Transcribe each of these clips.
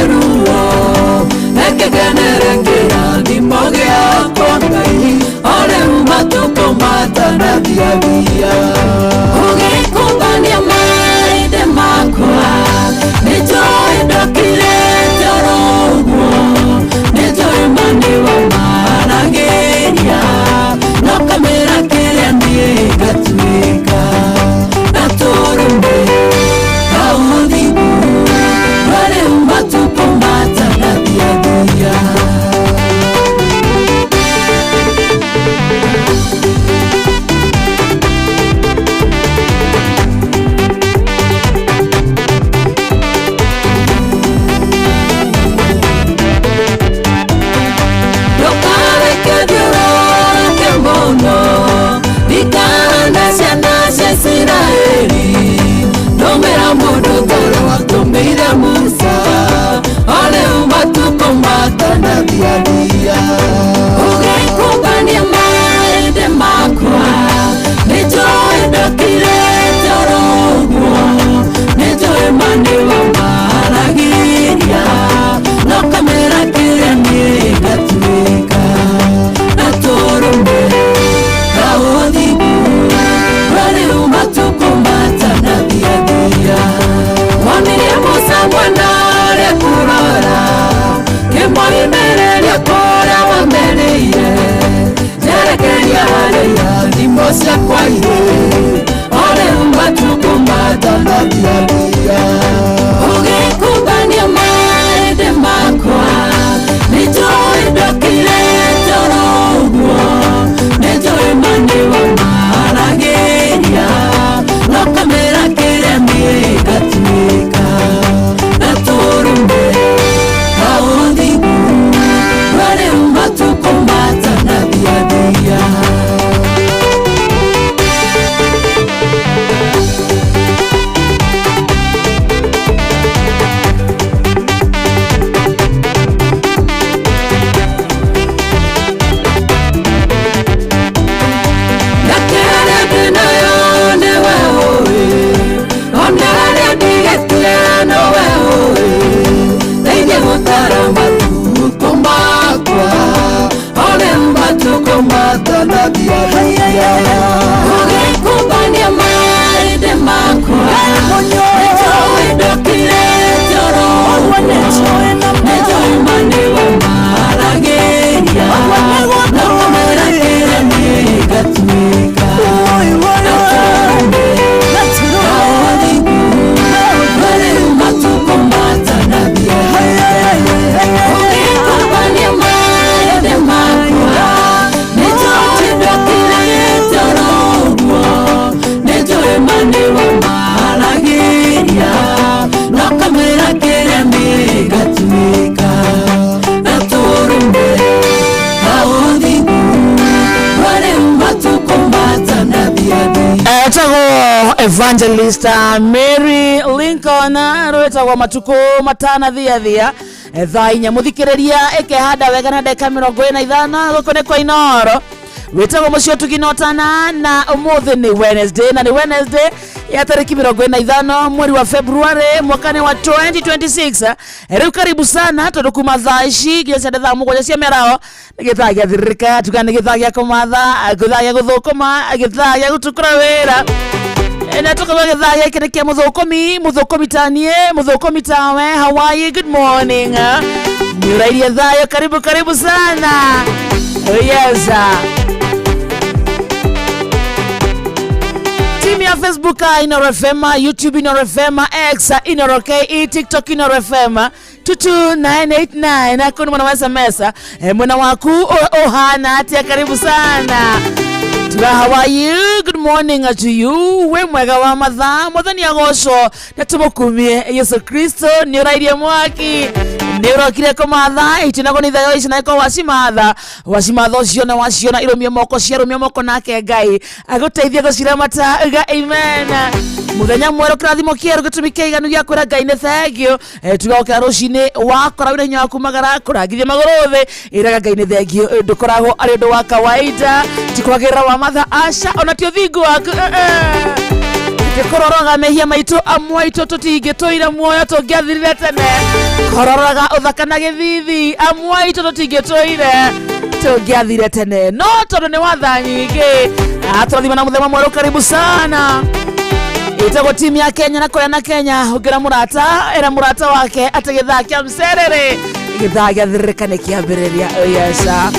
ruo Reke ngenere kĩrathimo gĩakwa Ngai O rĩu matukũ matanathiathia Ũgĩkũngania maithe makwa Nĩnjũĩ ndokire oro ũguo Nĩnjũĩ ma nĩwamaragĩria No kamĩra kĩrĩa niĩ ngatuĩka Gatũrũme ka ũthingu No rĩu matukũ matanathiathia. Ndũkareke thiũrũrũke mũno Ikara ciana cia Isiraeli Ndũmĩra mũndũ toro watũmĩire Musa O rĩu matukũ matanathiathia Ũgĩkũngania maithe makwa Nĩnjũĩ ndokire oro ũguo Nĩnjũĩ ma nĩwamaragĩria No kamĩra kĩrĩa niĩ ngatuĩka Gatũrũme ka ũthingu No rĩu matukũ matanathiathia Wonirie Musa mwena ũrĩa kũrora Kĩmoimĩrĩria kũrĩa wamerĩire Njerekeria harĩa irathimo ciakwa irĩ O rĩu matukũ matanathiathia Ũgĩkũngania maithe makwa Nĩnjũĩ ndokire oro ũguo Nĩnjũĩ ma nĩwamaragĩria No kamĩra kĩrĩa niĩ ngatuĩka Gatũrũme ka ũthingu No rĩu matukũ matanathiathia. Ndakĩrĩa ndĩnayo nĩwe ũĩ Ona harĩa ndigĩtie nowe ũĩ Ndeithia gũtara matukũ makwa O rĩu matukũ matanathiathia Ũgĩkũngania maithe makwa Nĩnjũĩ ndokire oro ũguo Nĩnjũĩ ma nĩwamaragĩria No kamĩra kĩrĩa niĩ ngatuĩka Gatũrũme ka ũthingu No rĩu matukũ matanathiathia Ũgĩkũngania maithe makwa Nĩnjũĩ ndokire oro ũguo Nĩnjũĩ ma nĩwamaragĩria No kamĩra kĩrĩa niĩ ngatuĩka Gatũrũme ka ũthingu No rĩu matukũ matanathiathia. Etagwo Evangelist Mary Lincoln rwĩtagwo matukũ matanathiathia. Thaa 4 mũthikĩrĩria ĩkehanda wega na ndagĩka 45 gũkũ nĩ kwa Inooro wĩtagwo mũciĩ ũtuginotana na ũmũthĩ nĩ Wednesday na nĩ Wednesday ya tarĩki 45 mweri wa February mwaka-inĩ wa 2026. Rĩu karibu sana tondũ kuma thaa ici nginya cia thaa 7 cia mĩaraho nĩ gĩthaa gĩa thiririka tuga nĩ gĩthaa gĩa kũmatha gĩthaa gĩa gũthũkũma gĩthaa gĩa gũtukũra wĩra na tukauga gĩthaa gĩkĩ nĩ kĩa mũthũkũmi mũthũkũmi ta niĩ mũthũkũmi tawe. How are you? Good morning. Nĩ ũrairie thayũ karibu karibu sana. Oh, yes. Timu ya Facebook Inoro FM, YouTube Inoro FM, X Inoro KE, TikTok Inoro FM 22989 akuni mwana wa SMS mwena waku uhana atia karibu sana. Tuga how are you? Good morning to you. We mwega wa mathaa mwathani agocwo na tumukumie Yesu Kristo nĩ ũrairie mwaki nĩ ũrokire kũmatha itinagwo nĩ thayo ici na ĩkorwo wacimatha wacimatha ũciona waciona irũmie moko ciarũmia moko nake Ngai agũteithie gũciramata uga amen mũthenya mwerũ kĩrathimo kĩerũ gĩtũmi kĩiganu gĩa kwĩra Ngai nĩ thank you. Tugokĩra rũcinĩ wakora wĩna hinya waku magara kũrangithia magũrũ thĩ ĩraga Ngai nĩ thank you. Ndũkoragwo arĩ ũndũ wa kawaida ti kwagĩrĩra wa matha aca ona ti ũthingu waku tĩkũroroga mehia maitũ amwe aitũ tũtingĩtũire muoyo tũngĩathirire tene. Kororaga ũthaka na gĩthithi amwe aitũ tũtingĩtũire tũngĩathire tene no tondũ nĩ watha nyingĩ atũrathima na mũthenya mwerũ karibu sana ĩtagwo timu ya Kenya na kũrĩa na Kenya ũngĩra mũrata ĩra mũrata wake atĩ gĩthaa kĩa mcerere gĩthaa gĩa thĩrĩrĩka nĩ kĩambĩrĩria yesa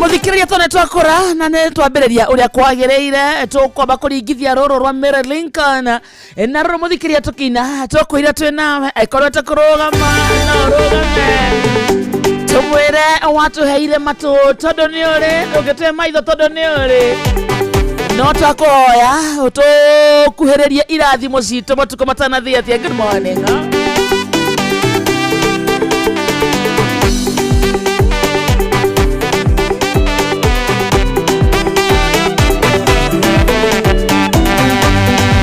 mũthikĩrĩria tondũ nĩ twakũra na nĩ twambĩrĩria ũrĩa kwagĩrĩire tũkwamba kũringithia rũrũ rwa Mary Lincoln na rũrũ mũthikĩrĩria tũkĩina tũkwĩra twĩ nawe angĩkorwo wete kũrũgama no ũrũgame tũmwĩre watũheire matũ tondũ nĩ ũrĩ ũngĩtũhe maitho tondũ nĩ ũrĩ no twakũhoya tũkuhĩrĩrie irathimo citũ matukũ matanathiĩ atĩa. Good morning, huh?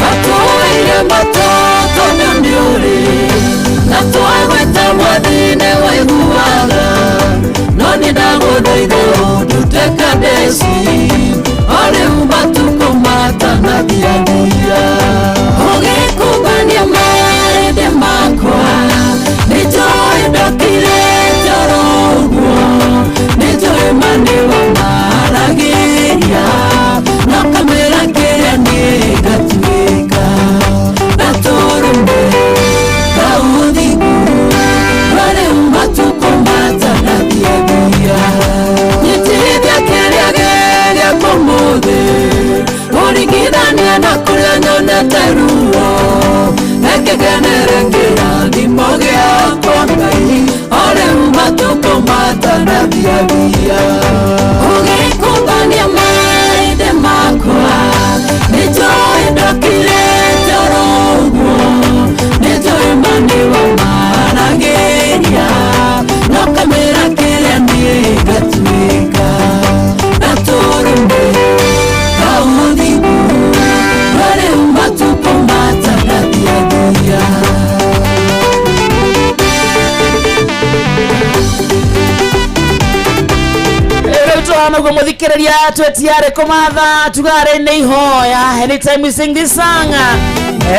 Matũire matũ tondũ nĩ ũrĩ na twagwĩta mwathi nĩ waiguaga no nĩ ndagũthaitha ũndute Kadesi o rĩu matukũ matanathiathia ũgĩkũmbania marĩndĩ makwa nĩ njũĩ ndokire toro ũguo nĩ njũĩ ma nĩ wamaragĩria no kamĩra kĩrĩa niĩ ngatuĩka gatũrũme kaũthingu rĩu matukũ matanathiathia nyitithia kĩrĩa gĩgĩakwa ũmũthĩ ũringithania na kũrĩa nyonete ruo reke ngenere kĩrathimo gĩakwa Ngai o rĩu matukũ matanathiathia ũgĩkũmbania marĩndĩ makwa nĩ njũĩ ndokire toro ũguo nĩ njũĩ ma nĩ wamaragĩria no kamĩra kĩrĩa niĩ ngatuĩka gatũrũme kaũthingu rĩu matukũ matanathiathia. Rĩu tũhana ũguo mũthikĩrĩria twetiarĩ kũmatha tugarĩ nĩ ihoya. Anytime we sing this song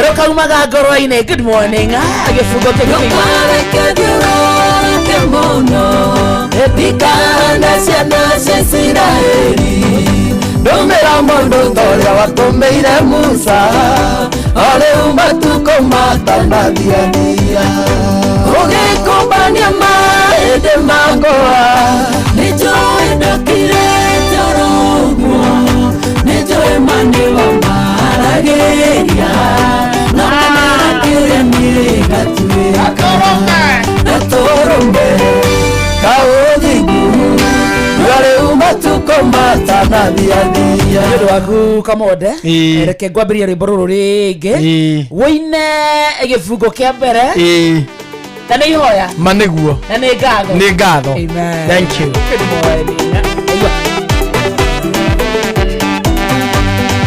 rũkaumaga ngoro-inĩ. Good morning, gĩbungo kĩngĩ. Ndũkareke thiũrũrũke mũno ndikahana ciana cia Isiraeli ndũmĩra mũndũ ta ũrĩa watũmĩire Musa o rĩu matukũ matanathiathia ũgĩkũmbania mahĩndĩ makwa nĩ njũĩ ndokire toro ũguo nĩ njũĩ ma nĩ wamaragĩria no kamĩra kĩrĩa niĩ ngatuĩka gatũrũme kaũthingu rĩu matukũ matanathiathia. Nĩ ũndũ waku Kamonde. Ĩĩ. Reke ngwambĩrĩria rwĩmbo rũrũ rĩngĩ wũine gĩbungo kĩa mbere na nĩ ihoya Ma nĩguo. Na nĩ ngatho. Nĩ ngatho. Amen. Thank you. Good morning. Aigua.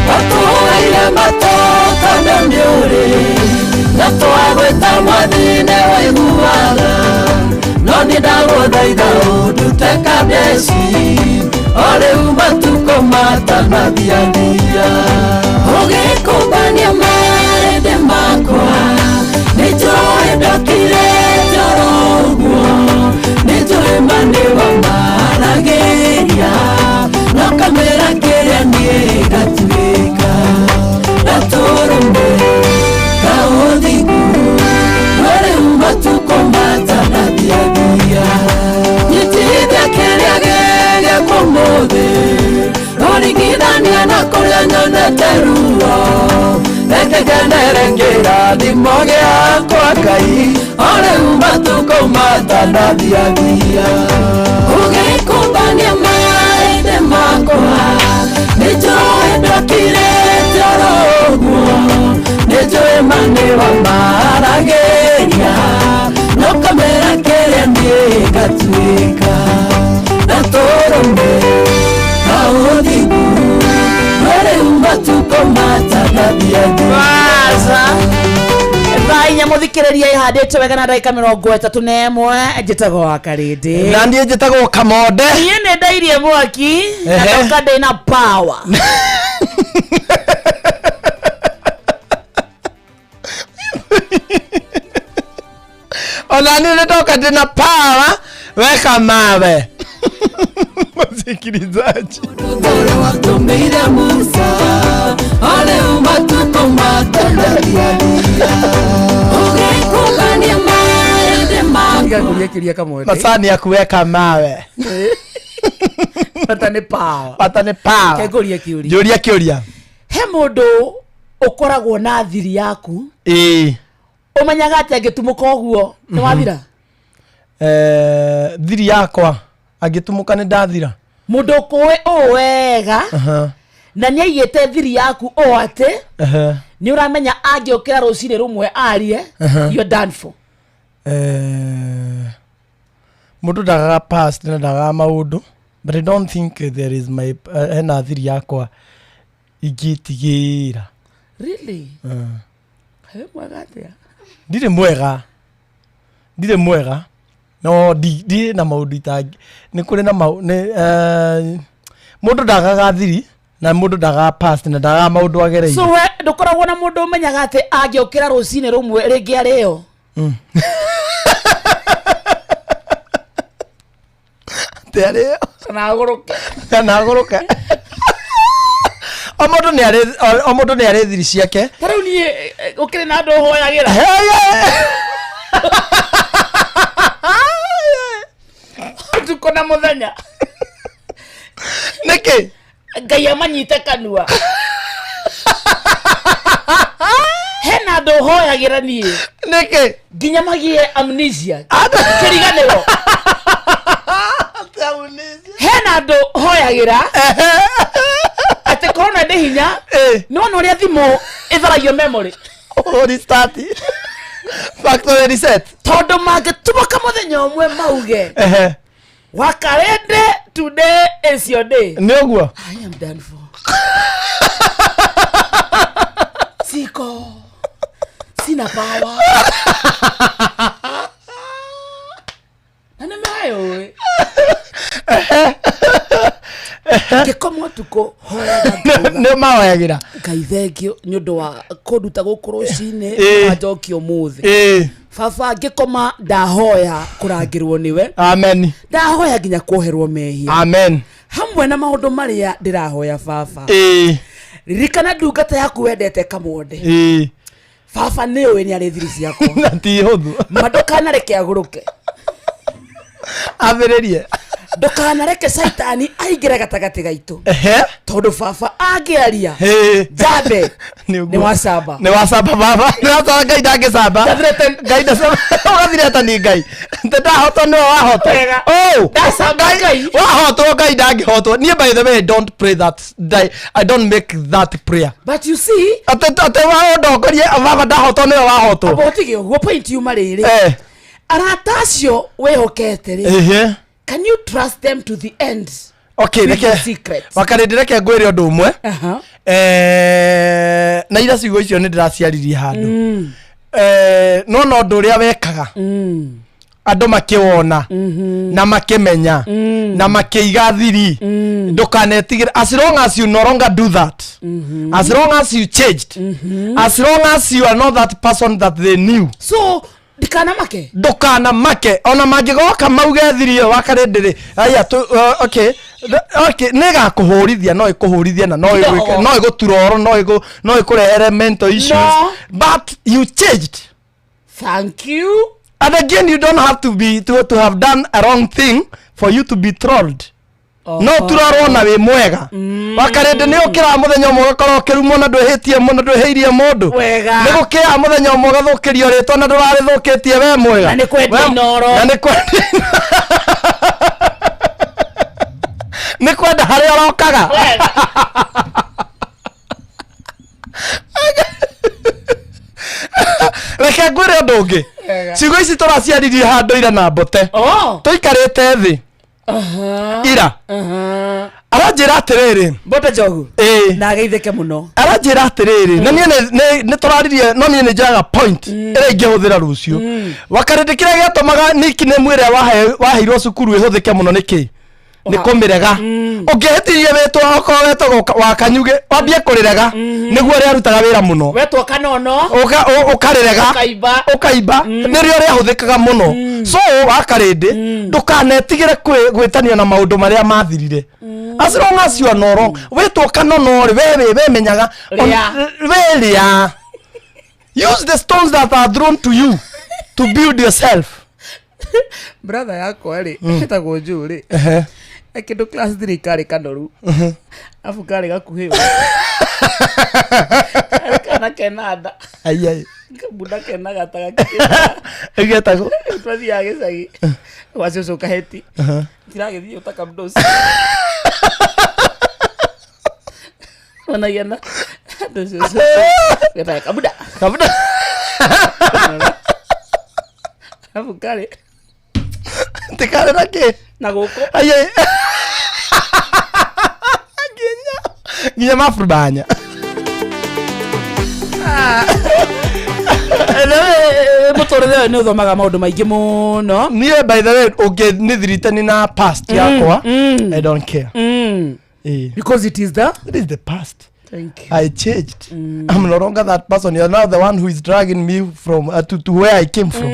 Watũheire matũ tondũ nĩ ũrĩ na twagwĩta mwathi nĩ waiguaga no nĩ ndagũthaitha ũndute Kadesi o rĩu matukũ matanathiathia ũgĩkũmbania marĩndĩ makwa nĩ njũĩ ndokire toro ũguo nĩ njũĩ ma nĩ wamaragĩria no kamĩra kĩrĩa niĩ ngatuĩka gatũrũme kaũthingu rĩu matukũ matanathiathia nyitithia kĩrĩa gĩgĩakwa ũmũthĩ ũringithania na kũrĩa nyonete ruo reke ngenere kĩrathimo gĩakwa Ngai o rĩu matukũ matanathiathia ũgĩkũmbania marĩndĩ makwa nĩ njũĩ ndokire toro ũguo nĩ njũĩ ma nĩ wamaragĩria no kamĩra kĩrĩa niĩ ngatuĩka gatũrũme kaũthingu rĩu matukũ matanathiathia. Baza. Thaa 4 mũthikĩrĩria ihandĩte wega na ndagĩka 31 njĩtagwo wa Karĩndĩ. Na niĩ njĩtagwo Kamonde. Niĩ nĩ ndairie mwaki na ndoka ndĩna power. Ona niĩ nĩ ndoka ndĩna power, weka mawe. Msikilizaji. Ũrĩa watũmĩire Musa arĩu matukũ matanathiathia ũgĩkũngania marĩndĩ maku. Ngakũria kĩria kamwe. Macani ya kuweka mawe. Bata nĩ power. Bata nĩ power. Ngakũria kĩũria. Njũria kĩũria. He mũndũ ũkoragwo na thiri yaku. Ĩĩ. Ũmenyaga atĩ angĩtumũka ũguo nĩ wathira. Thiri yakwa angĩtumũka nĩ ndathira. Mũndũ ũkũĩ ũũ wega Aha. na nĩ aigĩte thiri yaku ũũ atĩ Aha. nĩ ũramenya angĩũkĩra rũcinĩ rũmwe arie, you're done for. Mũndũ ndagaga past na ndagaga maũndũ, but I don't think there is my hena thiri yakwa ingĩtigĩra. Really? He mwega atĩa? Ndirĩ mwega, ndirĩ mwega, no ndirĩ na maũndũ itangĩ nĩ kũrĩ na mau nĩ mũndũ ndagaga thiri na mũndũ ndagaga past na ndagaga maũndũ agereire. So we ndũkoragwo na mũndũ ũmenyaga atĩ angĩũkĩra rũcinĩ rũmwe rĩngĩ arĩo? Atĩ arĩo. Kana agũrũke. Kana agũrũke. O mũndũ nĩ arĩ o mũndũ nĩ arĩ thiri ciake. Ta rĩu niĩ ũkĩrĩ na andũ ũhoyagĩra. Ũtukũ na mũthenya. Nĩkĩ? Ngai amanyite kanua. Hena andũ ũhoyagĩra niĩ. Nĩkĩ? Nginya magĩe amnesia. Kĩriganĩro. Hena andũ hoyagĩra atĩ korwo na ndĩ hinya nĩ wona ũrĩa thimũ ĩtharagio memory. Restart. Factory reset. Tondũ mangĩtumũka mũthenya ũmwe mauge wakarende today is your day. Nĩ ũguo? I am done for. Siko. Sina power. Na nĩ mayũĩ. Ngĩkoma ũtukũ hoyaga ngauga, Nĩ mahoyagĩra. Ngai thengio nĩ ũndũ wa kũnduta gũkũ rũcinĩ wanjokia ũmũthĩ. Baba ngĩkoma ndahoya kũrangĩrwo nĩwe. Amen. Ndahoya nginya kuoherwo mehia. Amen. Hamwe na maũndũ marĩa ndĩrahoya baba. Ririkana ndungata yaku wendete Kamwonde. Baba nĩ ũĩ nĩ arĩ thiri ciakwa. Na ti hũthũ. Ma ndũkanareke agũrũke. Ambĩrĩrie. Ndũkanareke caitani aingĩre gatagatĩ gaitũ. Tondũ baba angĩaria njambe Nĩ ũguo. nĩ wacamba. Nĩ wacamba baba. Nĩ wacamba Ngai ndangĩcamba. Ndathirete- Ngai ndacamba. Ũgathireta ni Ngai. Nĩ ndahotwo nĩwe wahotwo. Wega. Oh. Ndacamba Ngai. Wahotwo Ngai ndangĩhotwo. Niĩ by the way I don't pray that. I don't make that prayer. But you see, Atĩ atĩ waũndongorie baba ndahotwo nĩwe wahotwo. amba ũtige ũguo point yuma rĩrĩ. Arata acio wĩhokete rĩ. Can you trust them to the end? Okay, With reke your secrets. Wakarĩndĩ reke ngwĩre ũndũ ũmwe. Na ira ciugo icio nĩ ndĩraciaririe handũ. No na ũndũ ũrĩa wekaga andũ makĩwona na makĩmenya na makĩiga thiri, ndũkanetigĩre as long as you no longer do that, as long as you changed, as long as you are not that person that they knew. So ndikanamake. Ndũkanamake ona mangĩgoka mauge thiri ĩyo wakarĩndĩ rĩ, aya tu, okay, okay, nĩ ĩgakũhũrithia, no ĩkũhũrithie na no ĩgwĩke, no ĩgũtura oro, no ĩkũrehere mental issues. No. But you changed. Thank you. And again, you don't have to be to have done a wrong thing for you to be trolled. No turorwo na wĩ mwega. Wakarĩndĩ nĩ ũkĩraga mũthenya ũmwe ũgakorwo ũkĩrumwo na ndwĩhĩtie mũno, ndwĩhĩirie mũndũ. Wega. Nĩ gũkĩaga mũthenya ũmwe ũgathũkĩrio rĩtwa na ndũrarĩthũkĩtie we mwega. Na nĩ kwendia inoro. Na nĩ kwendia. Nĩ kwenda harĩa ũrokaga. Wega. Reke ngwĩre ũndũ ũngĩ. Wega. Ciugo ici tũraciaririe handũ ira na mbote. Tũikarĩte thĩ ira. Aranjĩra atĩrĩrĩ. Mbote njogu. Ĩĩ. Na ageithĩke mũno. Aranjĩra atĩrĩrĩ, na niĩ nĩ tũraririe, no niĩ nĩ njoyaga point ĩrĩa ingĩhũthĩra rũciũ. Wakarĩndĩ kĩrĩa gĩatũmaga nickname ĩrĩa waheirwo cukuru ĩhũthĩke mũno nĩ kĩ? Nĩ kũmĩrega ũngĩhĩtirie wĩtwo okorwo wetagwo wa kanyugĩ wambie kũrĩrega nĩguo rĩarutaga wĩra mũno. Wetwo kanono. Ũkarĩrega. Ũkaimba. Ũkaimba nĩrĩo rĩahũthĩkaga mũno. So wakarĩndĩ ndũkanetigĩre gwĩtania na maũndũ marĩa mathirire, as long as you are not wrong. Wĩtwo kanono rĩ, we wĩ wemenyaga. Rĩa. We rĩa. Use the stones that are thrown to you to build yourself. Brother yakwa rĩ, ĩtagwo Joe rĩ, kĩndũ class 3 karĩ kanoru, abu karĩ gakuhĩ ũũ. Karĩ kana kena nda. Ai, ai. Kabunda kena gata gakĩrĩ. Ĩgetagwo Twathiaga gĩcagi gwa cũcũ kaheti tiragĩthiĩ ũtakamdosi onagia na andũ cũcũ getaga kabuda. Kabuda. Abu karĩ tikarĩ na kĩ na gũkũ. Ai, ai. Nginya mafurubanya. Mũtũrĩre ũyũ nĩ ũthomaga maũndũ maingĩ mũno. Niĩ, by the way, ũngĩ nĩ thiritani na past yakwa, I don't care. Eh. Because it is the It is the past. Thank you. I changed. I'm no longer that person. You're now the one who is dragging me from to where I came from.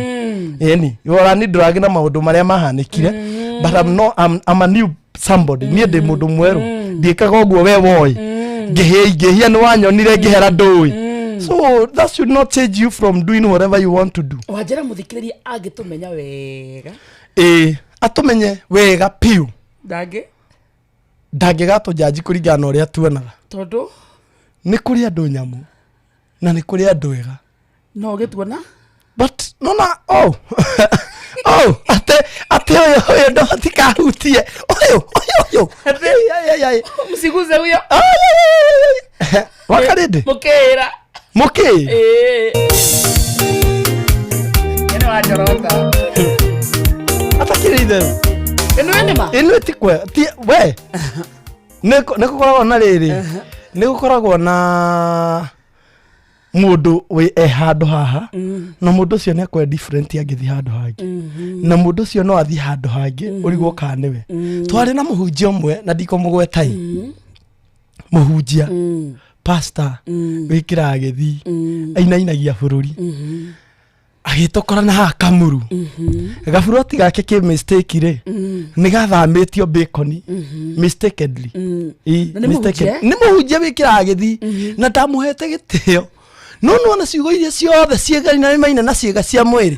Yani, you are ni drag na maũndũ marĩa mahanĩkire. But I'm not, I'm a new somebody. Niĩ ndĩ mũndũ mwerũ. Ndiĩkaga ũguo we woĩ. Ngĩhĩa ingĩhia nĩ wanyonire ngĩhera ndũĩ. So that should not change you from doing whatever you want to do. Wanjĩra mũthikĩrĩria angĩtũmenya wega. Ĩĩ, atũmenye wega piũ. Ndangĩ Ndangĩgatũjanji kũringana na ũrĩa tuonaga. Tondũ Nĩ kũrĩ andũ nyamũ na nĩ kũrĩ andũ ega. No ũgĩtuona. But nona oh ate ũyũ ũyũ ndotikahutie ũyũ ũyũ ũyũ. Ai, ai, ai, ai. Msiguze huyo. Ai, ai, ai, ai. Wakarĩndĩ. Mũkĩra. Mũkĩ. Ĩno wanjorota. Atakĩrĩ itherũ. Ĩno ĩ nĩma. Ĩno ti kwe ti we nĩ gũkoragwo na rĩrĩ, nĩ gũkoragwo na mũndũ wĩ e handũ haha na mũndũ ũcio nĩ akorwo different angĩthiĩ handũ hangĩ, na mũndũ ũcio no athiĩ handũ hangĩ ũrigwo kana nĩwe. Twarĩ na mũhunjia ũmwe na ndikũmũgweta, mũhunjia, pastor wĩkĩraga gĩthii, ainainagia bũrũri, agĩtũkora na haha kamuru gaburoti gake kĩ mistake rĩ, nĩ gathamĩtio bacon mistakenly. Ĩ, Na nĩ mistaken. mũhunjia? Nĩ mũhunjia wĩkĩraga gĩthii na ndamũhete gĩtĩo, no nĩwona ciugo iria ciothe ciĩga maina na ciĩga cia mwĩrĩ.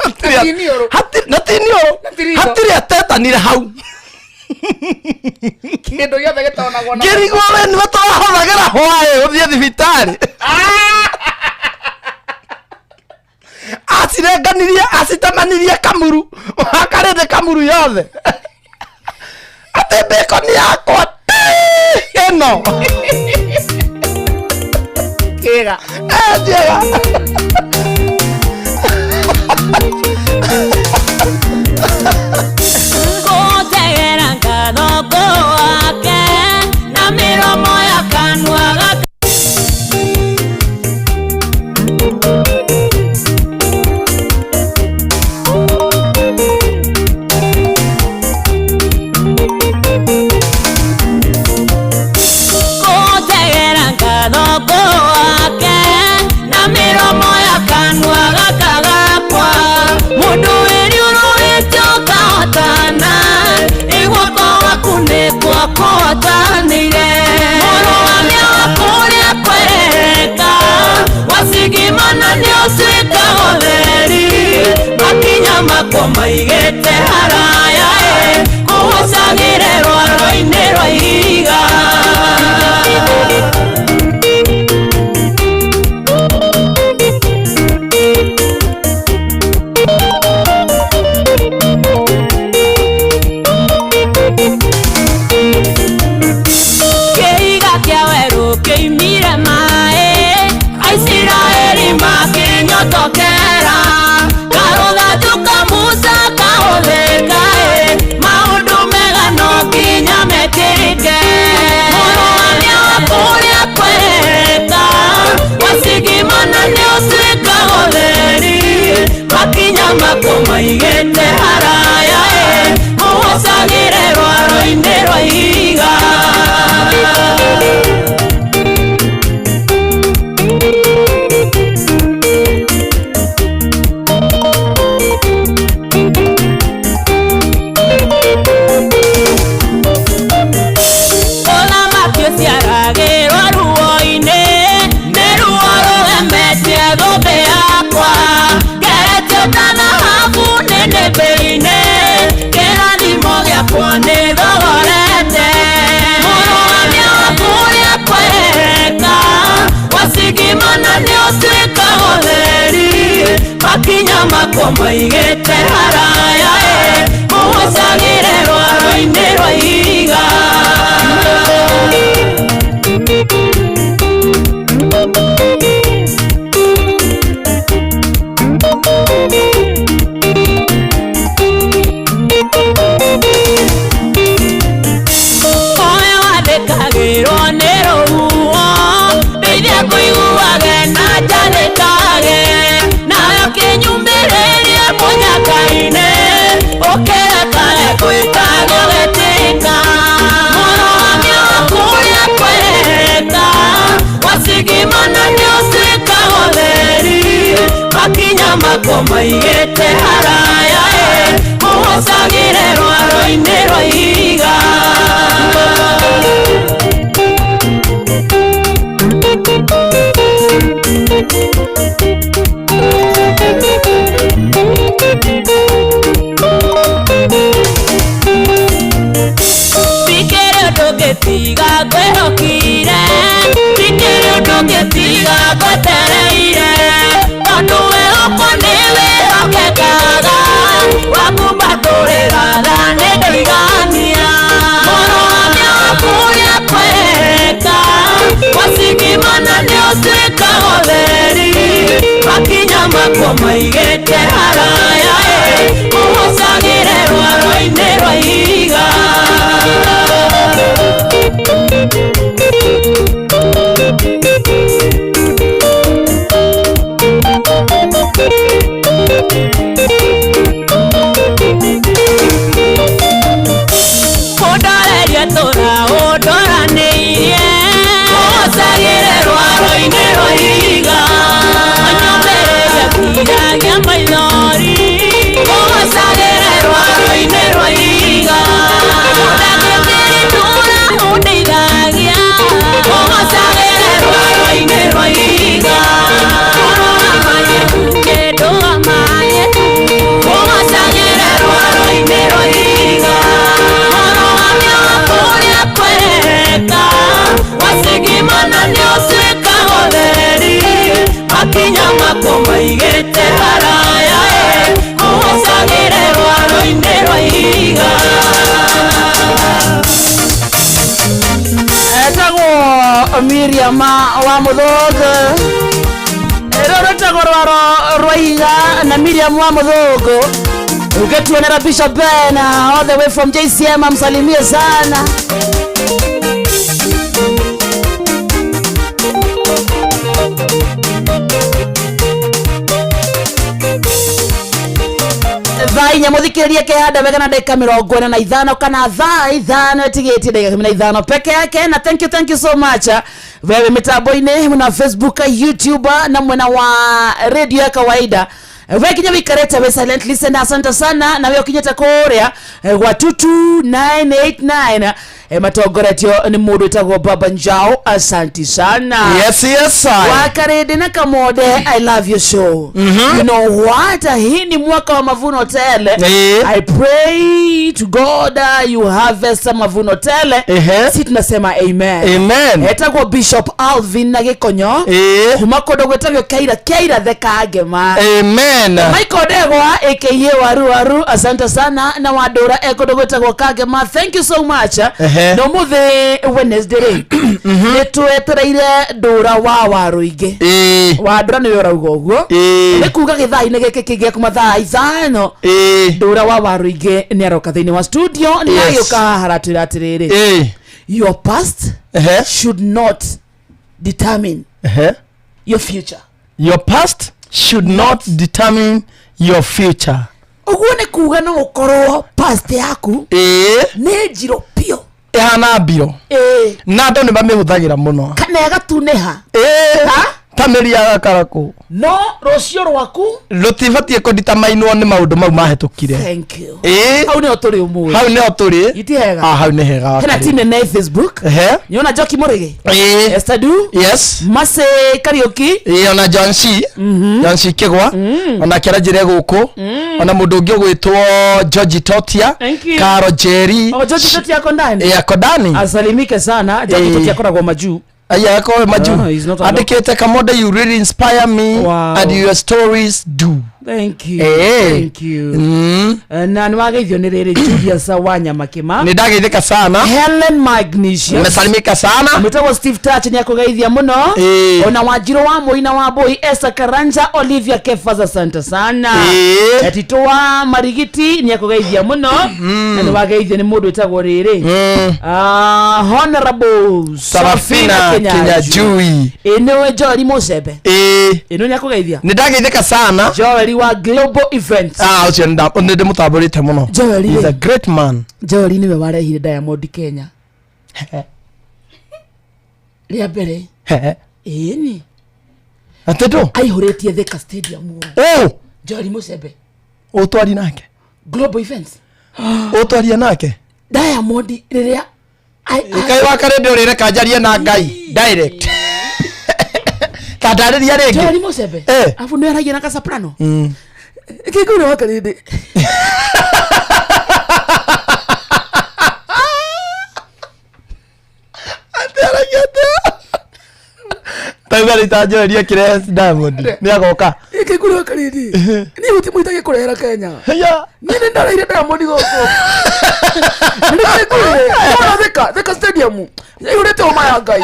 Na ti iniũrũ. Na ti iniũrũ. Na ti ritho. Hatirĩ atetanire hau. Kĩndũ gĩothe gĩtonagwo na Ngĩrigwo we nĩwe tũrahũthagĩra hwaĩ ũthiĩ thibitarĩ, acirenganirie, acitemanirie kamuru wakarĩndĩ kamuru yothe atĩ bacon yakwa ti ĩno. Kĩga. Eh, njega. Kũnjegera ngatho wake na mĩromo ya kanua gaka. Kũnjegera ngatho wake na mĩromo ya kanua gaka gakwa, mũndũ wĩriũrũrĩte ũkahotana ĩguoko gwaku nĩkuo kũhotanĩire mũrũgamia wa kũrĩa kwereka wacigimana nĩ ũtuĩka ũtheri, makinya makwo maigĩte haraya ĩ kũgucagĩre rwaro-inĩ rwa ihiga. Kĩiga kĩa werũ kĩimire maĩ, Aisiraeli makĩnyotokera, karũthanju ka Musa kahũthĩka ĩ maũndũ mega no nginya mekĩrĩke, mũrũgamia wa kũrĩa kwereka wacigimana nĩ ũtuĩka ũtheri, makinya makwo maigĩte haraya ĩ kũgucagĩre. rwaro-inĩ rwa ihiga. Ũthamaki ũciaragĩrwo ruo-inĩ, nĩ ruo rũgemetie thũmbĩ yakwa. Ngeretio ta thahabu nĩnĩmbĩ-inĩ, kĩrathimo gĩakwa nĩ thogorete. Mũrũgamia wa kũrĩa kwereka, wacigimana nĩ ũtuĩka ũtheri. Makinya makwa maigĩte haraya ĩ, mũhũcagĩre rwaro-inĩ rwa ihiga. Oe wathĩkagĩrwo nĩ rũhuho, ndeithia kũiguage na njathĩkage. Nawe ũkĩnyumĩrĩrie mũnyaka-inĩ, ũkĩrekage gwĩka gũgĩtĩka. Mũrũgamia wa kũrĩa kwereka, wacigimana nĩ ũtuĩkaga ũtheri. Makinya makwa maigĩte haraya ĩ, mũhũcagĩre rwaro-inĩ rwa ihiga. Ndikĩrĩ ũndũ ngĩtiga ngwĩhokire, ndikĩrĩ ũndũ ngĩtiga ngwetereire, tondũ wĩhoko nĩ wĩhokekaga, wakumbatũrĩra tha nĩ ndũigania. Mũrũgamia wa kũrĩa kwereka, wacigimana nĩ ũtuĩkaga ũtheri. Makinya makwa maigĩte haraya ĩ, mũhũcagĩre rwaro-inĩ rwa ihiga. Ũndorerie tũra ũndoranĩirie, ũhũcagĩre rwaro-inĩ rwa ihiga. Ũnyũmĩrĩrie kiragia maithori, ũhũcagĩre rwaro-inĩ rwa ihiga. Ndagĩtĩri tũra ũndeithagia, ũhũcagĩre rwaro-inĩ rwa ihiga. Ndũgamaye, ndũgamaye, ũhũcagĩre rwaro-inĩ rwa ihiga. Mũrũgamia wa kũrĩa kwereka, wacigimana nĩ ũtuĩkaga ũtheri. Makinya makwa maigĩte haraya ĩ, ũhũcagĩre rwaro-inĩ rwa ihiga. Etagwo Miriam wa Mũthũngũ, rũrũ rwĩtagwo Rwaro rwa Ihiga na Miriam wa Mũthũngũ. Ũgĩtuonera Bishop Ben all the way from JCM, amsalimie sana. 4:00 muthikiririe kehanda wega na ndagika 45 kana thaa 5 ĩtigĩtie ndagika 15 peke yake. Na thank you, thank you so much wewe mitambo-inĩ mwena wa Facebook, YouTube na mwena wa radio ya kawaida, we kinya wikarete we silent listener, asante sana. Na we ukinyete kuria gwa 22989, matongoretio nĩ mũndũ wĩtagwo Baba Njao, asanti sana. Yes, I. Wakarindi na Kamode, I love your show. You know what, hii ni mwaka wa mavuno tele. I pray to God you harvest mavuno tele. Si tunasema amen. Amen. Etagwo Bishop Alvin na Gikonyo kuma kundu gwĩtagwo Keira, Keira Thekangema. Amen. Michael Ndegwa aka Waru Waru, asante sana. Na Wandũra e kũndũ gwĩtagwo Kangema, thank you so much. Na ũmũthĩ Wednesday rĩ, nĩ twetereire Ndũra wa Waruingĩ. Wandũra nĩwe ũrauga ũguo. Nĩ kuga gĩthaa-inĩ gĩkĩ kĩngĩ kuma thaa 5, Ndũra wa Waruingĩ nĩ aroka thĩinĩ wa studio na agĩũka haha aratwĩra atĩrĩrĩ, your past should not determine your future. Your past should not determine your future. Ũguo nĩ kuga no ũkorwo past yaku nĩ njirũ biũ. Ĩhana mbiro. Ĩĩ. Na andũ nĩ mamĩhũthagĩra mũno. Kana ĩgatunĩha. Ĩĩ. Ha? Ta mĩri ya gakarakũ. No rũciũ rwaku. Rũtibatiĩ kũnditamainwo nĩ maũndũ mau mahĩtũkire. Thank you. Ĩĩ. Hau nĩho tũrĩ ũmũthĩ. Hau nĩho tũrĩ. Iti hega. Ah, hau nĩ hega. Hena Wakarĩ. team nene Facebook. Ehe. Nyona Njoki Mũrĩgĩ. Ĩĩ. Esther Du. Yes. Mercy Kariũki. Ĩĩ, ona John C. John C Kĩgwa. Ona kĩaranjĩre gũkũ. Ona mũndũ ũngĩ ũgwĩtwo George Totia. Thank you. Karo Jerry. Oh, George Totia ako ndani. Ĩĩ, ako ndani. Asalimike sana. George Ĩĩ. Totia akoragwo majuu. Aya, akorwo majuu. Ah, he's not a Andĩkĩte Kamonde, you really inspire me Wow. and your stories do. Thank you. Ĩĩ. Thank you. Na nĩ wageithio nĩ rĩrĩ Julius Wanyama Kĩma. Nĩ ndageithĩka sana. Helen Magnesius. Nimesalimika sana. Mwĩtagwo Steve Touch nĩ akũgeithia mũno. Ĩĩ. Ona Wanjirũ wa Mũina wa Mbũi, Esther Karanja, Olivia Kefas, asante sana. Ĩĩ. Tito wa Marigiti nĩ akũgeithia mũno. Na nĩ wageithio nĩ mũndũ wĩtagwo rĩrĩ. Ah, Honorable Sarafina Kinyanjui. Ĩ nĩwe Joel Mũcembe. Ĩĩ. Ĩ nĩ akũgeithia. Nĩ ndageithĩka sana. Joel wa Global Events. Ah, ũcio nĩ ndĩmũtambũrĩte mũno. Joel He's rĩ. a great man. Joel nĩwe warehire Diamond Kenya. Rĩa mbere. Ĩni. Atĩ ndũ? Aihũrĩtie Thika Stadium ũũ. Ũ, Joel Mũcembe. ũtwari nake. Global Events. Ũtwaria nake. Diamond rĩrĩa Kaĩ wakarĩ ndũrĩreka njarie na Ngai direct. Ta ndarĩria rĩngĩ. Joel Mũcembe. Eh. Afu nĩ aragia na kasoprano. Kĩngũrĩ wa Karĩndĩ. Atĩaragia atĩa? Tauga rĩ ta Joel ekĩre Diamond. Nĩ agoka. Kĩngũrĩ wa Karĩndĩ. Niĩ gũtimũitagia kũrehera Kenya. Haya. Niĩ nĩ ndareire Diamond gũkũ. Nĩ kĩngũrĩ. Wona Thika, Thika Stadium. Yaihũrĩte homa ya Ngai.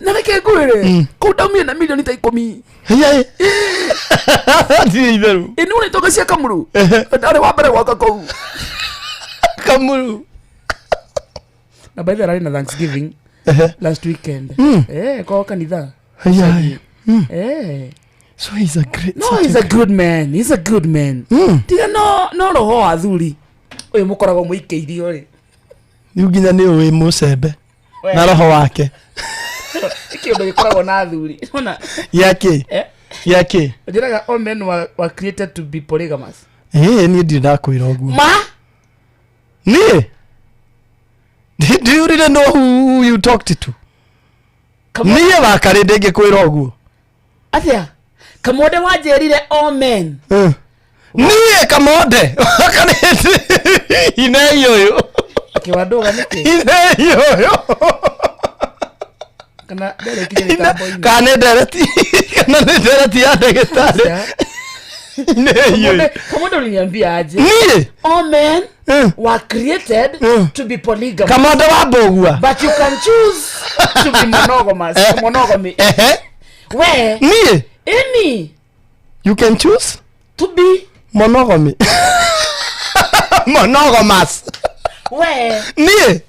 Na reke ngwĩre, kũu ndaumire na milioni ta 10. Haya. Ndirĩ itherũ. Ĩ nĩ itonga cia Kamuru. Ndarĩ wa mbere gwaka kũu. Kamuru. Na by the way, ararĩ na Thanksgiving last weekend. Kwa kanitha. Haya. So he's a great. No, he's a good man. He's a good man. Tiga no roho wa athuri. Ũyũ mũkoragwo mũikĩirio rĩ. Rĩu nginya nĩ ũĩ mũcembe na roho wake. Kĩũndũ gĩkoragwo na athuri. Ona Gĩakĩ? Eh? Gĩakĩ? Njĩraga all men were created to be polygamous. Ĩĩ niĩ ndirĩ ndakwĩra ũguo. Ma? Niĩ? Do you really know who you talked to? Niĩ wakarĩ ndĩngĩkwĩra ũguo. Atĩa? Kamonde wanjĩrire all men. Niĩ Kamonde wakarĩ inei ũyũ. Akĩwandũga nĩkĩ? Inei ũyũ. Kana nderekire mĩtambo-inĩ. Kana nĩ ndereti kana nĩ ndereti ya ndagĩtarĩ. Inei ũyũ. Kamonde uliniambia aje? Niĩ? All men were created to be polygamous. Kamonde wa Mbũgua. But you can choose to be monogamous. Monogamy. Ehe. We. Niĩ? Any. You can choose to be monogamy. Monogamous. We. Niĩ?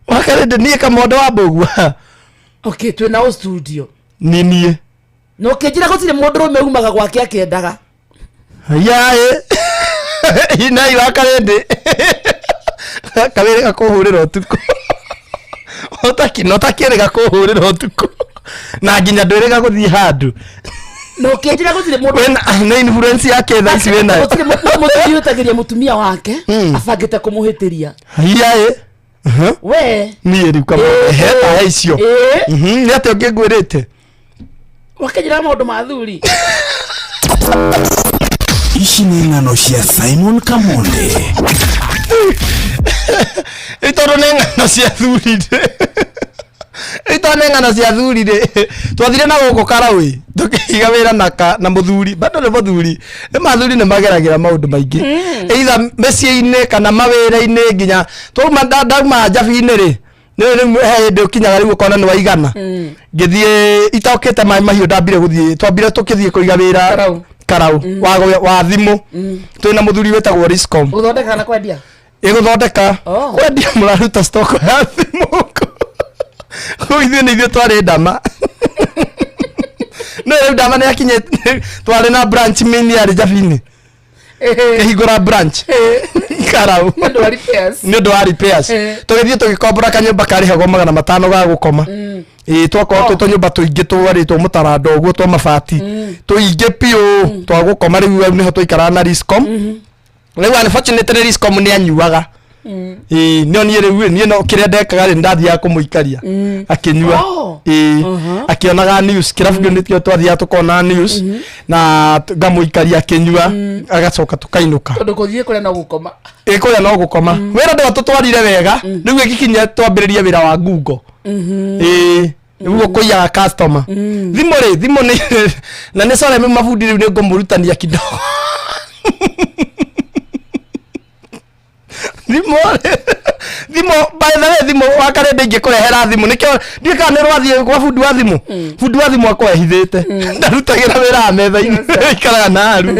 Wakarĩndĩ niĩ Kamonde wa Mbũgua. Okay, twĩ nao studio. Nĩ niĩ. Na ũkĩnjĩra gũtirĩ mũndũrũme umaga gwake akĩendaga. Yaĩ. Inai wakarĩndĩ. Kawĩrĩ gakũhũrĩra ũtukũ. Ũtaki no takĩrĩ gakũhũrĩra ũtukũ. Na nginya ndwĩrĩga gũthiĩ handũ. Na ũkĩnjĩra gũtirĩ mũndũ Wĩna nĩ influence yake thaa ici wĩnayo. Gũtirĩ mũthuri ũhĩtagĩria mũtumia wake abangĩte kũmũhĩtĩria. Yaĩ. We. Niĩ rĩu Kamonde he ta he icio. Nĩ atĩa ũngĩ ngwĩrĩte? Wakĩnjĩra maũndũ ma athuri. Ici nĩ ng'ano cia Simon Kamonde. Ĩ tondũ nĩ ng'ano cia athuri rĩ. Ĩ tondũ nĩ ng'ano cia athuri rĩ. Twathire na gũkũ Karaũĩ tũkĩiga wĩra na mũthuri bado nĩ mũthuri. Nĩ ma athuri nĩ mageragĩra maũndũ maingĩ. Either mĩciĩ-inĩ kana mawĩra-inĩ nginya twauma ndauma njabi-inĩ rĩ. Nĩ rĩu he hĩndĩ ũkinyaga rĩu ũkona nĩ waigana. Ngĩthiĩ itokĩte maĩ mahiũ ndambire gũthiĩ twambire tũkĩthiĩ kũiga wĩra Karau. Karau wa thimũ. Twĩna mũthuri wĩtagwo Riscom. Gũthondeka na kwendia? Ĩgũthondeka. Oh. Kwendia mũraruta stock ya thimũ kũu. Ithuĩ nĩ ithuĩ twarĩ ndama. No rĩu ndama nĩ akinyĩte twarĩ na branch main yarĩ Njabini. Kĩhingũra branch Karau. Nĩ ũndũ wa repairs. Nĩ ũndũ wa repairs. Tũgĩthiĩ tũgĩkombora kanyũmba karĩhagwo 500 ga gũkoma. Ĩĩ, twakorwo twĩ tũnyũmba tũingĩ twarĩtwo mũtaranda ũguo twa mabati tũingĩ biũ twa gũkoma. Rĩu hau nĩho twaikaraga na Riscom. Rĩu unfortunately Riscom nĩ anyuaga. Ĩĩ, no niĩ rĩu niĩ no kĩrĩa ndekaga rĩ, ndathiaga kũmũikaria akĩnyua. Ĩĩ, akĩonaga news. Kĩrabu kĩu nĩkĩo twathiaga tũkona news na ngamũikaria akĩnyua, agacoka tũkainũka. Tondũ kũthiĩ kũrĩa no gũkoma. Ĩ, kũrĩa no gũkoma. Wĩra ndwatũtwarire wega. Rĩu ĩgĩkinya twambĩrĩrie wĩra wa ngungo. Ĩĩ, nĩguo kũiyaga customer thimũ rĩ, thimũ nĩ na nĩ sorry mabundi, rĩu nĩ ngũmũrutania kidogo. Thimũ rĩ, thimũ, by the way, thimũ wa karende ingĩkũrehera thimũ nĩkĩo ndiũĩ kana nĩ rwathiĩ gwa bundi wa thimũ. Bundi wa thimũ akorwo ehithĩte, ndarutagĩra wĩra wa metha-inĩ, aikaraga na haru,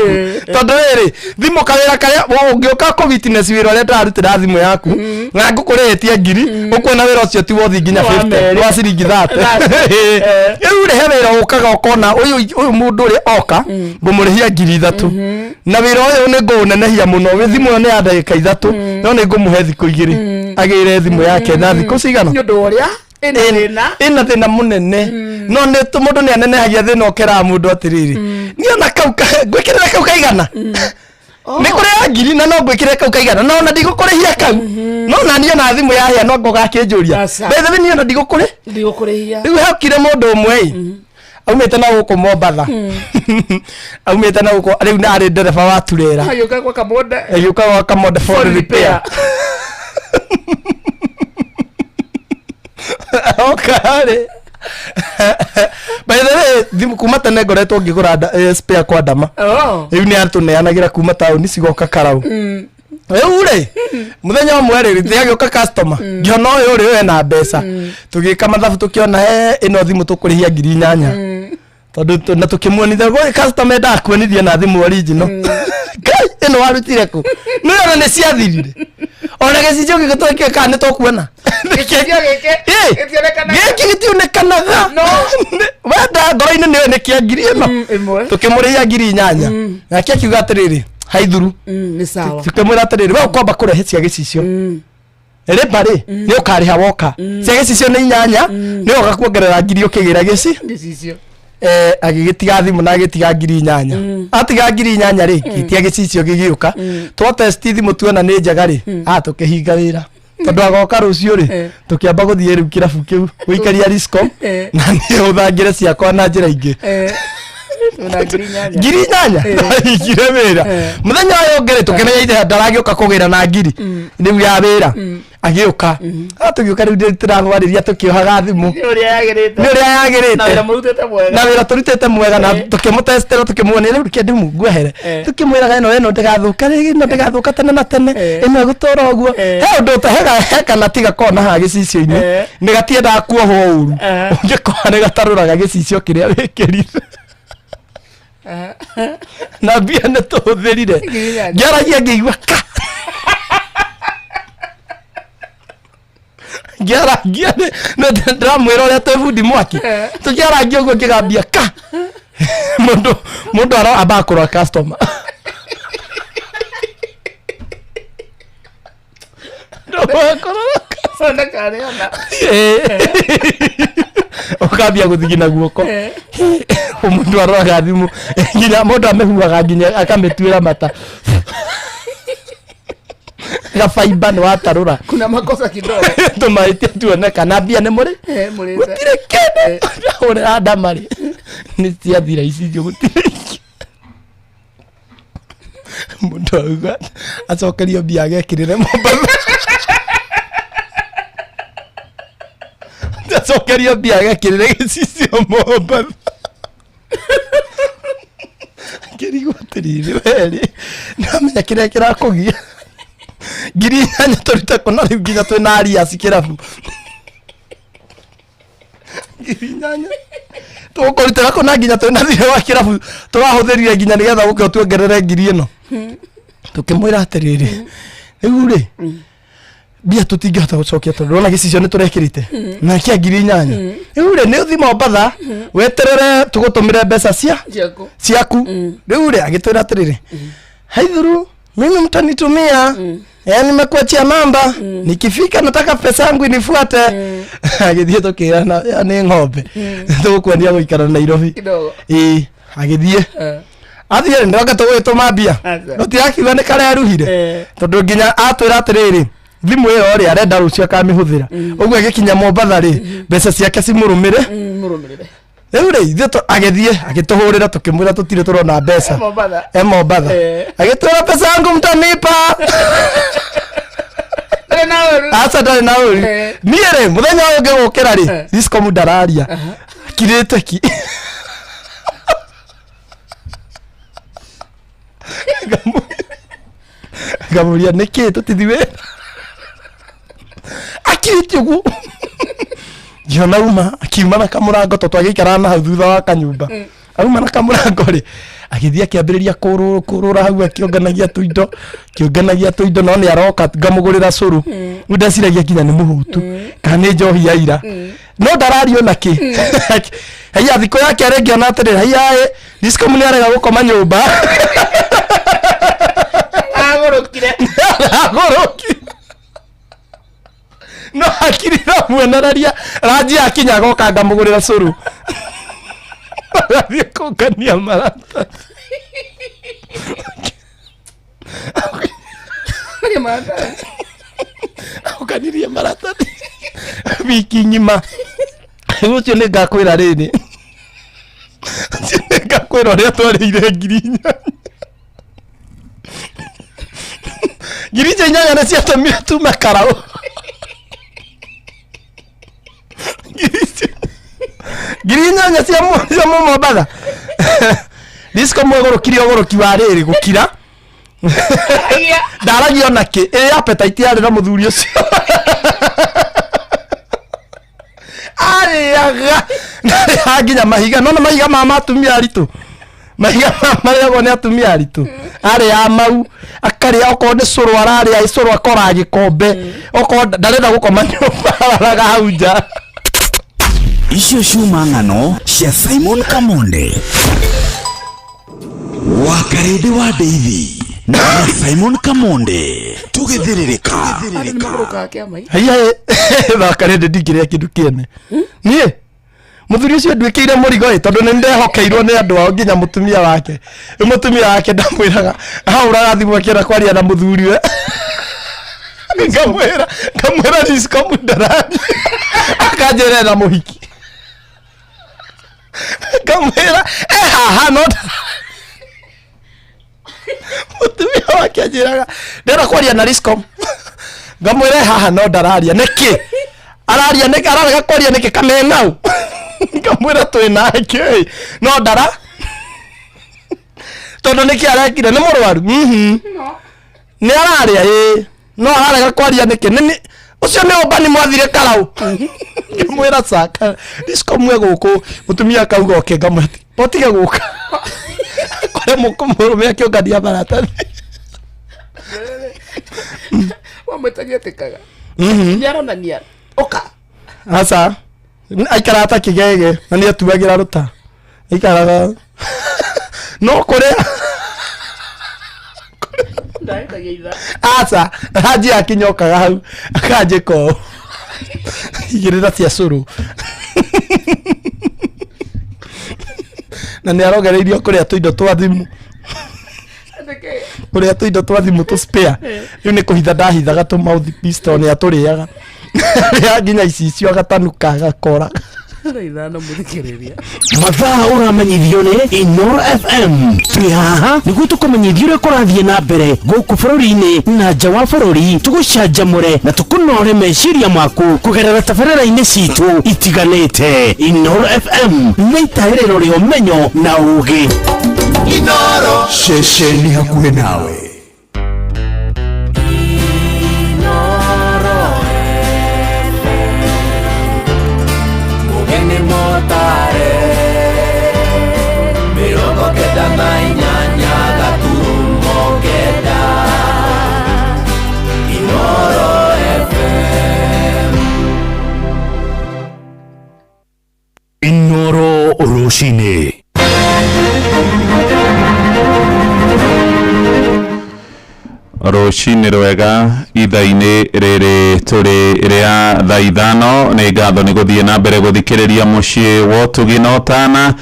tondũ rĩrĩ thimũ kawĩra karĩa ũngĩũka kũ witness wĩra ũrĩa ndĩrarutĩra thimũ yaku na ngũkũrĩhĩtie ngiri, ũkuona wĩra ũcio ti wothi nginya Wa 50 merĩ. wa ciringi 30. Rĩu rĩ, he wĩra ũkaga ũkona ũyũ ũyũ mũndũ ũrĩa oka ngũmũrĩhia 3000 na wĩra ũyũ nĩ ngũũnenehia mũno. Wĩ thimũ ĩyo nĩ ya ndagĩka 3, no nĩ ngũmũhe thikũ 2 agĩre thimũ yake na thikũ cigana. Nĩ ũndũ wa ũrĩa ĩna thĩna. Ĩna thĩna mũnene, no nĩ mũndũ nĩ anenehagia thĩna. Ũkeraga mũndũ atĩrĩrĩ, niĩ ona kau ngwĩkĩrĩra kau kaigana, nĩ kũrĩ ya ngiri na no ngwĩkĩre kau kaigana, no ona ndigũkũrĩhia kau, no na niĩ ona thimũ yahĩa no ngũgakĩnjũria. Aca. By the way, niĩ ona ndigũkũrĩ Ndigũkũrĩhia. Rĩu hokire mũndũ ũmwe ĩ aumĩte na gũkũ Mombatha, aumĩte na gũkũ, rĩu arĩ ndereba wa turera. Agĩũka gwa Kamonde. Agĩũka gwa Kamonde for Phone repair. Oka rĩ, by the way, thimũ kuma tene ngoretwo ngĩgũra spare kwa Ndama. Rĩu nĩ atũneanagĩra kuma taũni cigoka Karau. Rĩu rĩ, mũthenya ũmwe rĩ, agĩũka customer, ngĩona ũyũ rĩ, ena mbeca. Tũgĩka mathabu, tũkĩona he ĩno thimũ tũkũrĩhia 8000, tondũ na tũkĩmuonithia gwe customer endaga kuonithia na thimũ original. Ngai, ĩno warutire kũ? Nĩ ona nĩ ciathirire, ona gĩcicio gĩgĩtwĩkĩe kana nĩ tũkuona. Gĩcicio gĩkĩ Ĩ, gĩtionekanaga. Gĩkĩ gĩtionekanaga. No. Wenda ngoro-inĩ nĩwe nĩ kĩa ngiri ĩno. Ĩmwe. Tũkĩmũrĩhia 8000, nake akiuga atĩrĩrĩ, haithuru. Nĩ sawa. Tũkĩmwĩra atĩrĩrĩ, we ũkwamba kũrehe cia gĩcicio rĩmba rĩ, nĩ ũkarĩha woka. Cia gĩcicio nĩ inyanya, nĩ ũgoka kuongerera ngiri ũkĩgĩra gĩci. Gĩcicio. Agĩgĩtiga thimũ na agĩtiga 8000. Atiga 8000 rĩ, gĩtia gĩcicio gĩgĩũka. Twa test thimũ tuona nĩ njega rĩ, tũkĩhinga wĩra tondũ agoka rũciũ rĩ. Tũkĩamba gũthiĩ rĩu kĩrabu kĩu gũikaria Riscom na nĩ hũthangĩre ciakwa na njĩra ingĩ. Twĩna 8000. 8000 hingire wĩra. Mũthenya ũyũ ũngĩ rĩ, tũkĩmenya ithe ndaragĩũka kũgĩra na ngiri rĩu ya wĩra. Agĩũka, tũgĩũka rĩu tũramwarĩria tũkĩohaga thimũ. Nĩ ũrĩa yagĩrĩte. Nĩ ũrĩa yagĩrĩte. Na wĩra mũrutĩte mwega. Na wĩra tũrutĩte mwega na tũkĩmũtestera, tũkĩmuonia rĩu kĩndũ ngwehere. Tũkĩmwĩraga ĩno ĩno ndĩgathũka rĩngĩ, ĩno ndĩgathũka tene na tene. Ĩno ĩgũtũra ũguo. He ũndũ ũtahega he kana tiga kona haha gĩcicio-inĩ. Nĩ gatiendaga kuohwo ũru. Ũngĩkoha nĩ gatarũraga gĩcicio kĩrĩa wĩkĩrire na mbia nĩ tũhũthĩrire. 8000. Ngĩaragia ngĩigua ka ngĩarangia ndĩramwĩra ũrĩa twĩ bundi mwaki. Tũkĩarangia ũguo ngĩgambia ka mũndũ mũndũ aro ambaga kũrora customer. Ndũgũkũrora. Ndakarĩona. Ũkambia gũthigina guoko. Mũndũ aroraga thimũ nginya mũndũ amĩhuhaga nginya akamĩtuĩra mata gabaimba nĩ watarũra. Kuna makosa kidogo. Tũmahĩtia tuoneka na mbia nĩ mũrĩ. Mũrĩte. Gũtirĩ kĩndũ ũrĩa ndamarĩ nĩ ciathira icicio, gũtirĩ ingĩ. Mũndũ auga acokerio mbia agekĩrĩre Mombatha, acokerio mbia agekĩrĩre gĩcicio Mombatha. Ngĩrigwo atĩrĩrĩ, werĩ nĩwamenya kĩrĩa kĩrakũgia, 8000 tũrute kũna rĩu nginya twĩna arias kĩrabu, 8000 tũkũrutĩra kũna nginya twĩna thirĩ wa kĩrabu tũrahũthĩrire nginya nĩgetha ũke ũtuongerere ngiri ĩno. Tũkĩmwĩra atĩrĩrĩ, rĩu rĩ, mbia tũtingĩhota gũcokia tondũ ona gĩcicio nĩ tũrekĩrĩte na kĩa 8000. Rĩu rĩ, nĩ ũthi Mombatha weterere tũgũtũmĩre mbeca cia Ciaku. Ciaku. Rĩu rĩ, agĩtwĩra atĩrĩrĩ, Haidhuru mimi mtanitumia eh, nimekuachia namba, nikifika nataka pesa yangu inifuate. Agĩthiĩ, tũkĩrana ĩyo nĩ ng'ombe tũgũkuonia gũikara Nairobi. Kidogo. Ĩĩ, agĩthiĩ. Athiĩ ndoka tũgũgĩtũma mbia. Aca. Tũtirakiuga nĩ kareruhire, tondũ nginya atwĩra atĩrĩrĩ, thimũ ĩyo rĩ, arenda rũciũ akamĩhũthĩra. Ũguo agĩkinya Mombatha rĩ, mbeca ciake cimũrũmĩre. Mũrũmĩrĩre. Rĩu rĩ, ithuĩ agĩthiĩ agĩtũhũrĩra, tũkĩmwĩra tũtirĩ tũrona mbeca. Mombatha. E Mombatha. Agĩtwĩra, "Pesa yangu mtanipa." Ndarĩ na ũru. Aca, ndarĩ na ũru. Niĩ rĩ, mũthenya ũyũ ũngĩ gũkĩra rĩ, Discom ndararia, akirĩte ki. Ngamũria nĩkĩ tũtithi wĩra, akirĩte ũguo. Ngĩona uma akiuma na kamũrango, tondũ twagĩikaraga na hau thutha wa kanyũmba. Auma na kamũrango rĩ, agĩthiĩ akĩambĩrĩria kũrũra kũrũra hau, akĩonganagia tũindo, akĩonganagia tũindo, no nĩ aroka ngamũgũrĩra cũrũ. Rĩu ndeciragia nginya nĩ mũhũtu kana nĩ njohi ya ira, no ndarario na kĩ. Haiya, thikũ ya kerĩ ngĩona atĩrĩrĩ, haiya ĩ, Discom nĩ arega gũkoma nyũmba. Agũrũkire. Agũrũki, no akirira mwenereria ranji akinya agoka ngamũgũrĩra cũrũ, agathiĩ kũngania maratathi. Ũkanirie maratathi wiki ng'ima. Rĩu ũcio nĩ ngakwĩra rĩrĩ, ũcio nĩ ngakwĩra ũrĩa twarĩire 8,000. Ngiri icio inyanya nĩ ciatũmire tume karaũ. Ngiri icio 8,000 cia Mũmombatha. Disco mwegũrũkire ũgũrũki wa rĩrĩ gũkira. Ndaragia ona kĩ ĩ appetite yarĩ na mũthuri ũcio arĩaga, ndarĩaga nginya mahiga. Nona mahiga ma atumia aritũ, mahiga ma marĩagwo nĩ atumia aritũ, arĩaga mau, akarĩa okorwo nĩ cũrũ, ararĩa cũrũ akora gĩkombe. Okorwo ndarenda gũkoma nyũmba, araraga hau nja. Icio ciuma ng'ano cia Simon Kamonde wa Karĩndĩ wa Ndeithi na Simon Kamonde tũgĩthĩrĩrĩka. Andũ nĩ magũrũkaga kĩama. Haiya, thaka rĩndĩ, ndingĩrĩa kĩndũ kĩene niĩ. Mũthuri ũcio nduĩkĩire mũrigo ĩ, tondũ nĩ ndehokeirwo nĩ andũ ao, nginya mũtumia wake. Rĩu mũtumia wake ndamwĩraga, ahũraga thimũ akĩenda kwaria na mũthuriwe, ngamwĩra Discom ndarani, akanjĩra ena mũhiki. Ngamwĩra e haha, no mũtumia wake anjĩraga ndĩrenda kwaria na Riscom, ngamwĩra e haha no ndararia. Nĩkĩ araria? Nĩkĩ ararega kwaria? Nĩkĩ kamenau? Ngamwĩra twĩ nake ĩ, no ndara, tondũ nĩkĩ arekire? Nĩ mũrwaru? Nĩ ararĩa ĩ, no ararega kwaria nĩkĩ? Nĩ ũcio nĩ ũmbani mwathire karau. Ngĩmwĩra caka Discom e gũkũ. Mũtumia akauga oke, ngamwĩra otige gũka kore mũrũme akĩũngania maratathi. Wamwĩtagia tĩkaga nĩ aronania ũka. Aca, aikaraga ta kĩgege na nĩ atuagĩra rũta, aikaraga no kũrĩa. Ndahĩtagia ithaa. Aca, ranji akinyokaga hau akanjĩka ũũ, igĩrĩra cia cũrũ, na nĩ arogereirio kũrĩa tũindo twa thimũ, kũrĩa tũindo twa thimũ tũ spare. Rĩu nĩ kũhitha ndahithaga tũ mouthpiece tondũ nĩ atũrĩaga, rĩa nginya icicio agatanuka agakora. 5:00 mũthikĩrĩria. Mathaa ũramenyithio nĩ Inoro FM. Twĩ haha nĩguo tũkũmenyithie ũrĩa kũrathiĩ na mbere gũkũ bũrũri-inĩ na nja wa bũrũri, tũgũcanjamũre na tũkũnore meciria maku kũgerera tabarĩra-inĩ citũ itiganĩte. Inoro FM nĩ itahĩrĩro rĩa ũmenyo na ũgĩ. Ceceni hakuhĩ nawe. Mũgeni mũtare 98.9 Inoro FM. Inoro rũcinĩ. Rũcinĩ rwega ithaa-inĩ rĩrĩ tũrĩ rĩa thaa 5. Nĩ ngatho nĩ gũthiĩ na mbere gũthikĩrĩria Mũciĩ wa Ũtugi na Ũtana.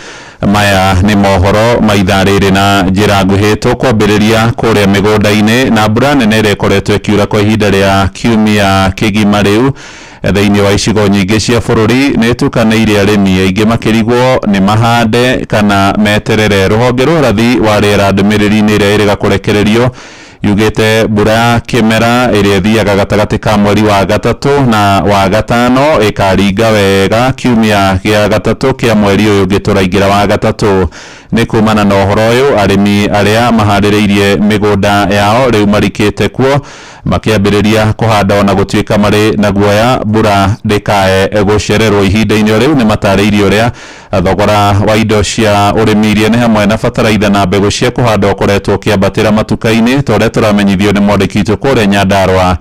Maya nĩ mohoro ma ithaa rĩrĩ na njĩra nguhĩ. Tũkwambĩrĩria kũrĩa mĩgũnda-inĩ na mbura nene ĩrĩa ĩkoretwo ĩkiura kwa ihinda rĩa kiumia kĩgima rĩu thĩinĩ wa icigo nyingĩ cia bũrũri nĩ ĩtukanĩire arĩmi aingĩ makĩrigwo nĩ mahande kana meterere. Rũhonge rwa ũrathi wa rĩera ndũmĩrĩri-inĩ ĩrĩa ĩrĩga kũrekererio yugĩte mbura ya kĩmera ĩrĩa ĩthiaga gatagatĩ ka mweri wa gatatũ na wa gatano ĩkaringa wega kiumia gĩa gatatũ kĩa mweri ũyũ ũngĩ tũraingĩra wa gatatũ. Nĩ kumana na ũhoro ũyũ, arĩmi arĩa maharĩrĩirie mĩgũnda yao rĩu marikĩte kuo makĩambĩrĩria kũhanda, ona gũtuĩka marĩ na guoya mbura ndĩkae gũcererwo. Ihinda-inĩ o rĩu nĩ matarĩirie ũrĩa thogora wa indo cia ũrĩmi iria nĩ hamwe na bataraitha na mbegũ cia kũhanda ũkoretwo ũkĩambatĩra matuka-inĩ, ta ũrĩa tũramenyithio nĩ mwandĩki witũ kũrĩa Nyandarua,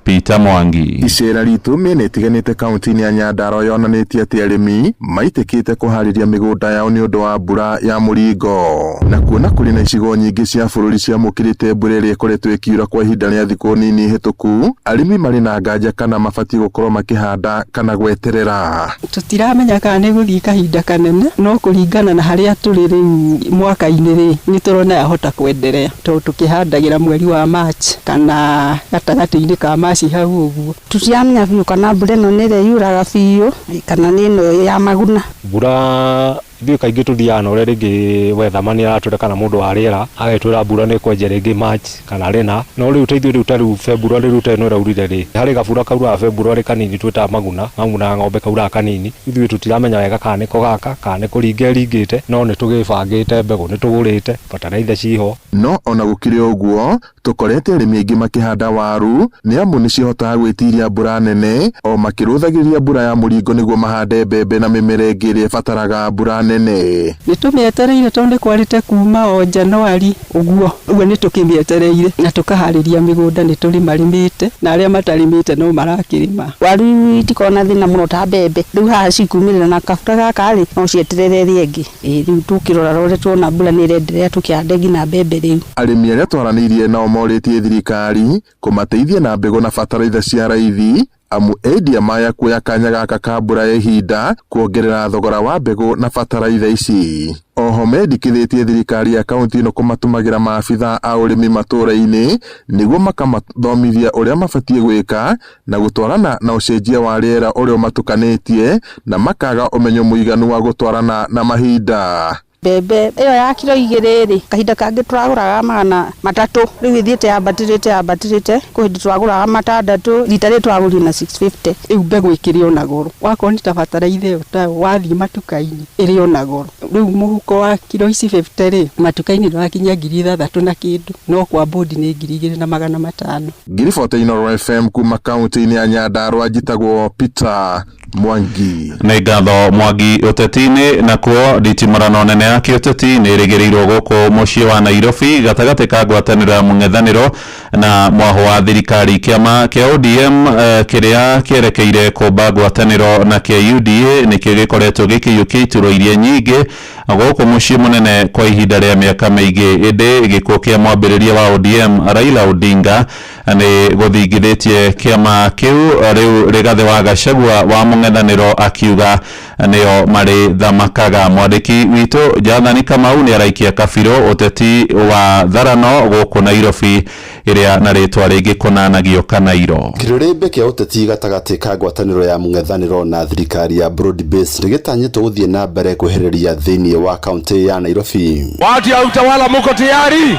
Peter Mwangi. Icera ritũ mĩena ĩtiganĩte kaunti-inĩ ya Nyandarua yonanĩtie atĩ arĩmi maitĩkĩte kũharĩria mĩgũnda yao nĩ ũndũ wa mbura ya mũringo, na kuona kũrĩ na icigo nyingĩ cia bũrũri ciamũkĩrĩte mbura ĩrĩa ĩkoretwo ĩkiura kwa ihinda rĩa thikũ nini hĩtũku, arĩmi marĩ na nganja kana mabatiĩ gũkorwo makĩhanda kana gweterera. Tũtiramenya kana nĩ gũthiĩ kahinda kanene, no kũringana na harĩa tũrĩ rĩu mwaka-inĩ rĩ, nĩ tũrona yahota kwenderea tondũ tũkĩhandagĩra mweri wa March kana gatagatĩ-inĩ ka March hau ũguo. Tũtiramenya biũ kana mbura ĩno nĩ ĩrĩa yuraga biũ kana nĩ ĩno ya maguna. Mbura ithuĩ kaingĩ tũthiaga na ũrĩa rĩngĩ weatherman aratwĩra kana mũndũ wa rĩera agetwĩra mbura nĩ ĩkwenja rĩngĩ March kana rĩna, no rĩu ta ithuĩ rĩu ta rĩu February rĩu ta ĩno ĩraurire rĩ, harĩ gabura kauraga February kanini twĩtaga maguna, maguna ng'ombe kauraga kanini. Ithuĩ tũtiramenya wega kana nĩko gaka kana nĩ kũringa ĩringĩte, no nĩ tũgĩbangĩte, mbegũ nĩ tũgũrĩte, bataraitha ciho. No ona gũkĩrĩ ũguo, tũkorete arĩmi aingĩ makĩhanda waru nĩ amu nĩ cihotaga gwĩtiria mbura nene, o makĩrũthagĩrĩria mbura ya mũringo nĩguo mahande mbembe na mĩmera ĩngĩ ĩrĩa ĩbataraga mbura nene. Nĩ tũmĩetereire tondũ nĩ kwarĩte kuma o Januari ũguo, ũguo nĩ tũkĩmĩetereire na tũkaharĩria mĩgũnda, nĩ tũrĩmarĩmĩte na arĩa matarĩmĩte no marakĩrĩma. Waru itikoragwo na thĩna mũno ta mbembe, rĩu haha cikumĩrĩra na kabura gaka rĩ, no cieterere ĩrĩa ĩngĩ. Rĩu tũkĩrora rore tuona mbura nĩ ĩrenderea tũkĩhande nginya mbembe rĩu. Arĩmi arĩa twaranĩirie nao morĩtie thirikari kũmateithia na mbegũ na bataraitha cia raithi, amu endia maya kuoya kanya gaka ka mbura ya ihinda kuongerera thogora wa mbegũ na bataraitha ici. Oho mendekithĩtie thirikari ya kaunti ĩno kũmatũmagĩra maabitha a ũrĩmi matũũra-inĩ nĩguo makamathomithia ũrĩa mabatiĩ gwĩka na gũtwarana na ũcenjia wa rĩera ũrĩa ũmatukanĩtie, na makaga ũmenyo mũiganu wa gũtwarana na mahinda. Mbembe ĩyo ya kiro 2 rĩ, kahinda kangĩ tũragũraga 300, rĩu ĩthiĩte yambatĩrĩte yambatĩrĩte, kwĩ hĩndĩ twagũraga 600, rita rĩrĩ twagũrire na 650. Rĩu mbegũ ĩkĩrĩ ona goro, wakorwo nĩ ta bataraitha ĩyo tayo wathiĩ matuka-inĩ ĩrĩ ona goro. Rĩu mũhuko wa kiro ici 50 rĩ, matuka-inĩ ndũrakinyia 6,000 na kĩndũ, no kwa bodi nĩ 2,500. Ngiribota Inooro FM kuma kaunti-inĩ ya Nyandarua, njĩtagwo Peter Mwangi. Nĩ ngatho Mwangi. Ũteti-inĩ nakuo, nditimũrano nene ya kĩũteti nĩ ĩrĩgĩrĩirwo gũkũ mũciĩ wa Nairobi gatagatĩ ka ngwatanĩro ya mũng'ethanĩro na mwahũ wa thirikari. Kĩama kĩa ODM kĩrĩa kĩerekeire kũmba ngwatanĩro na kĩa UDA nĩkĩo gĩkoretwo gĩkĩiyũkia iturwa iria nyingĩ gũkũ mũciĩ mũnene kwa ihinda rĩa mĩaka mĩingĩ. Ĩndĩ gĩkuũ kĩa mwambĩrĩria wa ODM Raila Odinga nĩ gũthingithĩtie kĩama kĩu. Rĩu Rigathĩ wa Gachagua wa mũng'ethanĩro akiuga nĩo marĩ thamakaga. Mwandĩki witũ Jathani Kamau nĩ araikia kabirũ ũteti wa tharano gũkũ Nairobi ĩrĩa na rĩtwa rĩngĩ kũnanagio Kanairo. Kĩrĩrĩmbĩ kĩa ũteti gatagatĩ ka ngwatanĩro ya mũng'ethanĩro na thirikari ya broad base nĩ gĩtanyĩtwo gũthiĩ na mbere kwehereria thĩinĩ wa kaunti ya Nairobi. Watu ya utawala, muko tayari?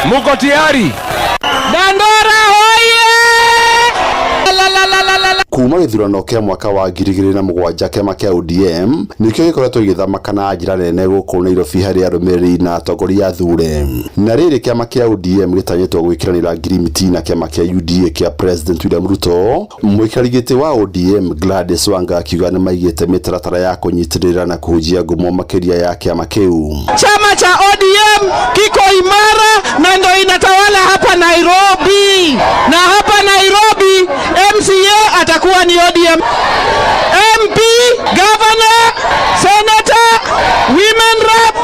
Muko tayari? Dandora hoye! La la la la la la. Kuma gĩthurano kĩa mwaka wa 2007, kĩama kĩa ODM nĩkĩo gĩkoretwo gĩgĩthamaka na njĩra nene gũkũ Nairobi harĩ arũmĩrĩri na atongoria athure. Na rĩrĩ, kĩama kĩa ODM gĩtanyĩtwo gwĩkĩranĩra ngirimiti na kĩama kĩa UDA kĩa President William Ruto. Mũikarĩri gĩtĩ wa ODM Gladys Wanga akiuga nĩ maigĩte mĩtaratara ya kũnyitĩrĩra na kũhunjia ngumo makĩria ya kĩama kĩu. Chama cha ODM kiko imara na ndo inatawala hapa Nairobi, na hapa Nairobi MCA atakuwa ni ODM, MP, governor, senator, women rep.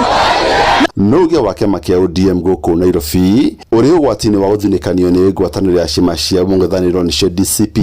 Nuge wa kĩama kĩa ODM gũkũ Nairobi ũrĩ ũgwati-inĩ wa gũthinĩkanio nĩ ngwatanĩro ya ciama cia mũng'ethanĩro nĩcio DCP,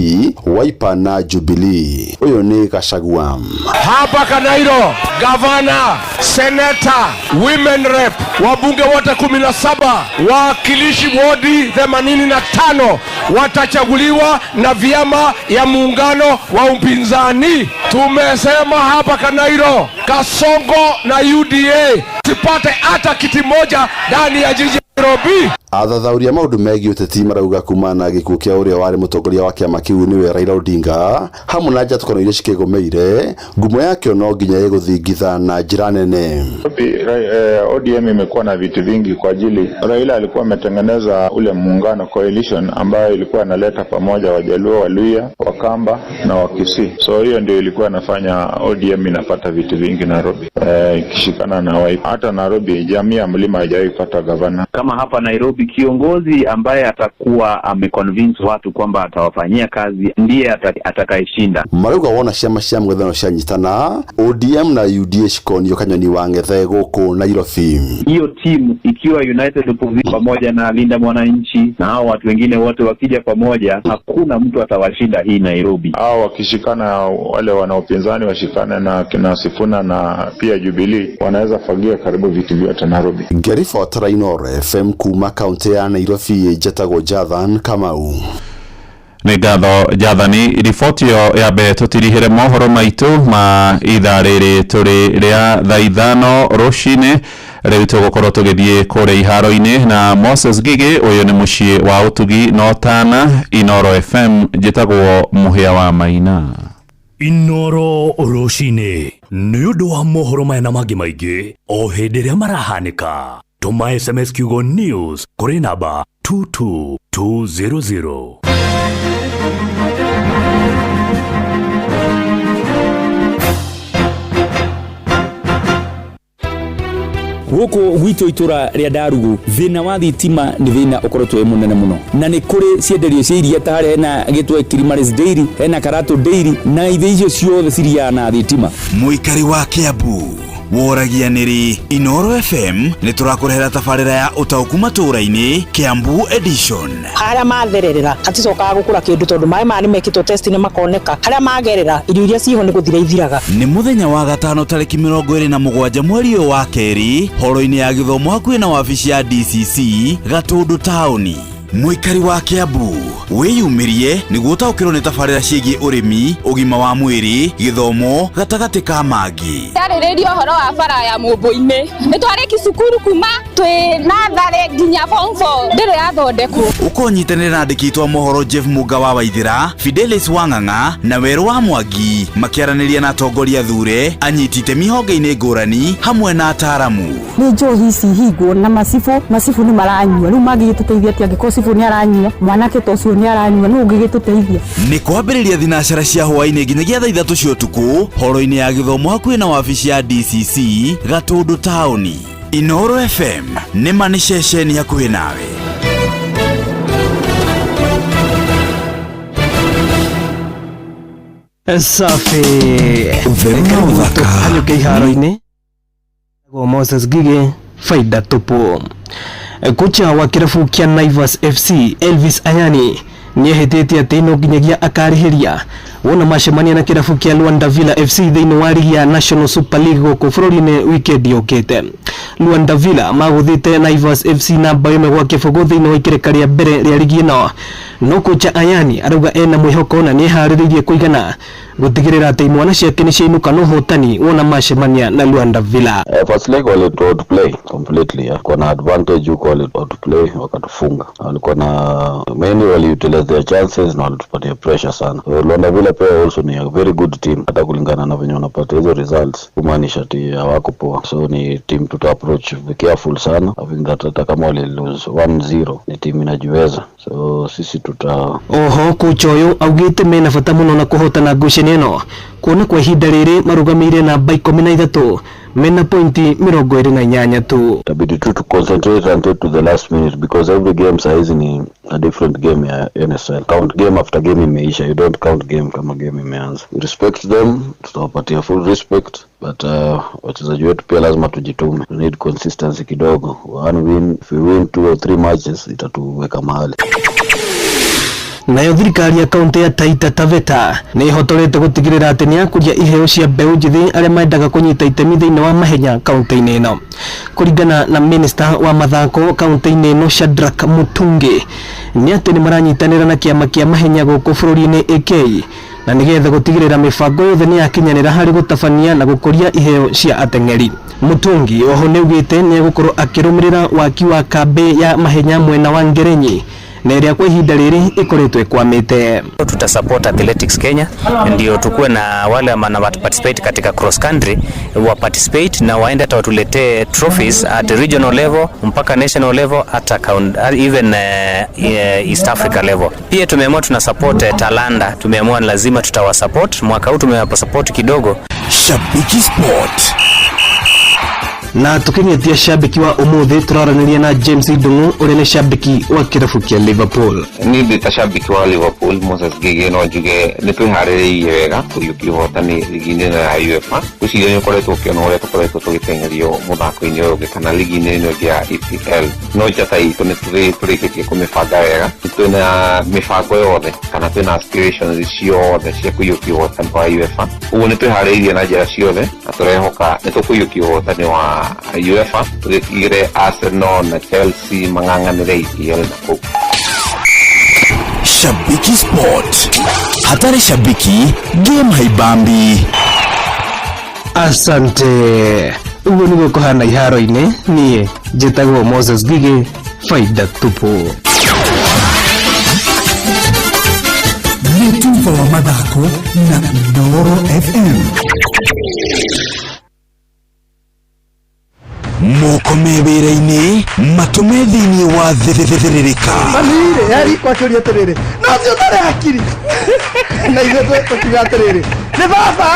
Wiper na Jubilee. Ũyũ nĩ Gachagua. Hapa Kanairo, gavana, seneta, women rep, wabunge wote 17, wawakilishi wodi 85 watachaguliwa na vyama ya muungano wa upinzani. Tumesema hapa Kanairo, Kasongo na UDA sipate hata kiti moja ndani ya jiji Nairobi. Athathaũri a maũndũ megiĩ ũteti marauga kumana na gĩkuũ kĩa ũrĩa warĩ mũtongoria wa kĩama kĩu nĩwe Raila Odinga hamwe na njatũkano iria cikĩgũmĩire ngumo yakĩo no nginya ĩgũthingitha na njĩra nene. ODM imekuwa na vitu vingi kwa ajili Raila alikuwa ametengeneza ule muungano coalition ambayo ilikuwa inaleta pamoja Wajaluo, Waluya, Wakamba na Wakisii. So hiyo ndio ilikuwa inafanya ODM inapata vitu vingi Nairobi, ikishikana na Wiper. Hata Nairobi jamii ya mlima haijawahi kupata gavana. Kama hapa Nairobi, kiongozi ambaye atakuwa ameconvince watu kwamba atawafanyia kazi ndiye atakayeshinda. Marauga wona ciama cia mũng'ethanĩro cianyitana ODM na UDA cikonio kanyoni wa ng'ethe gũkũ Nairobi. Hiyo timu ikiwa United Opposition pamoja na Linda Mwananchi na hao watu wengine wote wakija pamoja, hakuna mtu atawashinda hii Nairobi. Hao wakishikana, wale wanaopinzani washikane na kina Sifuna na pia Jubilee, wanaweza fagia karibu vitu vyote Nairobi. Ngĩribotera Inooro FM kuma kaunti ya Nairobi njetagwo Jathan Kamau. Nĩ ngatho Jathani. Riboti ĩyo ya mbere tũtirihĩre mohoro maitũ ma ithaa rĩrĩ tũrĩ rĩa thaa 5 rũcinĩ. Rĩu tũgũkorwo tũgĩthiĩ kũrĩa iharo-inĩ na Moses Gigi. Ũyũ nĩ mũciĩ wa ũtugi na ũtana Inooro FM. Njĩtagwo Mũhĩa wa Maina. Inooro rũcinĩ nĩ ũndũ wa mohoro maya na mangĩ maingĩ o hĩndĩ ĩrĩa marahanĩka, tũma SMS kiugo news kũrĩ namba 22200. Gũkũ gwitũ itũra rĩa Ndarugu, thĩna wa thitima nĩ thĩna ũkoretwo wĩ mũnene mũno, na nĩ kũrĩ cienderio cia iria ta harĩa hena gĩtwe Kilimaris Dairy, hena Karatu Dairy, na ithĩ icio ciothe ciriaga na thitima. Mũikari wa Kiambu woragia nĩrĩ Inooro FM nĩ tũrakũrehera tabarĩra ya ũtaũku matũũra-inĩ Kiambu edition. Harĩa mathererera haticokaga gũkũra kĩndũ tondũ maĩ maya nĩ mekĩtwo test nĩ makoneka harĩa magerera irio iria ciho nĩ gũthira ithiraga. Nĩ mũthenya wa gatano tarĩki 27 mweri ũyũ wa kerĩ horo-inĩ ya gĩthomo hakuhĩ na wabici ya DCC Gatũndũ taũni. Mũikari wa Kiambu wĩyumĩrie nĩguo ũtaũkĩrwo nĩ tabarĩra ciĩgiĩ ũrĩmi, ũgima wa mwĩrĩ, gĩthomo gatagatĩ ka mangĩ. Ndarĩrĩria ũhoro wa bara ya Mũmbũ-inĩ, nĩ twarĩki cukuru kuma twĩ natharĩ nginya form 4 ndĩrĩ yathondekwo. Ũkonyitanĩra na andĩki aitũ a mohoro Jeff Mũnga wa Waithĩra, Fidelis Wang'ang'a na Werũ wa Mwangi makĩaranĩria na atongoria thure, anyiti itemi honge-inĩ ngũrani hamwe na ataaramu. Nĩ njohi ici hingwo na macibũ, macibũ nĩ maranyua, rĩu mangĩgĩtũteithia atĩa angĩkorwo cibũ nĩ aranyua, mwanake ta ũcio nĩ aranyua, nũ ũngĩgĩtũteithia? Nĩ kwambĩrĩria thinacara cia hwaĩ-inĩ nginyagia thaa 3 cia ũtukũ horo-inĩ ya gĩthomo hakuhĩ na wabici ya DCC Gatũndũ taũni. Inooro FM nĩ ma nĩ ceceni hakuhĩ nawe. Safi. Ũtheru na ũthaka. Hanyũke iharo-inĩ Moses Gige faida tupu. Kocha wa kĩrabu kĩa Naivas FC Elvis Ayani nĩehĩtĩte atĩ no nginyagia akarĩhĩria wona macemania na kĩrabu kĩa Luanda Villa FC thĩinĩ wa ligi ya National Super League gũkũ bũrũri-inĩ wikendi yũkĩte. Luanda Villa magũthĩte Naivas FC namba 1-0 thĩinĩ wa ikereka rĩa mbere rĩa ligi ĩno, no kocha Ayani arauga ena mwĩhoko na nĩeharĩrĩirie kũigana gũtigĩrĩra atĩ imwana ciake nĩciainũka na ũhotani wona macemania na Luanda Villa. First leg wali outplay completely. Walikuwa na advantage huko, wali outplay wakatufunga. Walikuwa na many, wali utilize their chances na walitupatia pressure sana. So, Luanda Villa pia also ni a very good team, hata kulingana na venye wanapata hizo results kumaanisha ati hawako poa. So ni team tuta approach be careful sana. I think that hata kama wali lose 1-0 ni team inajiweza. So sisi tuta Oho kocha ũyũ augĩte mena bata mũno na kũhotana ngucanio kaunti-inĩ ĩno kuona kwa ihinda rĩrĩ marũgamĩire namba 13 mena pointi 28 tu. Itabidi tu to concentrate until to the last minute because every game saizi ni a different game ya NSL. Count game after game imeisha, you don't count game kama game imeanza. We respect them, tutawapatia full respect but wachezaji wetu pia lazima tujitume. We need consistency kidogo. One win, if we win two or three matches itatuweka mahali. Nayo thirikari ya kaunti ya Taita Taveta nĩ ĩhotorete gũtigĩrĩra atĩ nĩ yakũria iheo cia mbeũ njĩthĩ arĩa mendaga kũnyita itemi thĩinĩ wa mahenya kaunti-inĩ ĩno. Kũringana na minista wa mathako kaunti-inĩ ĩno Shadrack Mutungi, nĩ atĩ nĩ maranyitanĩra na kĩama kĩa mahenya gũkũ bũrũri-inĩ AK na nĩgetha gũtigĩrĩra mĩbango yothe nĩ yakinyanĩra harĩ gũtabania na gũkũria iheo cia ateng'eri. Mutungi oho nĩ augĩte nĩ egũkorwo akĩrũmĩrĩra waki wa kambĩ ya mahenya mwena wa Ngerenyi na ĩrĩa kwa ihinda rĩrĩ ĩkoretwo ĩkwamĩte. Tuta support Athletics Kenya ndio tukuwe na wale ambao participate katika cross country wa participate na waende hata watuletee trophies at regional level mpaka national level hata even East Africa level. Pia tumeamua tuna support Talanda, tumeamua lazima tutawasupport mwaka huu, tumewapa support kidogo. Shabiki Sport. Na tukinyĩtia shabiki wa ũmũthĩ tũraranĩria na James Ndung'u ũrĩa nĩ shabiki wa kĩrabu kĩa Liverpool. Niĩ ndĩ ta shabiki wa Liverpool Moses Ngĩgĩ no njuge nĩ twĩharĩrĩirie wega kũiyũkia ũhotani ligi-inĩ ĩno ya UEFA. Ngwĩciria nĩ ũkoretwo ũkĩona ũrĩa tũkoretwo tũgĩteng'erio mũthako-inĩ ũyũ ũngĩ kana ligi-inĩ ĩno ĩngĩ ya EPL. No njata itũ nĩ tũrĩkĩtie kũmĩbanga wega, twĩna mĩbango yothe kana twĩna aspirations ciothe cia kũiyũkia ũhotani wa UEFA. Ũguo nĩ twĩharĩirie na njĩra ciothe na tũrehoka nĩ tũkũiyũkia ũhotani wa UEFA tũgĩtigĩre Arsenal na Chelsea mang'ang'anĩre EPL na kũu. Shabiki Sport. Hatari shabiki, game haibambi. Asante. Ũguo nĩguo kũhana iharo-inĩ. Niĩ njĩtagwo Moses Ngigĩ, faida tupu. Nĩ tuba wa mathako na Inooro FM. Moko me wĩra-inĩ matũme thĩinĩ wa thĩrĩrĩka. Mami-rĩ, yari kwakĩũria atĩrĩrĩ, no ũcio ũtarĩ hakiri. Na ithuĩ tũkiuga atĩrĩrĩ, nĩ baba.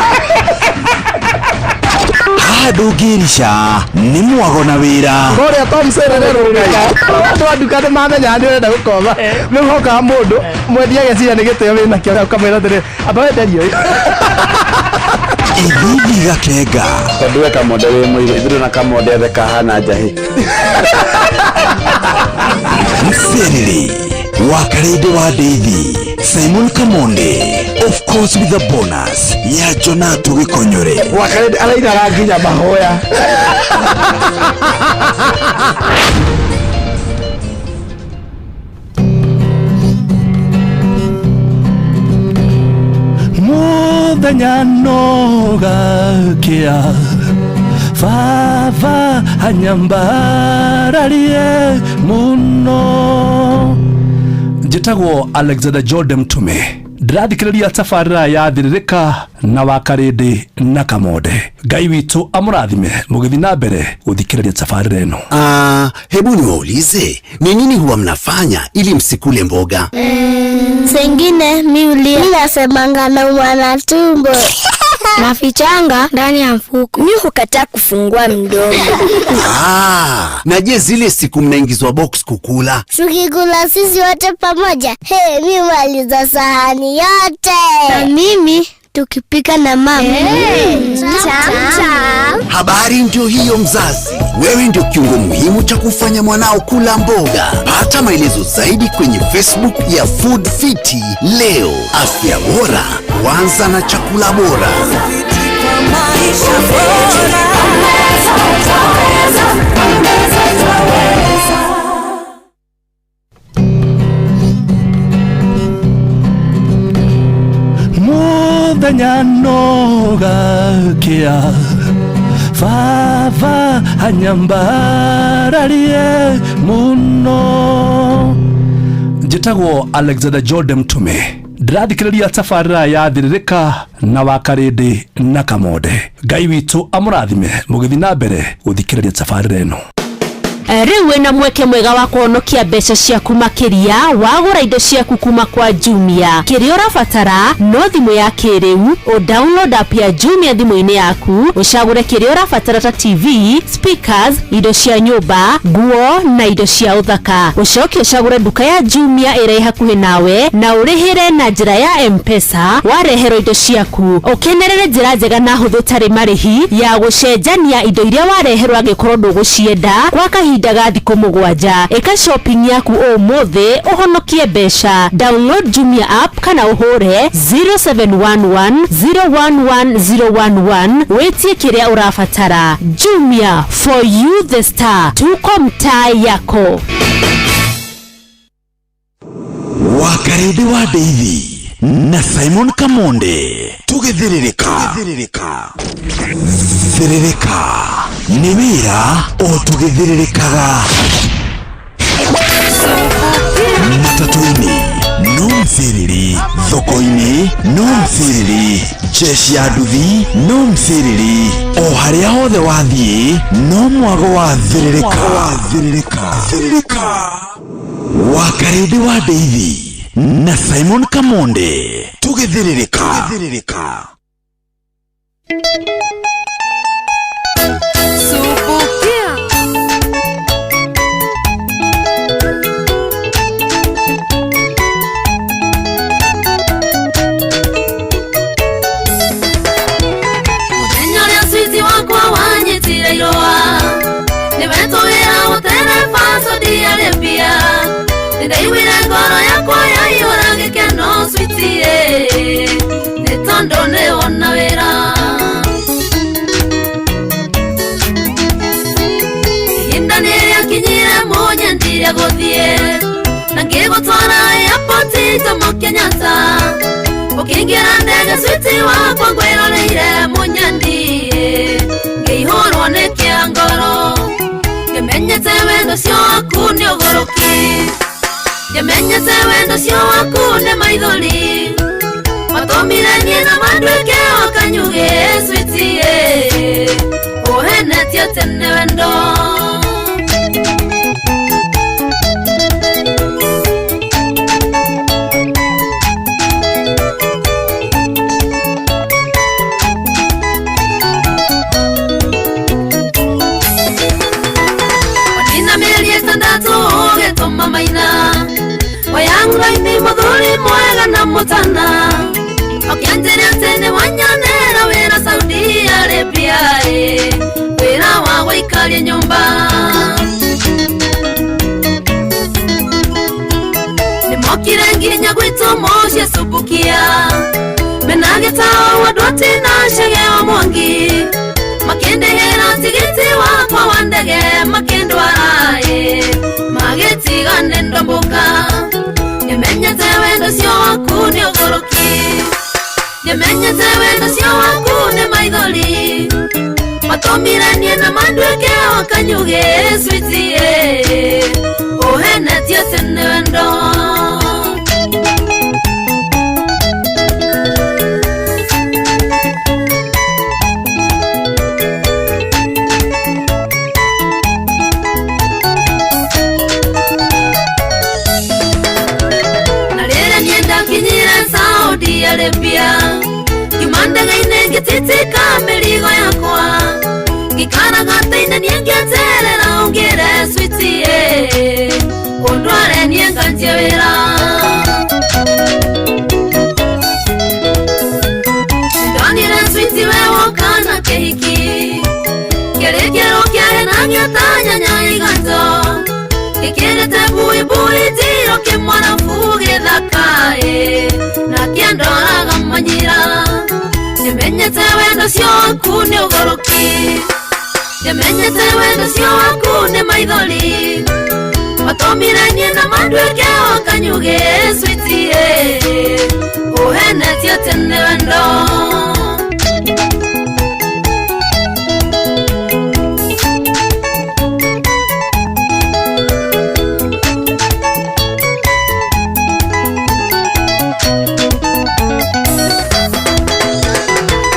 Haha ndũngĩrica nĩ mwago na wĩra. Kũrĩa Tom Serere rũngai. Andũ a nduka nĩ mamenya nĩ ũrenda gũkoma. Nĩ ũhokaga mũndũ mwendia ageciria nĩ gĩtĩo wĩnakĩo ũkamwĩra atĩrĩrĩ, amba wenderio ĩ. Ithithi gakenga. Tondũ we kamonde wĩ mũirũ, ithuĩ na kamonde othe kahana njahĩ. Mserere wa Karende wa Ndeithi, Simon Kamonde, of course with a bonus ya Jonato Gĩkonyore. Wa Karende arainaga nginya mahoya. Mũthenya no gakĩa baba anyambararie mũno. Njĩtagwo Alexander Jordan Mtume, ndĩrathikĩrĩria tabarĩra ya Thĩrĩrĩka na wa Karĩndĩ na Kamonde. Ngai witũ amũrathime mũgĩthiĩ na mbere gũthikĩrĩria tabarĩra ĩno. Hebu niwaulize, ni nini huwa mnafanya ili msikule mboga? Sengine mi ulia. Mi nasemanga naumwa na tumbo. Nafichanga ndani ya mfuko. Mi hukataa kufungua mdomo. Na je zile siku mnaingizwa box kukula? Tukikula sisi wote pamoja, hey, mi maliza sahani yote. Na mimi tukipika na mama. Hey, tam. Habari ndio hiyo mzazi. Wewe ndio kiungo muhimu cha kufanya mwanao kula mboga. Pata maelezo zaidi kwenye Facebook ya Food Fiti leo. Afya bora huanza na chakula bora. Mũthenya no gakĩa baba anyambararie mũno. Njĩtagwo Alexander Jordan Mtume, ndĩrathikĩrĩria tabarĩra ya Thĩrĩrĩka na wa Karĩndĩ na Kamonde. Ngai witũ amũrathime mũgĩthiĩ na mbere gũthikĩrĩria tabarĩra ĩno. Rĩu wĩna mweke mwega wa kũhonokia mbeca ciaku makĩria wagũra indo ciaku kuma kwa Jumia. Kĩrĩa ũrabatara no thimũ ya kĩrĩu, ũ download app ya Jumia thimũ-inĩ yaku, ũcagũre kĩrĩa ũrabatara ta TV, speakers, indo cia nyũmba, nguo na indo cia ũthaka. Ũcoke ũcagũre nduka ya Jumia ĩrĩa ĩ hakuhĩ nawe na ũrĩhĩre na njĩra ya M-Pesa wareherwo indo ciaku. Ũkenerere njĩra njega na hũthũ tarĩ marĩhi ya gũcenjania indo iria wareherwo angĩkorwo ndũgũcienda kwa kahinda ga thikũ 7. Ĩka shopping yaku ũmũthĩ ũhonokie mbeca. Download Jumia app kana ũhũre 0711 011 011 wĩtie kĩrĩa ũrabatara. Jumia, for you the star, tuko mtaa yako. Wakarĩndĩ wa Ndeithi na Simon Kamonde tũgĩthĩrĩrĩka thĩrĩrĩka nĩ wĩra o tũgĩthĩrĩrĩkaga matatũ-inĩ no mcĩrĩri, thoko-inĩ no mcĩrĩri, jeshi ya nduthi no mcĩrĩri, o harĩa hothe wathiĩ no mwago wa thĩrĩrĩka. Wakarĩndĩ wa Ndeithi na Simon Kamonde tũgĩthĩrĩrĩka. Subukia. Mũthenya ũrĩa switi wakwa wanyitire irũa nĩwetwo wĩra gũtereba Saudi Arabia, nĩndaiguire ngoro yakwa yaiyũra gĩkeno switi nĩ tondũ nĩwona wĩra. Ihinda nĩrĩakinyire mũnyendire gũthiĩ na ngĩgũtwara airport Jomo Kenyatta, ũkĩingĩra ndege switi wakwa ngwĩroreire mũnyendi ngĩihũrwo nĩ kĩangoro, ngĩmenyete wendo ũcio waku nĩ ũgũrũki, ngĩmenyete wendo ũcio waku nĩ maithori matũmire niĩ na manduĩke o kanyugĩ switi ũhenetie tene wendo. Nina mĩeri ĩtandatũ ũgĩtũma maina wayang'aini mũthuri mwega na mũtana ũkĩanjĩra atĩ nĩwanyonera wĩra Saudi Arabia wĩra wa gũikaria nyũmba. Nĩmokire nginya gwitũ mũciĩ Subukia mena gĩtao andũ atĩ na Chege wa Mwangi makĩndĩhĩra tigiti wakwa wa ndege makĩndwara magĩtiga nĩ ndombũka, nĩmenyete wendo ũcio waku nĩ ũgũrũki, nĩmenyete wendo ũcio waku nĩ maithori matũmire niĩ na manduĩke o kanyugĩ switi ũhenetie tene wendo. Saudi Arabia ngiuma ndege-inĩ ngĩtitika mĩrigo yakwa ngĩikara gatainĩ niĩ ngĩeterera ũngĩre switi ũndware niĩ nganjie wĩra. Ndonire switi we woka na kĩhiki kĩrĩ kĩerũ kĩahenagia ta nyanya iganjo gĩkĩrĩte buibui njirũ kĩmwarabu gĩthaka na kĩandoraga manyira, nĩmenyete wendo ũcio waku nĩ ũgũrũki, nĩmenyete wendo ũcio waku nĩ maithori matũmire niĩ na manduĩke o kanyugĩ switi ũhenetie tene wendo.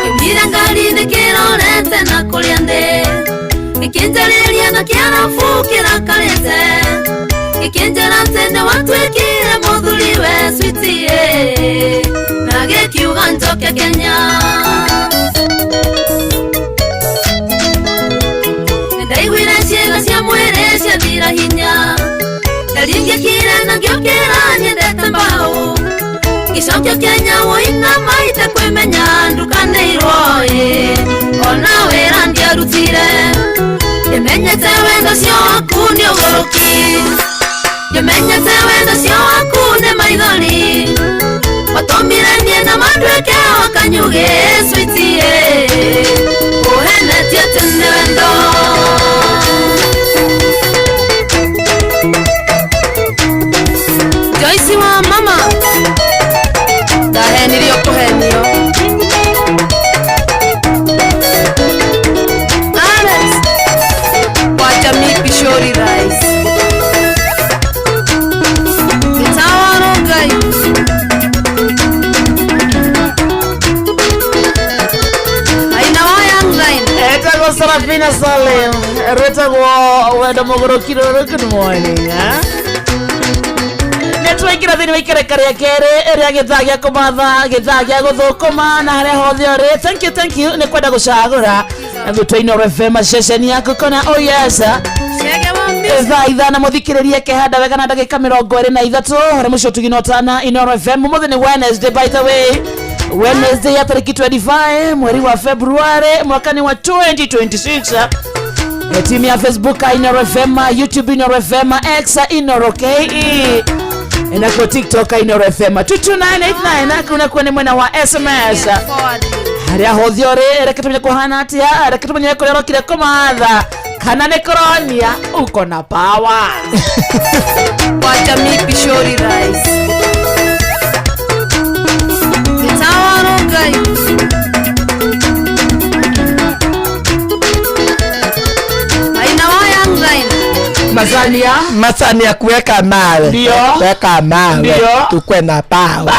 Kiumire ngari-inĩ kĩrorete na kũrĩa ndĩ gĩkĩnjarĩria Gĩkĩnjarĩria na kĩarabu kĩrakarĩte, gĩkĩnjĩra atĩ nĩwatuĩkire mũthuri we sweetie, na gĩkiuga njoke Kenya. Nĩndaiguire ciĩga cia mwĩrĩ ciathira hinya, ndaringĩkire na ngĩũkĩra nyendete mbaũ. Gĩcokio Kenya woina maite kwĩmenya ndukanĩirwo ĩ, ona wĩra ndiarutire. Ndimenyete wendo ũcio waku nĩ ũgũrũki, ndimenyete wendo ũcio waku nĩ maithori, watũmire niĩ na manduĩke wa kanyugĩ sweetie, ũhenetie atĩ nĩ wendo. Joyce wa mama ndahenirio kũhenio. Alex wa jamii Pishori Rice Gĩtawaro Ngai Aina wa Young Line. Etagwo Sarafina Salim, rwĩtagwo wendo mũgũrũki rũrũ. Good morning, eh? Nĩtwaingĩra thĩinĩ wa ikereka rĩa kerĩ rĩa gĩthaa gĩa kũmatha, gĩthaa gĩa gũthũkũma na harĩa hothe ũrĩ. Thank you, thank you nĩ kwenda gũcagũra gwitũ Inooro FM ceceni yaku kona. Oh yes, thaa 5 mũthikĩrĩrie kehanda wega na ndagĩka 23 harĩ mũciĩ ũtugino tana Inooro FM. Ũmũthĩ nĩ Wednesday, by the way, Wednesday ya tarĩki 25 mweri wa February mwaka nĩ wa 2026. Timu ya Facebook Inooro FM, YouTube Inooro FM, X Inooro KE na kwa TikTok Inooro FM 22989 kuna kuwa ni mwena wa SMS. Harĩa hothe ũrĩ, reke tũmenye kũhana atĩa, reke tũmenye kũrĩa ũrokire kũmatha kana nĩ kũronia uko na power. Wa jamii Pishori Rice Gĩtawaro Ngai Aina wa Young Line. Masania, Masania kuweka mawe. Ndio. Weka mawe. Ndio. Tukwe na pawa.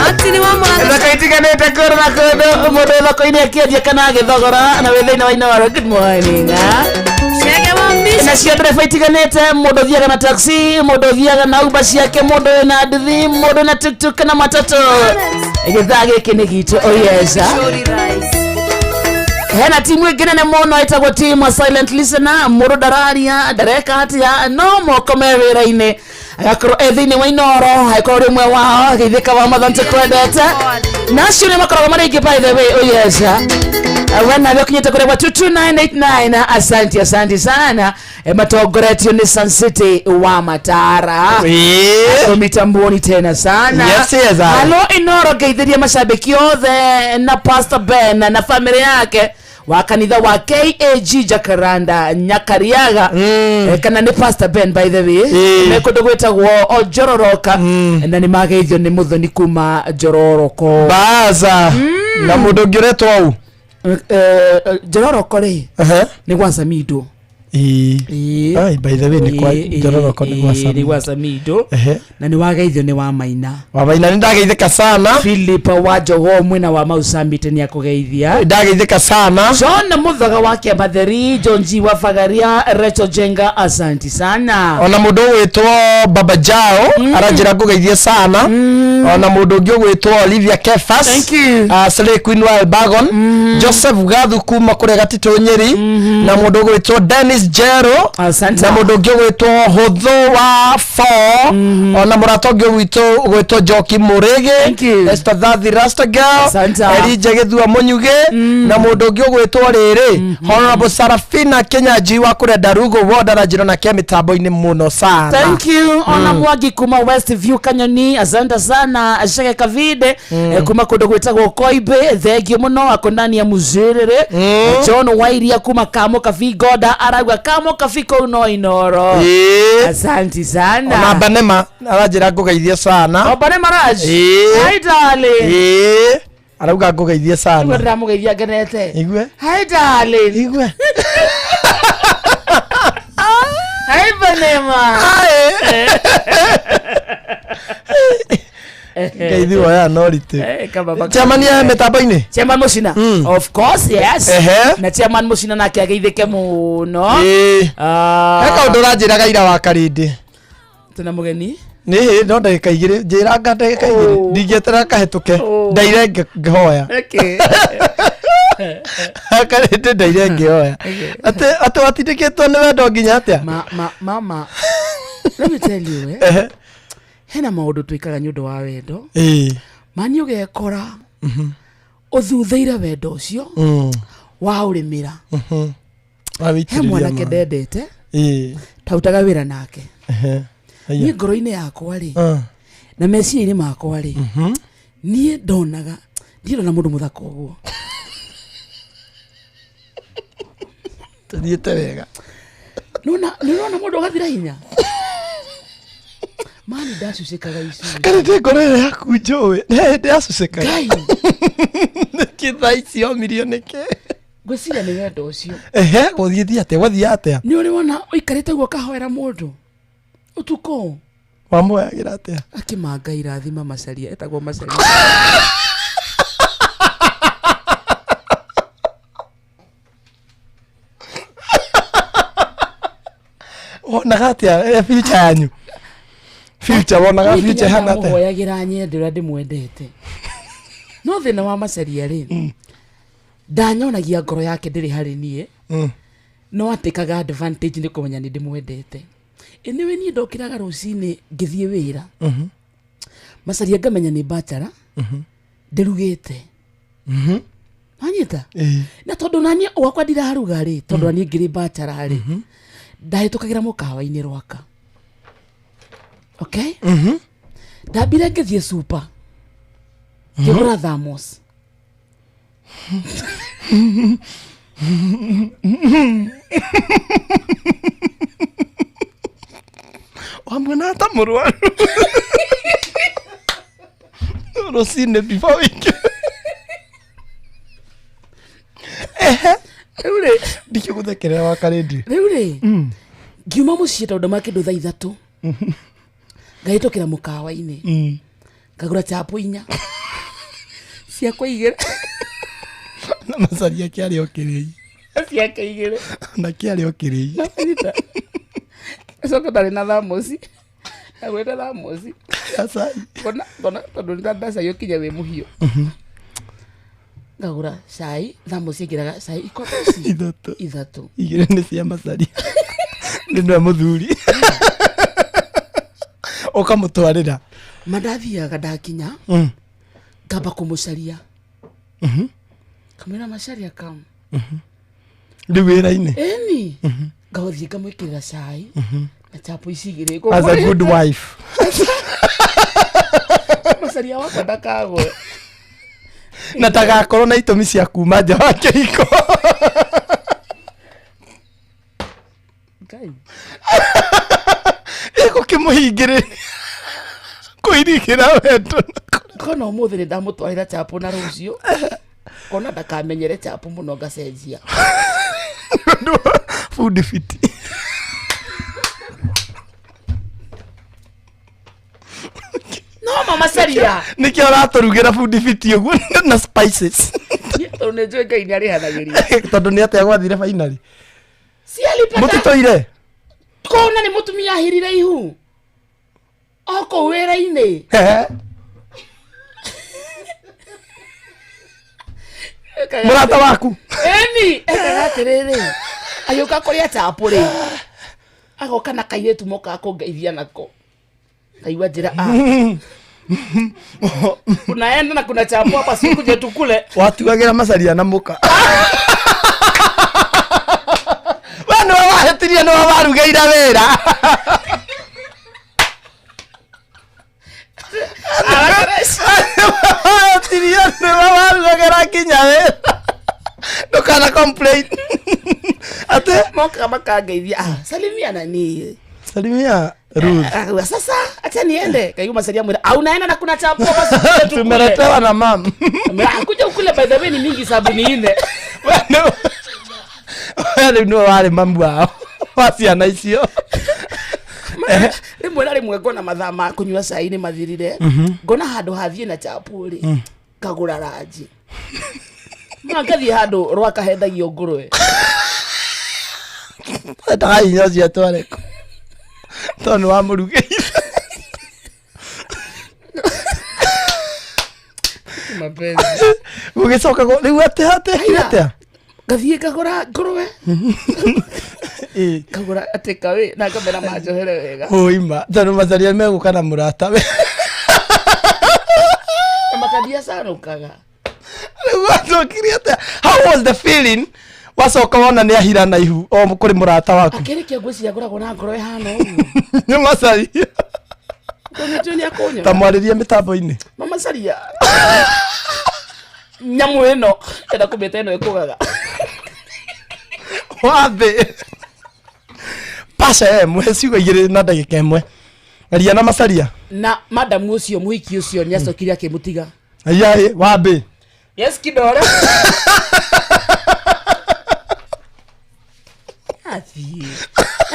Atini wa mwana Thoko itiganĩte kũndũ na kũndũ, mũndũ thoko-inĩ akĩendia kana agĩthogora na wĩ thĩinĩ wa Inooro. Good morning, ah. Chege wa Mbisho. Nacio ndereba itiganĩte, mũndũ ũthiaga na taxi, mũndũ ũthiaga na Uber ciake, mũndũ wĩna nduthi, mũndũ na tuktuk na matatũ. Gĩthaa gĩkĩ nĩ gitũ. Oh yes, ah. Pishori Rice. Hena timu ĩngĩ nene mũno ĩtagwo timu ya silent listener. Mũndũ ndararia, ndareka atĩa, no moko me wĩra-inĩ agakorwo e thĩinĩ wa Inooro, agĩkorwo ũrĩ ũmwe wao geithĩka wa Mwathani tũkwendete. Na acio nĩ makoragwo marĩ aingĩ, by the way. Oh yes, ah. We nawe ũkinyĩte kũrĩa gwa 22989, asante, asante sana. Matongoretio nĩ Sun City wa Matara. Ĩĩ. Mitamboni tena sana. Yes, yes, aye. Halo Inooro, ngeithĩria mashabiki othe na Pastor Ben na family yake wa kanitha wa KAG Jacaranda Nyakariaga. Kana nĩ Pastor Ben, by the way, me kũndũ gwĩtagwo o Njororoka, na nĩ mageithio nĩ mũthoni kuma Njororoko. Baza. Na mũndũ ũngĩ ũretwo au. Njororoko rĩ nĩ gwa Samido. Ĩĩ. Ai, by the way, nĩ kwa Njororoko nĩ gwa Nĩ Samido. gwa Samido. Na nĩ wageithio nĩ wa Maina. Wa Maina nĩ ndageithĩka sana. Philip wa Jogoo mwena wa Mau Summit nĩ akũgeithia. Ndageithĩka sana. John Muthaga wa Kĩambatheri, John G wa Fagaria, Rachel Jenga, asanti sana. Ona mũndũ ũgwĩtwo Baba Jao aranjĩra ngũgeithie sana. Ona mũndũ ũngĩ ũgwĩtwo Olivia Kefas. Thank you. Slay Queen wa Elbagon. Joseph Gathu kuma kũrĩa Gatitũ Nyeri. Na mũndũ ũgwĩtwo Dennis Jero. Asante. Na mũndũ ũngĩ ũgwĩtwo Hũthũ wa Four. Ona mũrata ũngĩ witũ ũgwĩtwo Njoki Mũrĩgĩ. Thank you. Esther Thathi Rasta Girl. Asante. Elijah Gĩthua Mũnyugĩ. Na mũndũ ũngĩ ũgwĩtwo rĩrĩ Honorable Sarafina Kinyanjui wa kũrĩa Ndarugo Ward aranjĩra nake mĩtambo-inĩ mũno sana. Thank you. Ona Mwangi kuma West View Kanyoni, asante sana. Shege Kavide kuma kũndũ gwĩtagwo Koibe, thengio mũno ako ndani ya Muzĩrĩrĩ. John Wairia kuma Kamo Kabi Goda arauga Kamo Kabi kũu no Inooro. Ĩĩ. Asante sana. Ona Banema aranjĩra ngũgeithie sana. O Banema Raj. Ĩĩ. Hi darling. Ĩĩ. Arauga ngũgeithie sana. Nĩguo ndĩramũgeithia ngenete. Igue. Hi darling. Igue. Hi Banema. Hi. Ngai thioya no ritĩ. Eh, kama baka- Chairman ya mĩtambo-inĩ? Chairman Mucina. Of course, yes. Ehe. Na Chairman Mucina nake ageithĩke mũno. Ĩĩ. Ah. He kaũndũ ũranjĩraga ira wa karĩndĩ. Tũna mũgeni. Nĩ hĩ no ndagĩka igĩrĩ njĩranga ndagĩka igĩrĩ ndingĩeterera kahĩtũke ndaire ngĩhoya. Okay. Karĩndĩ ndaire ngĩhoya. Atĩ atĩ watindĩkĩtwo nĩ wendo nginya atĩa? Ma, ma, mama. Let me tell you, eh. Ehe. Hena maũndũ twĩkaga nĩ ũndũ wa wendo. Ĩĩ. Mani ũgekora ũthuthĩire wendo ũcio wa ũrĩmĩra. Mhm. He Wawĩitĩrĩria mwanake maĩ. ndendete Ĩĩ. tarutaga wĩra nake. Ehe. Aya. Niĩ ngoro-inĩ yakwa rĩ Ah. na meciria-inĩ makwa rĩ niĩ ndonaga ndirĩ ndona mũndũ mũthaka ũguo. Tũthiĩte wega. Nona nĩũrona mũndũ ũgathira hinya. Mani ndacucĩkaga icunjĩ. Karĩndĩ ngoro ĩyo yaku njũĩ nĩ hĩndĩ yacucĩkaga. Ngai. Nĩkĩ thaa ici yomirio nĩkĩ? Ngwĩciria nĩ wendo ũcio. Ehe, gũthiĩ atĩa? Gwathiĩ atĩa? Nĩ ũrĩ wona ũikarĩte ũguo ũkahoera mũndũ ũtukũ Wamũhoyagĩra atĩa? akĩmanga irathima macaria etagwo macaria. Wonaga atĩa future yanyu? Future wonaga Niĩ future nginya ĩhana atĩa? ndamũhoyagĩra nyende ũrĩa ndĩmwendete no thĩna wa macaria rĩ ndanyonagia ngoro yake ndĩrĩ harĩ niĩ no atĩkaga advantage nĩ kũmenya nĩ ndĩmwendete ĩnĩwe niĩ ndokĩraga rũcinĩ ngĩthiĩ wĩra macaria ngamenya nĩ bachara ndĩrugĩte wanyita na tondũ naniĩ gwakwa ndiraruga rĩ tondũ naniĩ ngĩrĩ bachara rĩ ndahĩtũkagĩra mũkawa-inĩ rwaka okay ndambire ngĩthiĩ supa ngĩgũra thamos Wamuona ta mũrwaru. Rũcinĩ before wĩingĩre. Ehe. Rĩu rĩ ndikĩgũthekerera wa karĩndi. Rĩu rĩ ngiuma mũciĩ tondũ ndauma kĩndũ thaa ithatũ ngahĩtũkĩra mũkawa-inĩ ngagũra chapo inya ciakwa igĩrĩ Na macaria kĩarĩ o kĩrĩi. ciake igĩrĩ Na kĩarĩ o kĩrĩi. Nyita. Acoka ndarĩ na thamosi agũrĩte thamosi Ya cai. ngona ngona tondũ nĩ ndacai ũkinya wĩ mũhiũ ngagũra cai thamosi ĩngĩraga cai ikombe ici Ithatũ. ithatũ Igĩrĩ nĩ cia macaria. Nĩ nĩwe mũthuri. Ũkamũtwarĩra. Ma ndathiaga ndakinya ngamba kũmũcaria kamwĩra macaria kam Rĩu wĩra-inĩ. ĩni ngagũthiĩ ngamwĩkĩrĩra cai na chapo ici igĩrĩ As a good wife. macaria wakwa ndakagwe Na ndagakorwo na itũmi cia kuma nja wa kĩhiko. Ngai. Ĩgũkĩmũhingĩrĩria. Kũirigĩra wendo. Kona ũmũthĩ nĩ ndamũtwarĩra chapo na rũciũ kona ndakamenyere chapo mũno ngacenjia Food fit. no mama caria Nĩkĩo ũratũrugĩra food fit ũguo na spices. tondũ nĩ njũĩ ngai nĩ arĩhanagĩria Tondũ nĩ atĩa gwathire finally. cialipata Mũtitũire. kona nĩ mũtumia ahirire ihu o kũu wĩra-inĩ Ehe. Mũrata waku. ĩni ekaga atĩrĩrĩ agĩũka kũrĩa chapo rĩ agoka na kairĩtu mokaga kũngeithia nako kaigua njĩra ah unaenda na kuna chapo hapa sikuje tukule Watuagĩra macaria na mũka. We nĩwe wahĩtirie nĩwe warugĩire wĩra. Wahĩtirie nĩwe warugagĩra nginya wĩra. Ndũkana complain. Atĩ mokaga makangeithia ah salimia nani Salimia Ruth. Akauga, sasa acha niende kaigua masalia mwira au naenda na kuna chapo hapa sikuje tukule Tumeletewa na mam. Amwĩra, "Ah, kuja ukule by the way ni mingi sabuni ine We rĩu nĩwe warĩ mamu wao wa ciana icio. Rĩmwe na rĩmwe ngona mathaa ma kũnyua cai nĩ mathirire. Ngona handũ hathiĩ na chapu rĩ, kagũra ranji. Ma ngathiĩ handũ rwaka hendagio ngũrwe. Endaga inya ũcio atware kũ tondũ nĩ wamũrugĩire. Mapenzi. Gũgĩcoka rĩu atĩ hatekire atĩa? Ngathiĩ ngagũra ngũrwe. Ngagũra atĩ kawe na ngamera manjohere wega. Ũima tondũ Macharia megũka na mũratawe. Na makandia canũkaga. Rĩu wacokire atĩa? How was the feeling wacoka wona nĩ ahira na ihu o kũrĩ mũrata waku? Akĩrĩkia ngwĩciria ngoragwo na ngoro ĩhana ũguo. Nĩ Macharia. Tondũ nĩ akũnyona. Ta mwarĩrie mĩtambo-inĩ. Mama Caria. Nyamũ ĩno enda kũmĩta ĩno ĩkũgaga. Wathĩ. Pasha ĩmwe ciugo igĩrĩ na ndagĩka ĩmwe. Aria na Macharia. Na madamu ũcio mũhiki ũcio nĩ acokire akĩmũtiga. Aya ĩ wambĩ. Yes kidore. Athiĩ.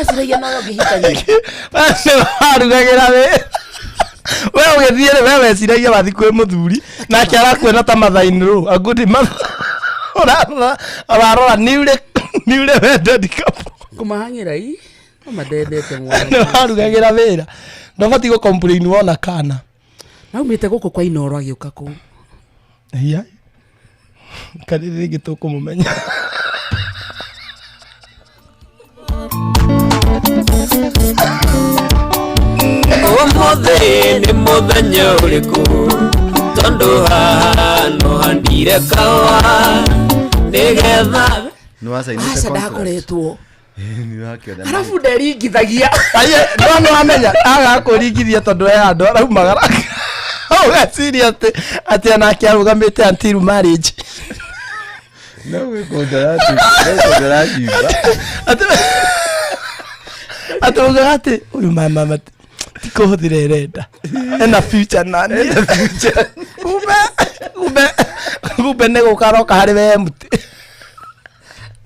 Aciragia no ũngĩhikania. Warugagĩra wĩ. We ũgĩthiĩ rĩ we weciragia wathiĩ kwĩ mũthuri nake arakuona ta mathainĩ rũ a good mother. Ũrarora ũrarora newly wedded couple. Kũmahang'ĩra i. No mandendete mwana. Nĩ warugagĩra wĩra. Ndũbatiĩ gũ complain wona kana. Naumĩte gũkũ kwa Inooro agĩũka kũu. Iya. Karĩ rĩngĩ tũkũmũmenya. Ũmũthĩ nĩ mũthenya ũrĩkũ tondũ haha no handire kawa nĩgetha Nĩ wacainĩte Aca contract? ndakoretwo. Nĩ wakĩona Arabu nderingithagia. Aye, no nĩ wamenya agakũringithia tondũ he handũ araumagara. Ũgeciria atĩ atĩ onake arũgamĩte until marriage. No gwĩkũnjora cimba. Atĩ ugaga atĩ ũyũ mama ti kũhũthĩra ĩrenda. Ena future na niĩ. Kumbe kumbe kumbe nĩ gũka aroka harĩ we mũtĩ.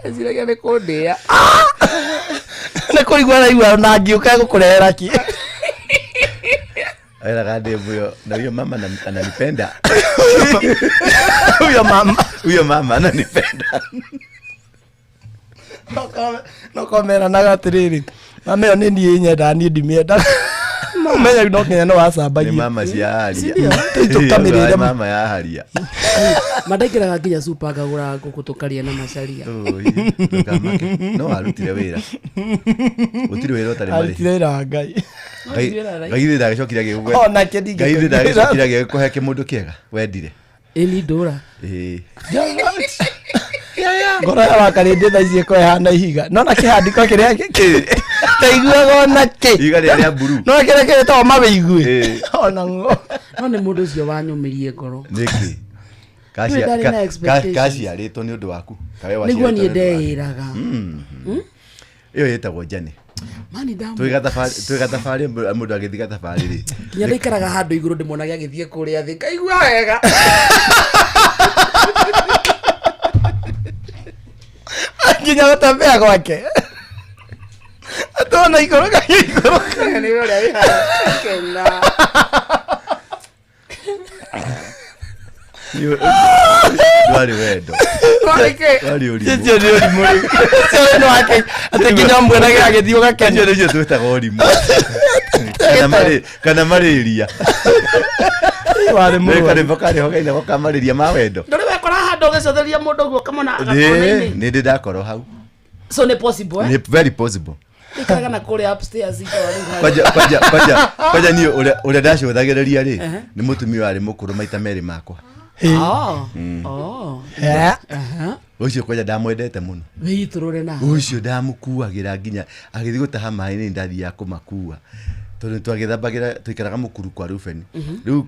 Eciragia nĩ kũndĩa. Nĩ kũigua araigua ona angĩũka egũkũrehera kĩ. Eraga ndembo ĩyo na huyo mama ananipenda. Huyo mama. Huyo mama ananipenda. No komeranaga atĩrĩrĩ mama ĩyo nĩ niĩ nyendaga niĩ ndimĩendaga. Menya no nginya no Nĩ wacambagia. mama cia haria. Tũkamĩrĩre Mama ya haria. Mandaingĩraga nginya cupa ngagũra ngũkũ tũkarĩa na Macharia. Oi, ndũkamake. No warutire wĩra. Gũtirĩ wĩra ũtarĩ marĩhi. Arutire wĩra wa Ngai. Ngai thĩ ndagĩcokire agĩgũkwe. Onake ndingĩkũhe. Ngai thĩ ndagĩcokire agĩgũkũhe kĩmũndũ kĩega wendire. Ĩni ndũra. Ĩĩ. Ngoro ya wakarĩndĩ thaa ici ĩkorwo ĩhana ihiga. Nona kĩhandĩko kĩrĩa taiguaga ona kĩ. Ihiga rĩrĩa rĩa blue. Nona kĩrĩa kĩrĩtagwo mawĩigue. Ona ng'o. No nĩ mũndũ ũcio wanyũmĩrie ngoro. Nĩkĩ? Nĩ ndarĩ na expectations. Kaciarĩtwo nĩ ũndũ waku. Kawe Nĩguo waciarĩtwo niĩ nĩ ũndũ waku. ndeĩraga. Ĩyo ĩtagwo njane. Mani ndamu. Twĩ gathabarĩ mũndũ agĩthiĩ gathabarĩ rĩ. Nginya ndaikaraga handũ igũrũ ndĩmuonaga agĩthiĩ kũrĩa thĩ ngaigua wega. Nginya gũtembea gwake. Atona ikũrũka ikũrũka. Nĩ ũrĩa wĩ haha. Kena. Ndwarĩ wendo. Ndwarĩ kĩ? Ndwarĩ ũrimũ. Ũcio nĩ ũrimũ rĩu. Ũcio nĩ wake. Atĩ nginya ũmuonaga agĩthiĩ ũgakena. Ũcio nĩcio twĩtaga ũrimũ. Kana marĩria. Warĩ mũrwaru. Karĩmbo karĩ ho kainagwo ka marĩria ma wendo. Ndũrĩ wekora handũ ũgĩcotheria mũndũ ũguo ũkamona Nĩ gakona-inĩ. nĩ ndĩ ndakorwo hau. So nĩ possible eh? Nĩ very possible. Ikaraga na kũrĩa upstairs ikara rĩu handũ. Kwanja kwanja kwanja kwanja niĩ ũrĩa ũrĩa ndacũthagĩrĩria rĩ Ehe. nĩ mũtumia warĩ mũkũrũ maita merĩ makwa. Oh. Mm. Oh. Eh. Aha. Ũcio kwanja ndamwendete mũno. Wĩitũrũre na. Ũcio ndamũkuagĩra nginya agĩthiĩ gũtaha maĩ nĩ ndathiaga kũmakua. Tondũ twagĩthambagĩra twaikaraga mũkuru kwa Reuben. Rĩu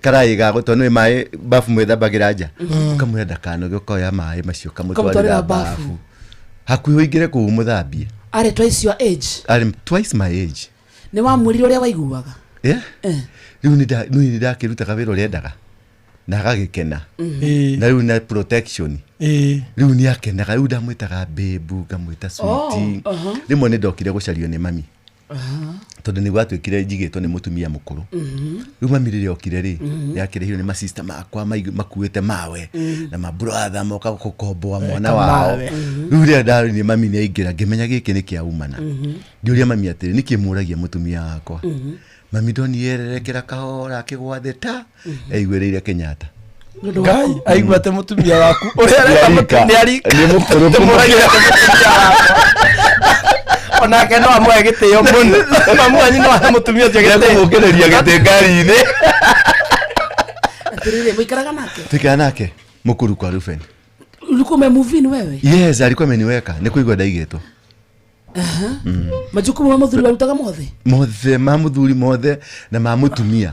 karaĩ ga gũtwa nĩ maĩ bafu mwĩthambagĩra nja. Ũkamwĩra ndakanoge ũkoya maĩ macio Ũkamũtwarĩra ũkamũtwarĩra bafu. bafu. Hakuhĩ ũingĩre kũu ũmũthambie. Arĩ twice your age. Arĩ twice my age. Nĩ wamwĩrire ũrĩa waiguaga. Yeah? Rĩu nĩ ndakĩrutaga wĩra ũrĩa endaga na agagĩkena. Na rĩu na protection. Rĩu nĩ akenaga rĩu ndamwĩtaga babe ngamwĩta sweetie. Oh, uh-huh. Rĩmwe nĩ ndokire gũcario nĩ mami. Tondũ nĩ gwatuĩkire njigĩtwo nĩ mũtumia mũkũrũ. Rĩu mami rĩrĩa okire rĩ, nĩakĩrĩhirwo nĩ masista makwa makuĩte mawe na mabrother moka gũkomboa mwana wao. Mawe. Rĩu rĩrĩa ndaronire mami nĩ aingĩra ngĩmenya gĩkĩ nĩ kĩaumana. Ngĩũria mami atĩrĩ, nĩkĩ mũragia mũtumia wakwa? Mami ndonire ererekera kahora akĩgwa thĩ ta aiguĩrĩire Kenyatta. Ngai aigua atĩ mũtumia waku ũrĩa areka Nĩ arika. nĩ arika Nĩ mũkũrũ Ndĩmũragia atĩ mũtumia wakwa onake no amũhe gĩtĩo mũno mamu wanyu no ahe mũtumia ũcio gĩtĩo Nĩekũmũkĩrĩria gĩtĩ ngari-inĩ. Atiriri, muikaraga nake? Tuikara nake mũkuru kwa Ruben. Ulikuwa umemove in wewe? Yes, alikuwa ameniweka nĩ kũigua ndaigĩtwo. Majukumu ma muthuri warutaga mothe? Mothe ma mũthuri mothe na ma mũtumia.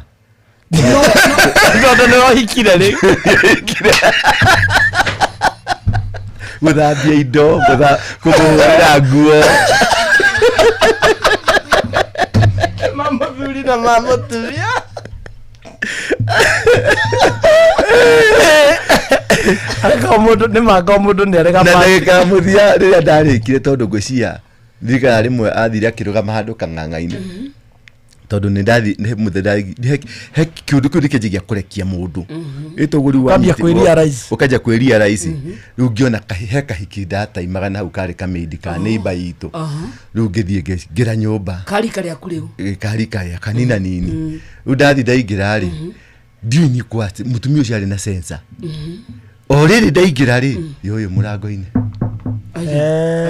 Tondũ nĩ wohikire rĩ. Gũthambia indo, kũmũhũrĩra nguo. Ma mũthuri na ma mũtumia. Angĩkorwo mũndũ nĩ mangoo mũndũ nĩ arega Na ndagĩka ya mũthia rĩrĩa ndarĩkire tondũ ngwĩciria ndirikana rĩmwe athire akĩrũgama handũ kang'ang'a-inĩ. Tondũ nĩ ndathi nĩ mũthenya he kĩũndũ kĩu nĩkĩanjagia kũrekia mũndũ. Ĩtagwo rĩu Ũkambia wanyitĩrwo- kwĩ-realize. ũkanjia kwĩ-realize. Rĩu ngĩona he kahiki ndataimaga na hau karĩ kamĩindi ka neighbor itũ. Rĩu ngĩthiĩ ngĩingĩra nyũmba. Karika rĩaku rĩu. Karika ya kanina nini. Rĩu ndathi ndaingĩra rĩ, ndiũĩ nĩ kwa atĩ mũtumia ũcio arĩ na sensor. O rĩrĩ ndaingĩra rĩ, yũyũ mũrango-inĩ.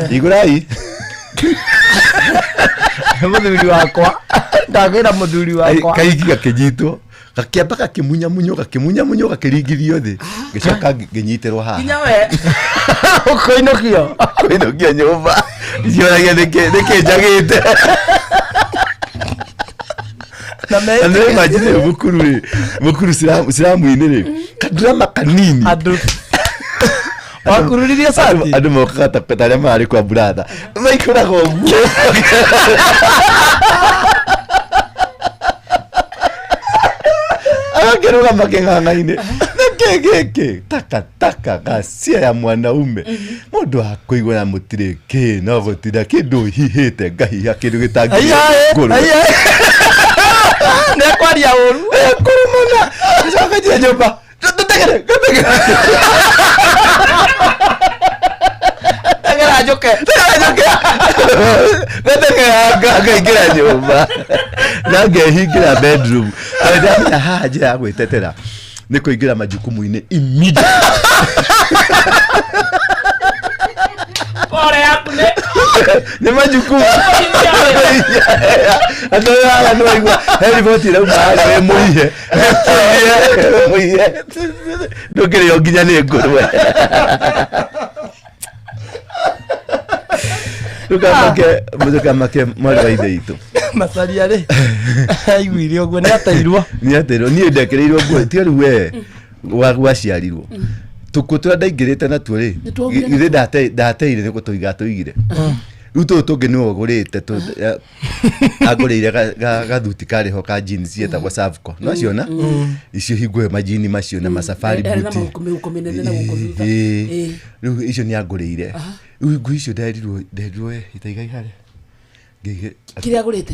Hingũrai. Mũthuri wakwa ndagĩra mũthuri wakwa. Kaigi gakĩnyitwo gakĩamba gakĩmunyamunywo gakĩmunyamunywo gakĩringithio thĩ ngĩcoka ngĩnyitĩrwo haha. Nginya we. Ũkũinũkio. Kũinũkio nyũmba. Cioragia nĩkĩ njagĩte. Na Na nĩ imagine mũkuru rĩ, mũkuru ciramu-inĩ rĩ, kadrama kanini. Andũ. Wakururirie cati? Andũ mokaga ta arĩa mararĩ kwa buratha. Maikũraga ũguo. Agakĩrũgama kĩng'ang'a-inĩ. Nĩkĩ gĩkĩ? Takataka gacia ya mwanaume. Mũndũ akũigua na mũtirĩ kĩ no gũtinda kĩndũ hihĩte ngahiha kĩndũ gĩtangĩ. Aiyae, aiyae. Nĩ ekwaria ũru. Ekũrũmana. Gĩcoka njĩra nyũmba. Tũtegere, tũtegere. Tegera njũke. Tegera njũke. Gategera ngaingĩra nyũmba. Na ngehingĩra bedroom. Tondũ ndamenya haha njĩra ya gwĩtetera nĩ kũingĩra majukumu-inĩ immediately. Pole yaku nĩ. Nĩ majukumu. Andũ aya nĩ waigua he riboti ĩrauma harĩa wĩ mũihe. Mũihe. Ndũngĩrĩo nginya nĩ ngũrwe. Ndũkamake mwarĩ wa ithe witũ. Macaria rĩ aiguire ũguo nĩ ateirwo. Nĩ ateirwo niĩ ndekereirwo nguo tiga rĩu we waciarirwo. Tũkuo tũrĩa ndaingĩrĩte natuo rĩ, Nĩtwaugire githĩ ndateire nĩ gũtũiga atũigire. Rĩu tũtũ tũngĩ nĩwe ũgũrĩte angũrĩire gathuti karĩ ho ka jeans yetagwo Savco. No ciona? Icio hingo ĩyo majini macio na masafari Yarĩ na buti. mĩhuko mĩhuko mĩnene na gũkũ thutha. Ĩĩ. Rĩu icio nĩ angũrĩire. Rĩu nguo icio nderirwo we itaigai harĩa. Kĩrĩa agũrĩte?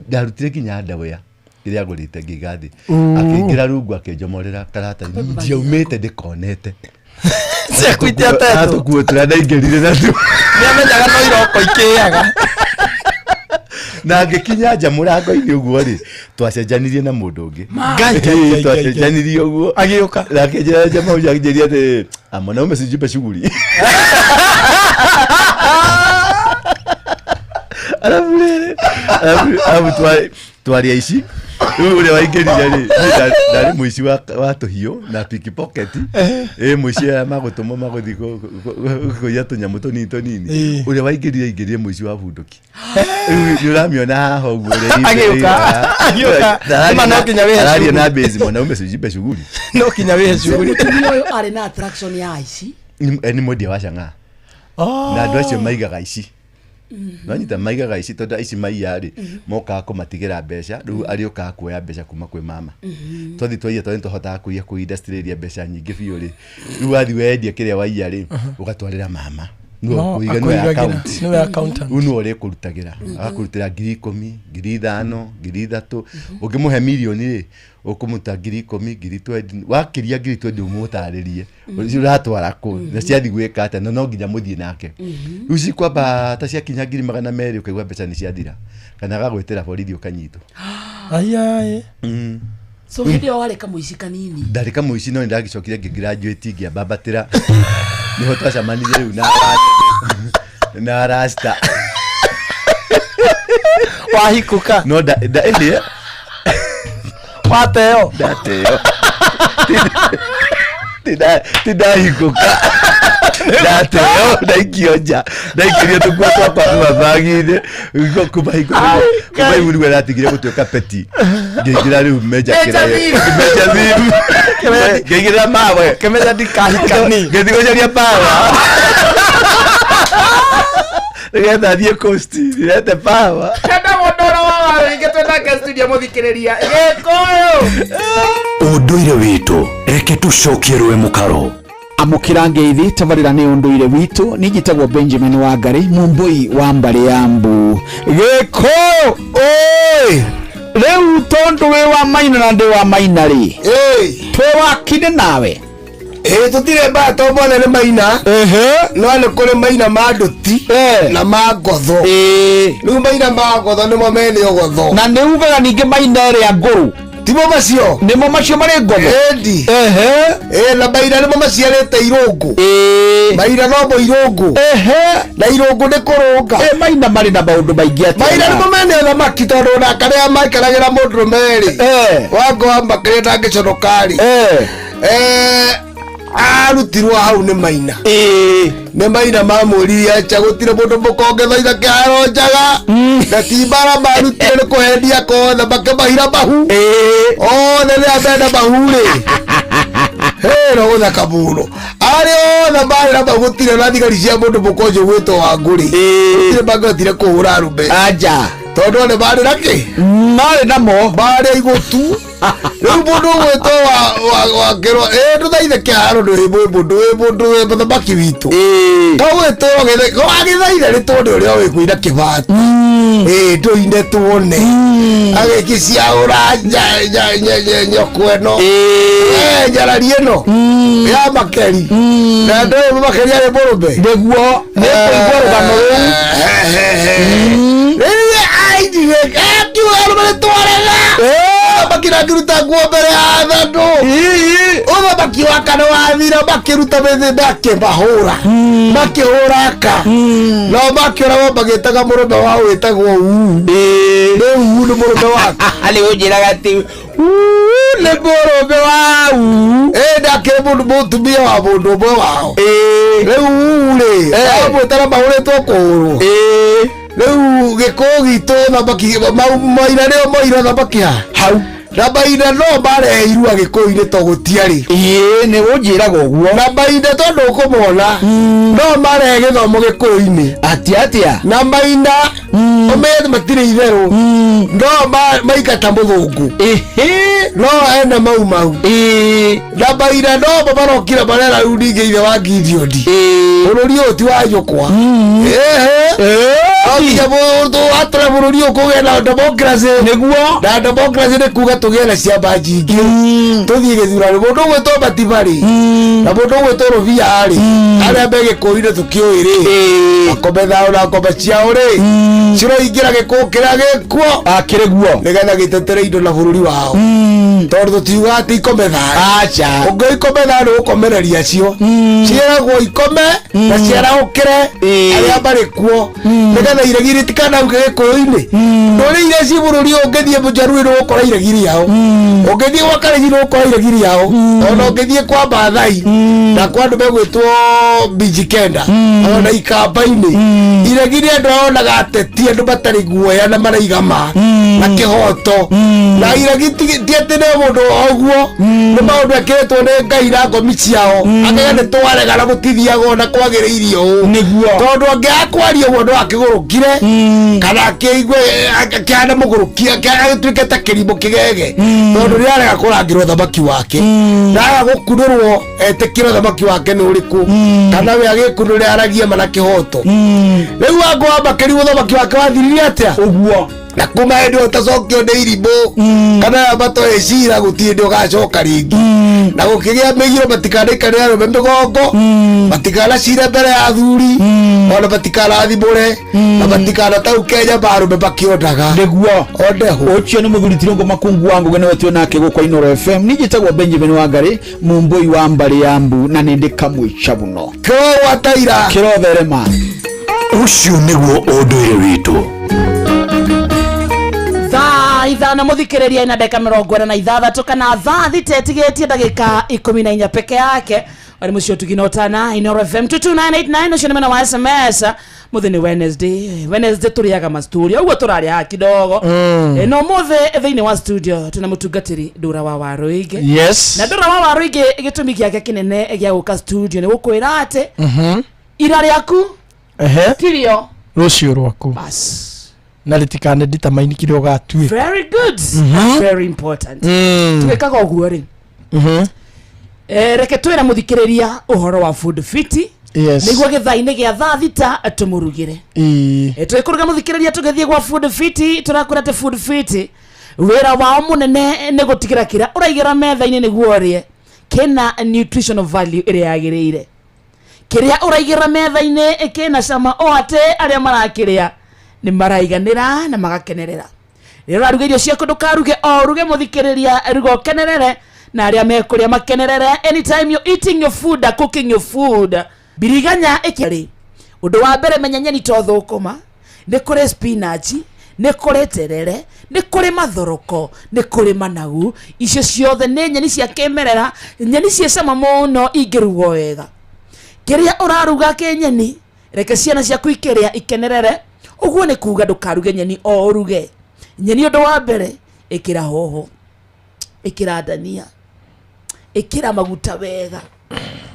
Ndarutire nginya ndawea kĩrĩa agũrĩte ngĩiga thĩ. Akĩingĩra rungu akĩnjomorera karatathi. Ndiaumĩte ndĩkonete. Ciaku itiatetwo. Tũkuo tũrĩa ndaingĩrire natuo. Nĩ amenyaga no iroko ikĩaga. Na ngĩkinya nja mũrango-inĩ ũguo rĩ, twacenjanirie na mũndũ ũngĩ. Ngai, Ngai, Ngai, Ngai. Twacenjanirie ũguo. Agĩũka. Na akĩnjĩra jamaa ũcio akĩnjĩria atĩrĩ, "Ah, mwanaume sijipe shughuli." Alafu rĩrĩ, alafu twarĩ aici. Rĩu ũrĩa waingĩrire rĩ, niĩ ndarĩ mũici wa tũhiũ na pickpocket. Ĩ mũici aya magũtũmwo magũthiĩ kũiya tũnyamũ tũnini tũnini. Ũrĩa waingĩrire aingĩrire mũici wa bunduki. Rĩu nĩ ũramĩona haha ũguo ũrĩa Agĩũka, agĩũka. Nĩma no nginya wĩhe Araria na shughuli. base mwanaume sijipe shughuli. No nginya wĩhe shughuli. Mũtumia ũyũ arĩ na attraction ya aici. Nĩ mwendia wa chang'aa. Na andũ acio maigaga ici. Nonyita maigaga ici tondũ aici maiya rĩ, mokaga kũmatigĩra mbeca, rĩu arĩũkaga kuoya mbeca kuma kwĩ mama. Twathi twaiya tondũ nĩtwahotaga kũiya kũu industry area mbeca nyingĩ biũ rĩ, rĩu wathi wendia kĩrĩa waiya rĩ, ũgatwarĩra mama. Nĩwe No, ũkũiga, nĩwe akũigagĩra, account. nĩwe accountant. Rĩu nĩwe ũrĩkũrutagĩra agakũrutĩra 10,000, 5,000, 3,000. Ũngĩmũhe mirioni rĩ, ũkũmũta 10,000, 20,000. Wakĩria 20,000 ũmũtarĩrie ũcio ũratwara kũ na ciathiĩ gwĩka atĩa, na no nginya mũthiĩ nake. Rĩu cikwambata ciakinya 200,000 ũkaigua mbeca nĩ ciathira, kana agagwĩtĩra borithi ũkanyitwo. Ayaye. So hĩndĩ ĩyo warĩ kamũici kanini? Ndarĩ kamũici, no nĩndagĩcokire ngĩgraduate, ngĩambambatĩra, nĩho twacemanirie rĩu na na rasta. Wahikũka? No nda ĩndĩ wateo. Ndateo. Tindahingũka, ndateo, ndaikio nja, ndaikĩrio tũkuo twakwa tuma bagi-inĩ. Kuma hingo kuma igu nĩguo ndatigire gũtuĩka peti, ngĩingĩra rĩu meja. Meja. Kĩrayo meja thimu, ngĩingĩra mawe. Kĩmeja ndikahikani. Ngĩthiĩ gũcaria pawa nĩgetha thiĩ coast ndĩrete pawa. Kenda mũndũ wa warĩngĩ twĩnake studio mũthikĩrĩria gĩkũyũ. Ũndũire witũ, reke tũcokie rũĩ mũkaro. Amũkĩra ngeithi, tabarĩra nĩ ũndũire witũ. Niĩ njĩtagwo Benjamin Wangari, mũmbũi wa mbarĩ ya mbu gĩkũyũ. Ũĩ rĩu tondũ wĩ wa maina na ndĩ wa maina rĩ, twĩ wakinde nawe. Ĩĩ, tũtirĩ mbara to mothe nĩ maina, no nĩ kũrĩ maina ma nduti na ma ngotho. Rĩu maina ma ngotho nĩmo mene ũgotho. Na nĩ ugaga ningĩ maina ĩrĩa ngũrũ. Timo macio. Nĩmo macio marĩ ngotho. Ĩndi. Ĩ, na maina nĩmo maciarĩte irũngũ. Maina no mo irũngũ. Na irũngũ nĩ kũrũnga. Ĩ, maina marĩ na maũndũ maingĩ atĩa? Maina nĩmo mene ũthamaki, tondũ ona karĩa maikaragĩra mũndũrũme rĩ, wango wa makĩrĩa ndangĩconoka rĩ, arutirwo hau nĩ maina. Nĩ maina mamwĩrire acha gũtirĩ mũndũ mũkonge thaitha kĩharo njaga, na ti mbara marutire, nĩ kũhendia kothe makĩmahira mahu othe rĩrĩa mena mahu rĩ hĩro gũthaka mũno, arĩ othe marĩ na mahu, gũtirĩ na thigari cia mũndũ mũkonje gwĩtwo Wangũrĩ, gũtirĩ mangĩhotire kũhũra arũme. Aja. Tondũ othe marĩ na kĩ? Marĩ namo. Marĩ igũtu. Rĩu mũndũ ũgwĩtwo wakĩrwo ĩ ndũthaithe kĩharo, ndũrĩ mũndũ wĩ mũndũ wĩ mũthamaki witũ kagwĩtwo wagĩthaithe nĩ tuone ũrĩa ũĩ kũina kĩbati, ĩ ndũine tuone agĩkĩciaũra nyoko ĩno nyarari ĩno ya makeri, na ndũĩ makeri arĩ mũrũme. Nĩguo nĩkũigua rũgano rũu. Rĩrĩa ainire akiuga arũme nĩ twarega, ũthamaki na ngĩruta nguo mbere ya andũ, ũthamaki wa kana wathira, makĩruta mĩthĩ, makĩmahũra, makĩhũra aka nao makĩũragwo, magĩtaga mũrũme wao wĩtagwo uu. Nĩ uu nĩ mũrũme wake. Nĩ ũnjĩraga atĩ uu nĩ mũrũme wa uu. Ĩ, ndakĩrĩ mũndũ mũtumia wa mũndũ ũmwe wao. Rĩu uu rĩ, amwĩtara mahũrĩtwo kũhũrwo. Rĩu gĩkũyũ gitũ thamaki maina nĩo moire thamaki ha hau, na maina no mareheirwo agĩkũyũ-inĩ to gũtiarĩ. Ĩĩ, nĩ ũnjĩraga ũguo. Na maina tondũ ũkũmona no marehe gĩthomo gĩkũyũ-inĩ. Atĩa atĩa? Na maina ũmenye matirĩ itherũ, no maingata mũthũngũ no ena mau mau. Na maina no mo marokire marera rĩu ningĩ ithe wa Gideoni, bũrũri ũyũ ti wa nyũkwa. Ehe, no nginya mũndũ atũre bũrũri ũyũ kũgĩe na democracy. Nĩguo. Na democracy nĩ kuga tũgĩe na ciama nyingĩ, tũthiĩ gĩthurano. Mũndũ ũgwĩtwo Matibarĩ na mũndũ ũgwĩtwo Rũbia rĩ, arĩa me gĩkũyũ-inĩ tũkĩũĩ rĩ, akome thao na ngombe ciao rĩ, ciroingĩra gĩkũyũ kĩrĩa gĩkuo. Akĩrĩ guo. Nĩgetha gĩtetere indo na bũrũri wao, tondũ tũtiuga atĩ ikome thayũ. Aca. Ũngĩ ikome thayũ nĩ gũkomereria cio ciĩragwo ikome na ciarahũkĩre arĩa marĩ kuo, nĩgetha iregi rĩtikanauke gĩkũyũ-inĩ. Ndũrĩ iria ci bũrũri ũyũ, ũngĩthiĩ mũjaruĩ nĩ ũgũkora iregi rĩao, ũngĩthiĩ gwa Karĩnji nĩ ũgũkora iregi rĩao, ona ũngĩthiĩ kwa Maathai na kwa andũ megwĩtwo Mijikenda, ona Ikamba-inĩ, iregi nĩ andũ aonaga ateti, andũ matarĩ guoya na maraiga ma na kĩhoto. Na iregi ti atĩ nĩ mũndũ o ũguo, nĩ maũndũ ekĩrĩtwo nĩ Ngai na ngomi ciao, akaiga nĩ twarega na gũtithiaga ona kwagĩrĩire ũũ. Nĩguo. Tondũ angĩaga kwaria ũguo no akĩgũrũkire kana akĩigue akĩhana mũgũrũki, agĩtuĩke ta kĩrimũ kĩgege, tondũ nĩ arega kũrangĩrwo thamaki wake na aga gũkunũrwo. Agĩtĩkĩra ũthamaki wake nĩ ũrĩkũ, kana we agĩkunũre aragie ma na kĩhoto. Rĩu Wangũ wa Makĩri ũthamaki wake wathirire atĩa? Ũguo. Na kuma hĩndĩ ĩyo ũtacokio nĩ irimũ kana aya matoĩ cira, gũtirĩ hĩndĩ ũgacoka rĩngĩ. Na gũkĩgĩa mĩgiro, matikanaikarĩre arũme mĩgongo, matikanacire mbere ya athuri, ona matikanathimũre, na matikanatauke nyama arũme makĩonaga. Nĩguo. Ondeho. Ũcio nĩ mũthuri Tirongo Makungu wa Ngũgĩ, nĩwe twĩ nake gũkũ Inooro FM. Niĩ njĩtagwo Benjamin Wangari, Mũmbũi wa mbarĩ ya mbu, na nĩ ndĩ kamwĩca mũno. Kĩrogwataira. Kĩrotherema. Ũcio nĩguo ũndũire witũ. Thaa 5 mũthikĩrĩria ina ndagĩka 46, kana thaa 6 ĩtigĩtie ndagĩka 14 peke yake. Wari mũcio tugina ũtana Inooro FM 22989, ũcio nĩ mwena wa SMS. Mũthĩ nĩ Wednesday. Wednesday tũrĩaga mastori ũguo tũrarĩa haha kidogo. No mũthĩ thĩinĩ wa studio tũna mũtungatĩri Ndũra wa Waruinge. Yes. Na Ndũra wa Waruinge, gĩtũmi gĩake kĩnene gĩa gũka studio nĩ gũkwĩra atĩ ira rĩaku tirio Rũciũ rwaku bas na rĩtikane determine kĩrĩa ũgatuĩka. Very good. Very important. Twĩkaga ũguo rĩ, reke twĩra mũthikĩrĩria ũhoro wa Food Fit, nĩguo gĩthaa-inĩ gĩa thaa 6 tũmũrugĩre. Twĩkũruga mũthikĩrĩria, tũgĩthiĩ gwa Food Fit, tũrakwĩra atĩ Food Fit wĩra wao mũnene nĩ gũtigĩra kĩrĩa ũraigĩra metha-inĩ nĩguo ũrĩe kĩna nutritional value ĩrĩa yagĩrĩire. Kĩrĩa ũraigĩra metha-inĩ kĩna cama o atĩ arĩa marakĩrĩa nĩ maraiganĩra na magakenerera. Rĩrĩa ũraruga irio ciaku, ndũkaruge o ũruge, mũthikĩrĩria, ruga ũkenerere na arĩa mekũrĩa makenerere. Anytime you eating your food, cooking your food, biriganya ĩkĩrĩ ũndũ wa mbere. Menya nyeni to thũkũma, nĩ kũrĩ spinach, nĩ kũrĩ terere, nĩ kũrĩ mathoroko, nĩ kũrĩ managu. Icio ciothe nĩ nyeni cia kĩmerera, nyeni ciĩ cama mũno ingĩrugwo wega. Kĩrĩa ũraruga kĩ nyeni, reke ciana ciaku ikĩrĩa ikenerere. Ũguo nĩ kuga ndũkaruge nyeni o ũruge nyeni. Ũndũ wa mbere, ĩkĩra hoho, ĩkĩra ndania, ĩkĩra maguta wega,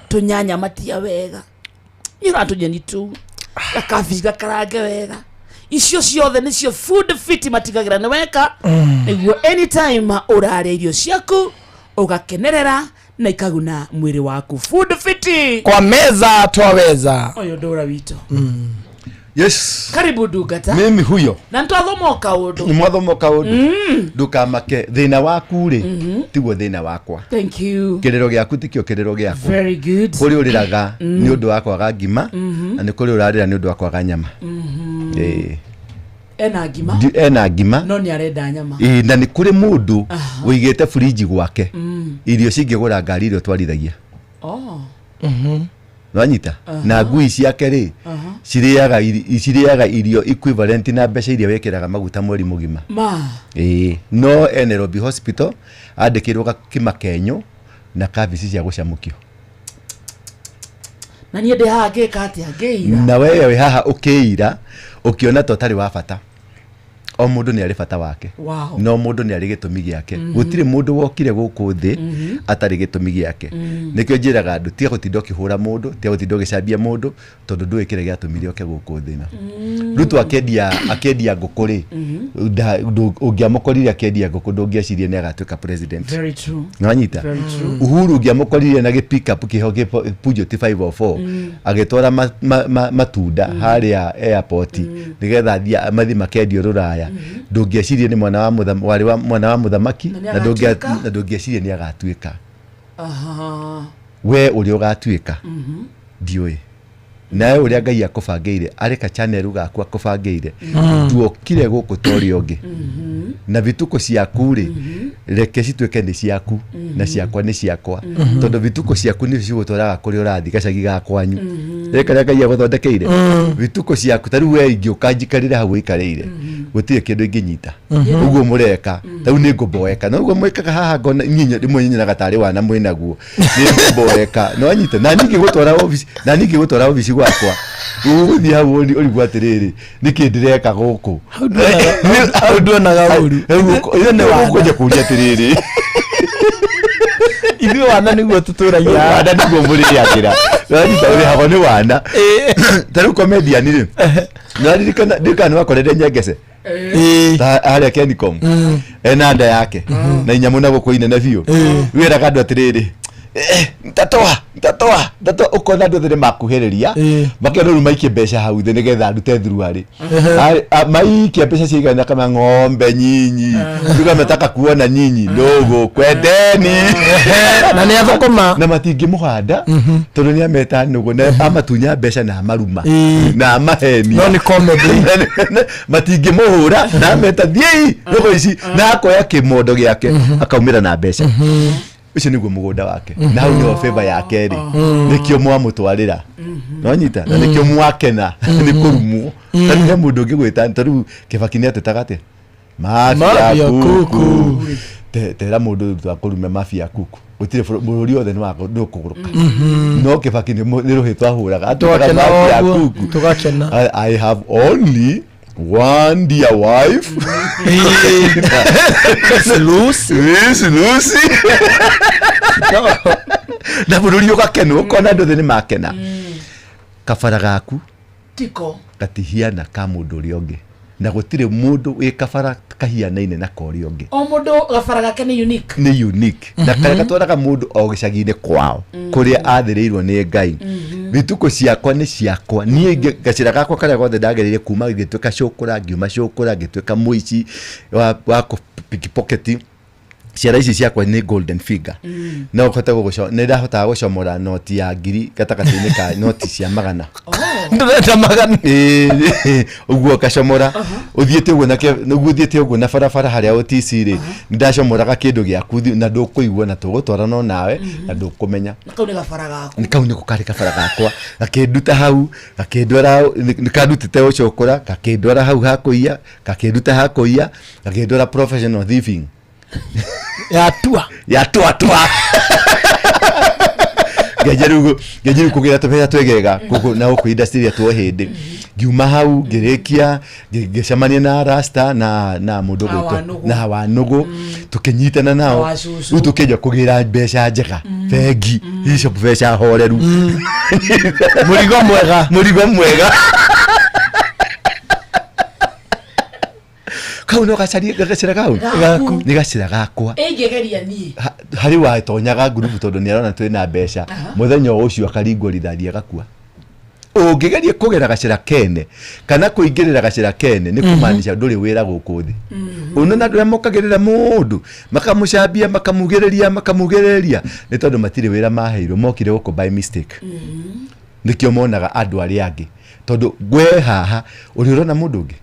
tũnyanya matia wega, nyũra tũnyeni tu, gakabici gakarange wega. Icio ciothe nĩcio Food Fit matigagĩra nĩ weka, nĩguo anytime ũrarĩa irio ciaku ũgakenerera na ikaguna mwĩrĩ waku. Food Fit. Kwa meza twaweza. Ũyũ ndũra witũ. Yes. Karibu, ndungata. Mimi huyo. Na nĩtwathoma o kaũndũ. Nĩ mwathoma kaũndũ. Ndũkamake, thĩna waku rĩ, tiguo thĩna wakwa. Thank you. Kĩrĩro gĩaku tikĩo kĩrĩro gĩakwa. Very good. Kũrĩ ũrĩraga nĩ ũndũ wa kwaga ngima, na nĩ kũrĩ ũrarĩra nĩ ũndũ wa kwaga nyama. Ĩĩ. Ena ngima. Ena ngima. No nĩ arenda nyama. Ĩĩ, na nĩ kũrĩ mũndũ ũigĩte burinji gwake irio cingĩgũra ngari iria ũtwarithagia. Oh. Nwanyita na ngui ciake rĩ, cirĩaga irio equivalent na mbeca iria wĩkĩraga maguta mweri mũgima. Ma. Ĩĩ, no e Nairobi Hospital andĩkĩrwo gakima kenyũ na kabici cia gũcamũkio. Na niĩ ndĩ haha ngĩka atĩa? Ngĩira. Na wewe wĩ haha ũkĩira ũkĩona ta ũtarĩ wa bata. O mũndũ nĩ arĩ bata wake. No mũndũ nĩ arĩ gĩtũmi gĩake. Gũtirĩ mũndũ wokire gũkũ thĩ atarĩ gĩtũmi gĩake. Nĩkĩo njĩraga andũ, tiga gũtinda ũkĩhũra mũndũ, tiga gũtinda ũgĩcambia mũndũ, tondũ ndũĩ kĩrĩa gĩatũmire oke gũkũ thĩ ĩno. Ruto akĩendia ngũkũ rĩ, ũngĩamũkorire akĩendia ngũkũ, ndũngĩecirie nĩ agatuĩka president. Very true. Nwanyita? Very true. Uhuru ũngĩamũkorire na gĩ pickup kĩho gĩ Peugeot 504 agĩtwara matunda harĩa airport nĩgetha athiĩ mathiĩ makendio rũraya, ndũngĩecirie nĩ mwana wa warĩ wa mwana wa mũthamaki. Na nĩ Na agatuĩka? Na ndũngĩecirie nĩ agatuĩka. We ũrĩa ũgatuĩka ndiũĩ, nawe ũrĩa Ngai akũbangĩire arĩ ka channel gaku akũbangĩire. Nduokire gũkũ ta ũrĩa ũngĩ, na vituko ciaku rĩ, reke cituĩke nĩ ciaku na ciakwa nĩ ciakwa, tondũ vituko ciaku nĩcio cigũtwaraga kũrĩa ũrathiĩ, gacagi ga kwanyu rĩ, karĩa Ngai agũthondekeire. Vituko ciaku ta rĩu we ingĩũka njikarĩre hau ũikarĩire, gũtirĩ kĩndũ ingĩnyita. Ũguo mũreka ta rĩu nĩ ngũmboeka, na ũguo mwĩkaga haha ngona niĩ rĩmwe nyonaga tarĩ wana mwĩnaguo. Nĩ ngũmboeka, no anyita na niĩ ngĩgũtwara obici, na niĩ ngĩgũtwara obici gwakwa, ũgũthiĩ hau ũrigwo atĩrĩrĩ, nĩkĩ ndĩreka gũkũ? Hau nduonaga ũru. Ithuĩ nĩ wana kũria atĩrĩrĩ. Ithuĩ wana nĩguo tũtũragia. Wana nĩguo mũrĩagĩra, wanyita ũrĩhagwo nĩ wana. Ta rĩu comedian rĩ, nĩwaririkana ndirikana nĩwakorire Nyengece Ta harĩa Kencom ena nda yake na inyamũ na gũkũ inene biũ, wĩraga andũ atĩrĩrĩ, "Eh, ntatoa Ntatoa ntatoa ukona andũ othe nĩ makuhĩrĩria makĩona rĩu maikie mbeca hau thĩ nĩgetha arute thuruarĩ. Maikia mbeca cigana kama ng'ombe nyinyi nduga metaka kuona nyinyi nũgũ kwendeni. Na nĩ athũkũma. Na matingĩmũhanda tondũ nĩ ameta nũgũ na amatunya mbeca na amaruma na amahenia. No nĩ comedy. Matingĩmũhũra na ameta thiĩi nũgũ ici na akoya kĩmondo gĩake akaumĩra na mbeca. Ũcio nĩguo mũgũnda wake na hau nĩho favor yake rĩ, nĩkĩo mwamũtwarĩra nonyita na nĩkĩo mwakena nĩ kũrumwo. Tondũ he mũndũ ũngĩgwĩta ta rĩu Kĩbaki nĩ atetaga atĩa mafia Mafia kuku kuku. Tera mũndũ twakũrume mafia kuku gũtirĩ bũrũri wothe nĩ ũkũgũrũka. No Kĩbaki nĩ rũhĩ twahũraga atwĩtaga Tũgakena mafia ũguo, kuku. tũgakena. I have only one dear wife. Lucy. Lucy, Lucy. Na bũrũri ũgakena ũkona andũ othe nĩ makena. Kabara gaku tiko gatihiana ka mũndũ ũrĩa ũngĩ na gũtirĩ mũndũ wĩ kabara kahianaine na ka ũrĩa ũngĩ. O mũndũ gabara gake nĩ unique. Nĩ unique na karĩa gatwaraga mũndũ o gĩcagi-inĩ kwao kũrĩa athĩrĩirwo nĩ Ngai. Mĩtukũ ciakwa nĩ ciakwa niĩ gacĩra gakwa karĩa gothe ndagereire kuma ngĩtuĩka cũkũra ngiuma cũkũra ngĩtuĩka mũici wa pickpocket. Ciara ici ciakwa nĩ golden figure. No ũhote nĩ ndahotaga gũcomora noti ya ngiri gatagatĩ-inĩ ka noti cia magana. Ndĩrenda magana. Ĩĩ, ũguo ngacomora ũthiĩte ũguo na ũguo ũthiĩte ũguo na barabara harĩa OTC rĩ, nĩndacomoraga kĩndũ gĩaku na ndũkũigua na tũgũtwarana o nawe na ndũkũmenya. Na kau nĩ gabara gaku. Nĩ kau nĩko karĩ kabara gakwa gakĩnduta hau gakĩndwara nĩ kandutĩte ũcũkũra gakĩndwara hau hakũiya gakĩnduta hakũiya gakĩndwara professional thieving. Yatua. Yatua tua. Ngeje rĩu ngeje rĩu kũgĩra tũbeca twegega gũkũ na gũkũ industry ĩrĩa tuo hĩndĩ ngiuma hau ngĩrĩkia ngĩcemania na rasta na mũndũ Na ũgwĩtwo Wanũgũ. na Wanũgũ tũkĩnyitana nao Na Wacucu. rĩu tũkĩanjia kũgĩra mbeca njega bengi icio mbeca horeru. Mũrigo mwega. Mũrigo mwega kau no gacarie gacĩra kau Gaku. nĩ gacĩra gakwa. Ĩngĩgeria niĩ. Harĩ watonyaga ngurubu tondũ nĩ arona twĩna mbeca mũthenya o ũcio akaringwo rithathi agakua. Ũngĩgeria kũgera gacĩra kene kana kũingĩrĩra gacĩra kene nĩ kũmaanisha ndũrĩ wĩra gũkũ thĩ. Ũnona andũ arĩa mokagĩrĩra mũndũ makamũcambia makamugĩrĩria makamugĩrĩria nĩ tondũ matirĩ wĩra maheirwo mokire gũkũ by mistake. Nĩkĩo monaga andũ arĩa angĩ tondũ gwe haha ũrĩ ũrona mũndũ ũngĩ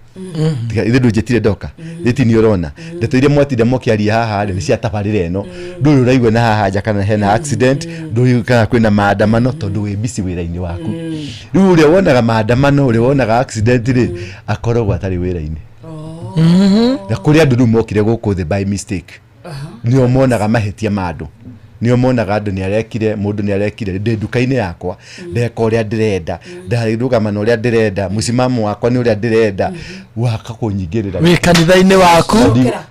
tiga ithe ndũnjĩtire ndoka ĩti nĩ ũrona ndeto iria mwatinda mũkĩaria haha rĩ nĩ cia tabarĩra ĩno ndũrĩ ũraigua na haha nja kana hena accident ndũrĩ kana kwĩna maandamano tondũ wĩ busy wĩra-inĩ waku. Rĩu ũrĩa wonaga maandamano ũrĩa wonaga accident rĩ akoragwo atarĩ wĩra-inĩ. Na kũrĩ andũ rĩu mokire gũkũ thĩ by mistake nĩo monaga mahĩtia ma andũ nĩo monaga andũ nĩ arekire mũndũ nĩ arekire ndĩ nduka-inĩ yakwa ndeka ũrĩa ndĩrenda ndarũgama na ũrĩa ndĩrenda mũcimamo wakwa nĩ ũrĩa ndĩrenda waka kũnyingĩrĩra Wĩ kanitha-inĩ waku.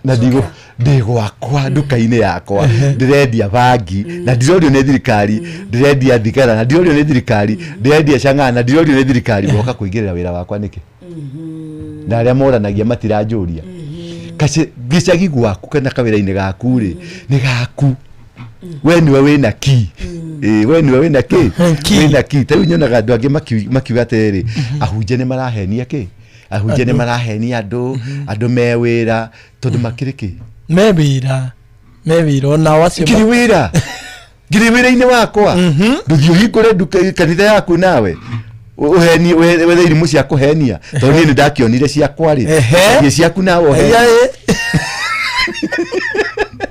Na ndĩ gwakwa nduka-inĩ yakwa ndĩrendia bangi na ndirorio nĩ thirikari ndĩrendia thigara na ndirorio nĩ thirikari ndĩrendia chang'aa na ndirorio nĩ thirikari woka kũingĩrĩra wĩra wakwa nĩkĩ na arĩa moranagia matiranjũria gĩcagi gwaku kana kawĩra-inĩ gaku rĩ nĩ gaku we nĩwe wĩna ki. Ĩĩ, we nĩwe wĩna kĩ wĩna ki. Ta rĩu nyonaga andũ angĩ makiuga atĩrĩrĩ ahunjia nĩ marahenia kĩ ahunjia nĩ marahenia andũ andũ me wĩra tondũ makĩrĩ kĩ Me wĩra. Me wĩra onao acio. Ngiri wĩra ngiri wĩra-inĩ wakwa ndũthiĩ ũhingũre nduka kanitha yaku nawe ũhenie wethe irimũ cia kũhenia tondũ niĩ nĩ ndakĩonire ciakwa rĩ thiĩ ciaku nawe ũhenie.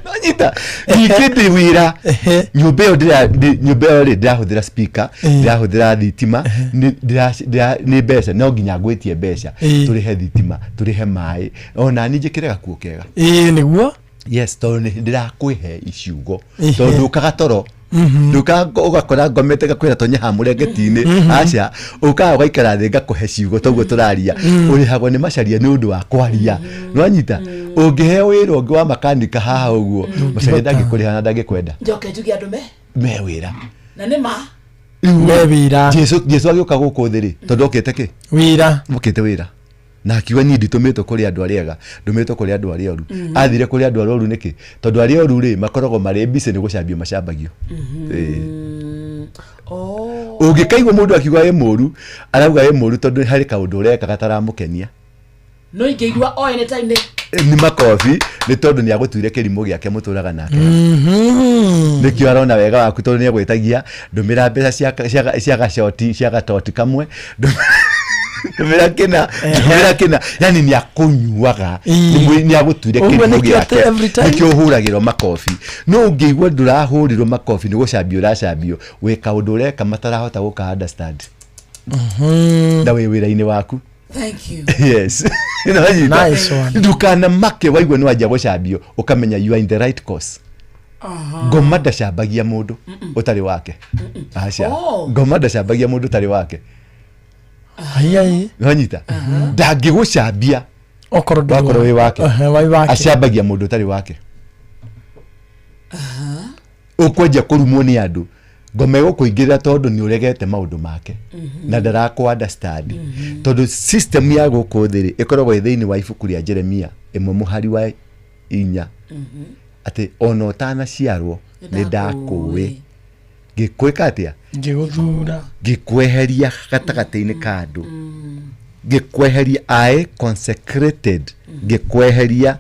Nonyita ningĩ ndĩ wĩra nyũmba ĩyo nyũmba ĩyo rĩ ndĩrahũthĩra speaker ndĩrahũthĩra thitima nĩ mbeca no nginya ngwĩtie mbeca tũrĩhe thitima tũrĩhe maĩ ona niĩ njĩkĩre gakuo kega. Ĩĩ nĩguo. Yes tondũ nĩ ndĩrakwĩhe iciugo tondũ ndũkaga toro nduka ũgakora ngomete ngakwĩra tonya haha mũrengeti-inĩ aca ũkaga ũgaikara thĩ ngakũhe ciugo toguo tũraria ũrĩhagwo nĩ macaria nĩ ũndũ wa kwaria nĩwanyita ũngĩheo wĩra ũngĩ wa makanika haha ũguo macaria ndangĩkũrĩha na ndangĩkwenda Njoke njuge andũ me me wĩra na nĩ ma Me wĩra. Jesu agĩũka gũkũ thĩ rĩ tondũ okĩte kĩ wĩra okĩte wĩra na akiuga niĩ nditũmĩtwo kũrĩ andũ arĩa ega ndũmĩtwo kũrĩ andũ arĩa oru athire kũrĩ andũ arĩa oru nĩkĩ tondũ arĩa oru rĩ makoragwo marĩ busy nĩ gũcambio macambagio. Ĩĩ. Oh. Ũngĩkaigua mũndũ akiuga wĩ mũru, arauga wĩ mũru tondũ harĩ kaũndũ ũreka gataramũkenia. No ingĩigua o anytime nĩ Nĩ makobi, nĩ tondũ nĩ agũtuire kĩrimũ gĩake mũtũraga nake. Nĩkĩo arona wega waku tondũ nĩ agwĩtagia ndũmĩra mbeca cia gacoti, cia gatoti kamwe, ndũmĩra kĩna, ndũmĩra kĩna, yani nĩ akũnyuaga, nĩ agũtuire Ũguo kĩrimũ nĩkĩo atĩ gĩake, every time. nĩkĩo ũhũragĩrwo makobi. No ũngĩigua ndũrahũrĩrwo makobi nĩ gũcambio ũracambio, wĩ kaũndũ ũreka matarahota gũka understand na wĩ wĩra-inĩ waku. Thank you. Yes. Nĩwanyita? Nice one. Ndukanamake waigua nĩ wanjia gũcambio, ũkamenya you are in the right course. Ngoma ndacambagia mũndũ ũtarĩ wake. Aca. Oh. Ngoma ndacambagia mũndũ ũtarĩ wake. Ai. Nĩwanyita? Ndangĩgũcambia Okorwo ndũrĩ wakorwo wĩ wake. Ehe, wĩ wake. Acambagia mũndũ ũtarĩ wake. Ũkwanjia kũrumwo nĩ andũ, ngoma ĩgũkũingĩrĩra tondũ nĩ ũregete maũndũ make na ndarakũ understand, tondũ system ya gũkũ thĩ rĩ ĩkoragwo ĩ thĩinĩ wa ibuku rĩa Jeremia 1 mũhari wa 4, atĩ ona ũtanaciarwo nĩ ndakũĩ, ngĩkwĩka atĩa? Ngĩgũthura. Ngĩkweheria gatagatĩ-inĩ ka andũ, ngĩkweheria, I consecrated, ngĩkweheria,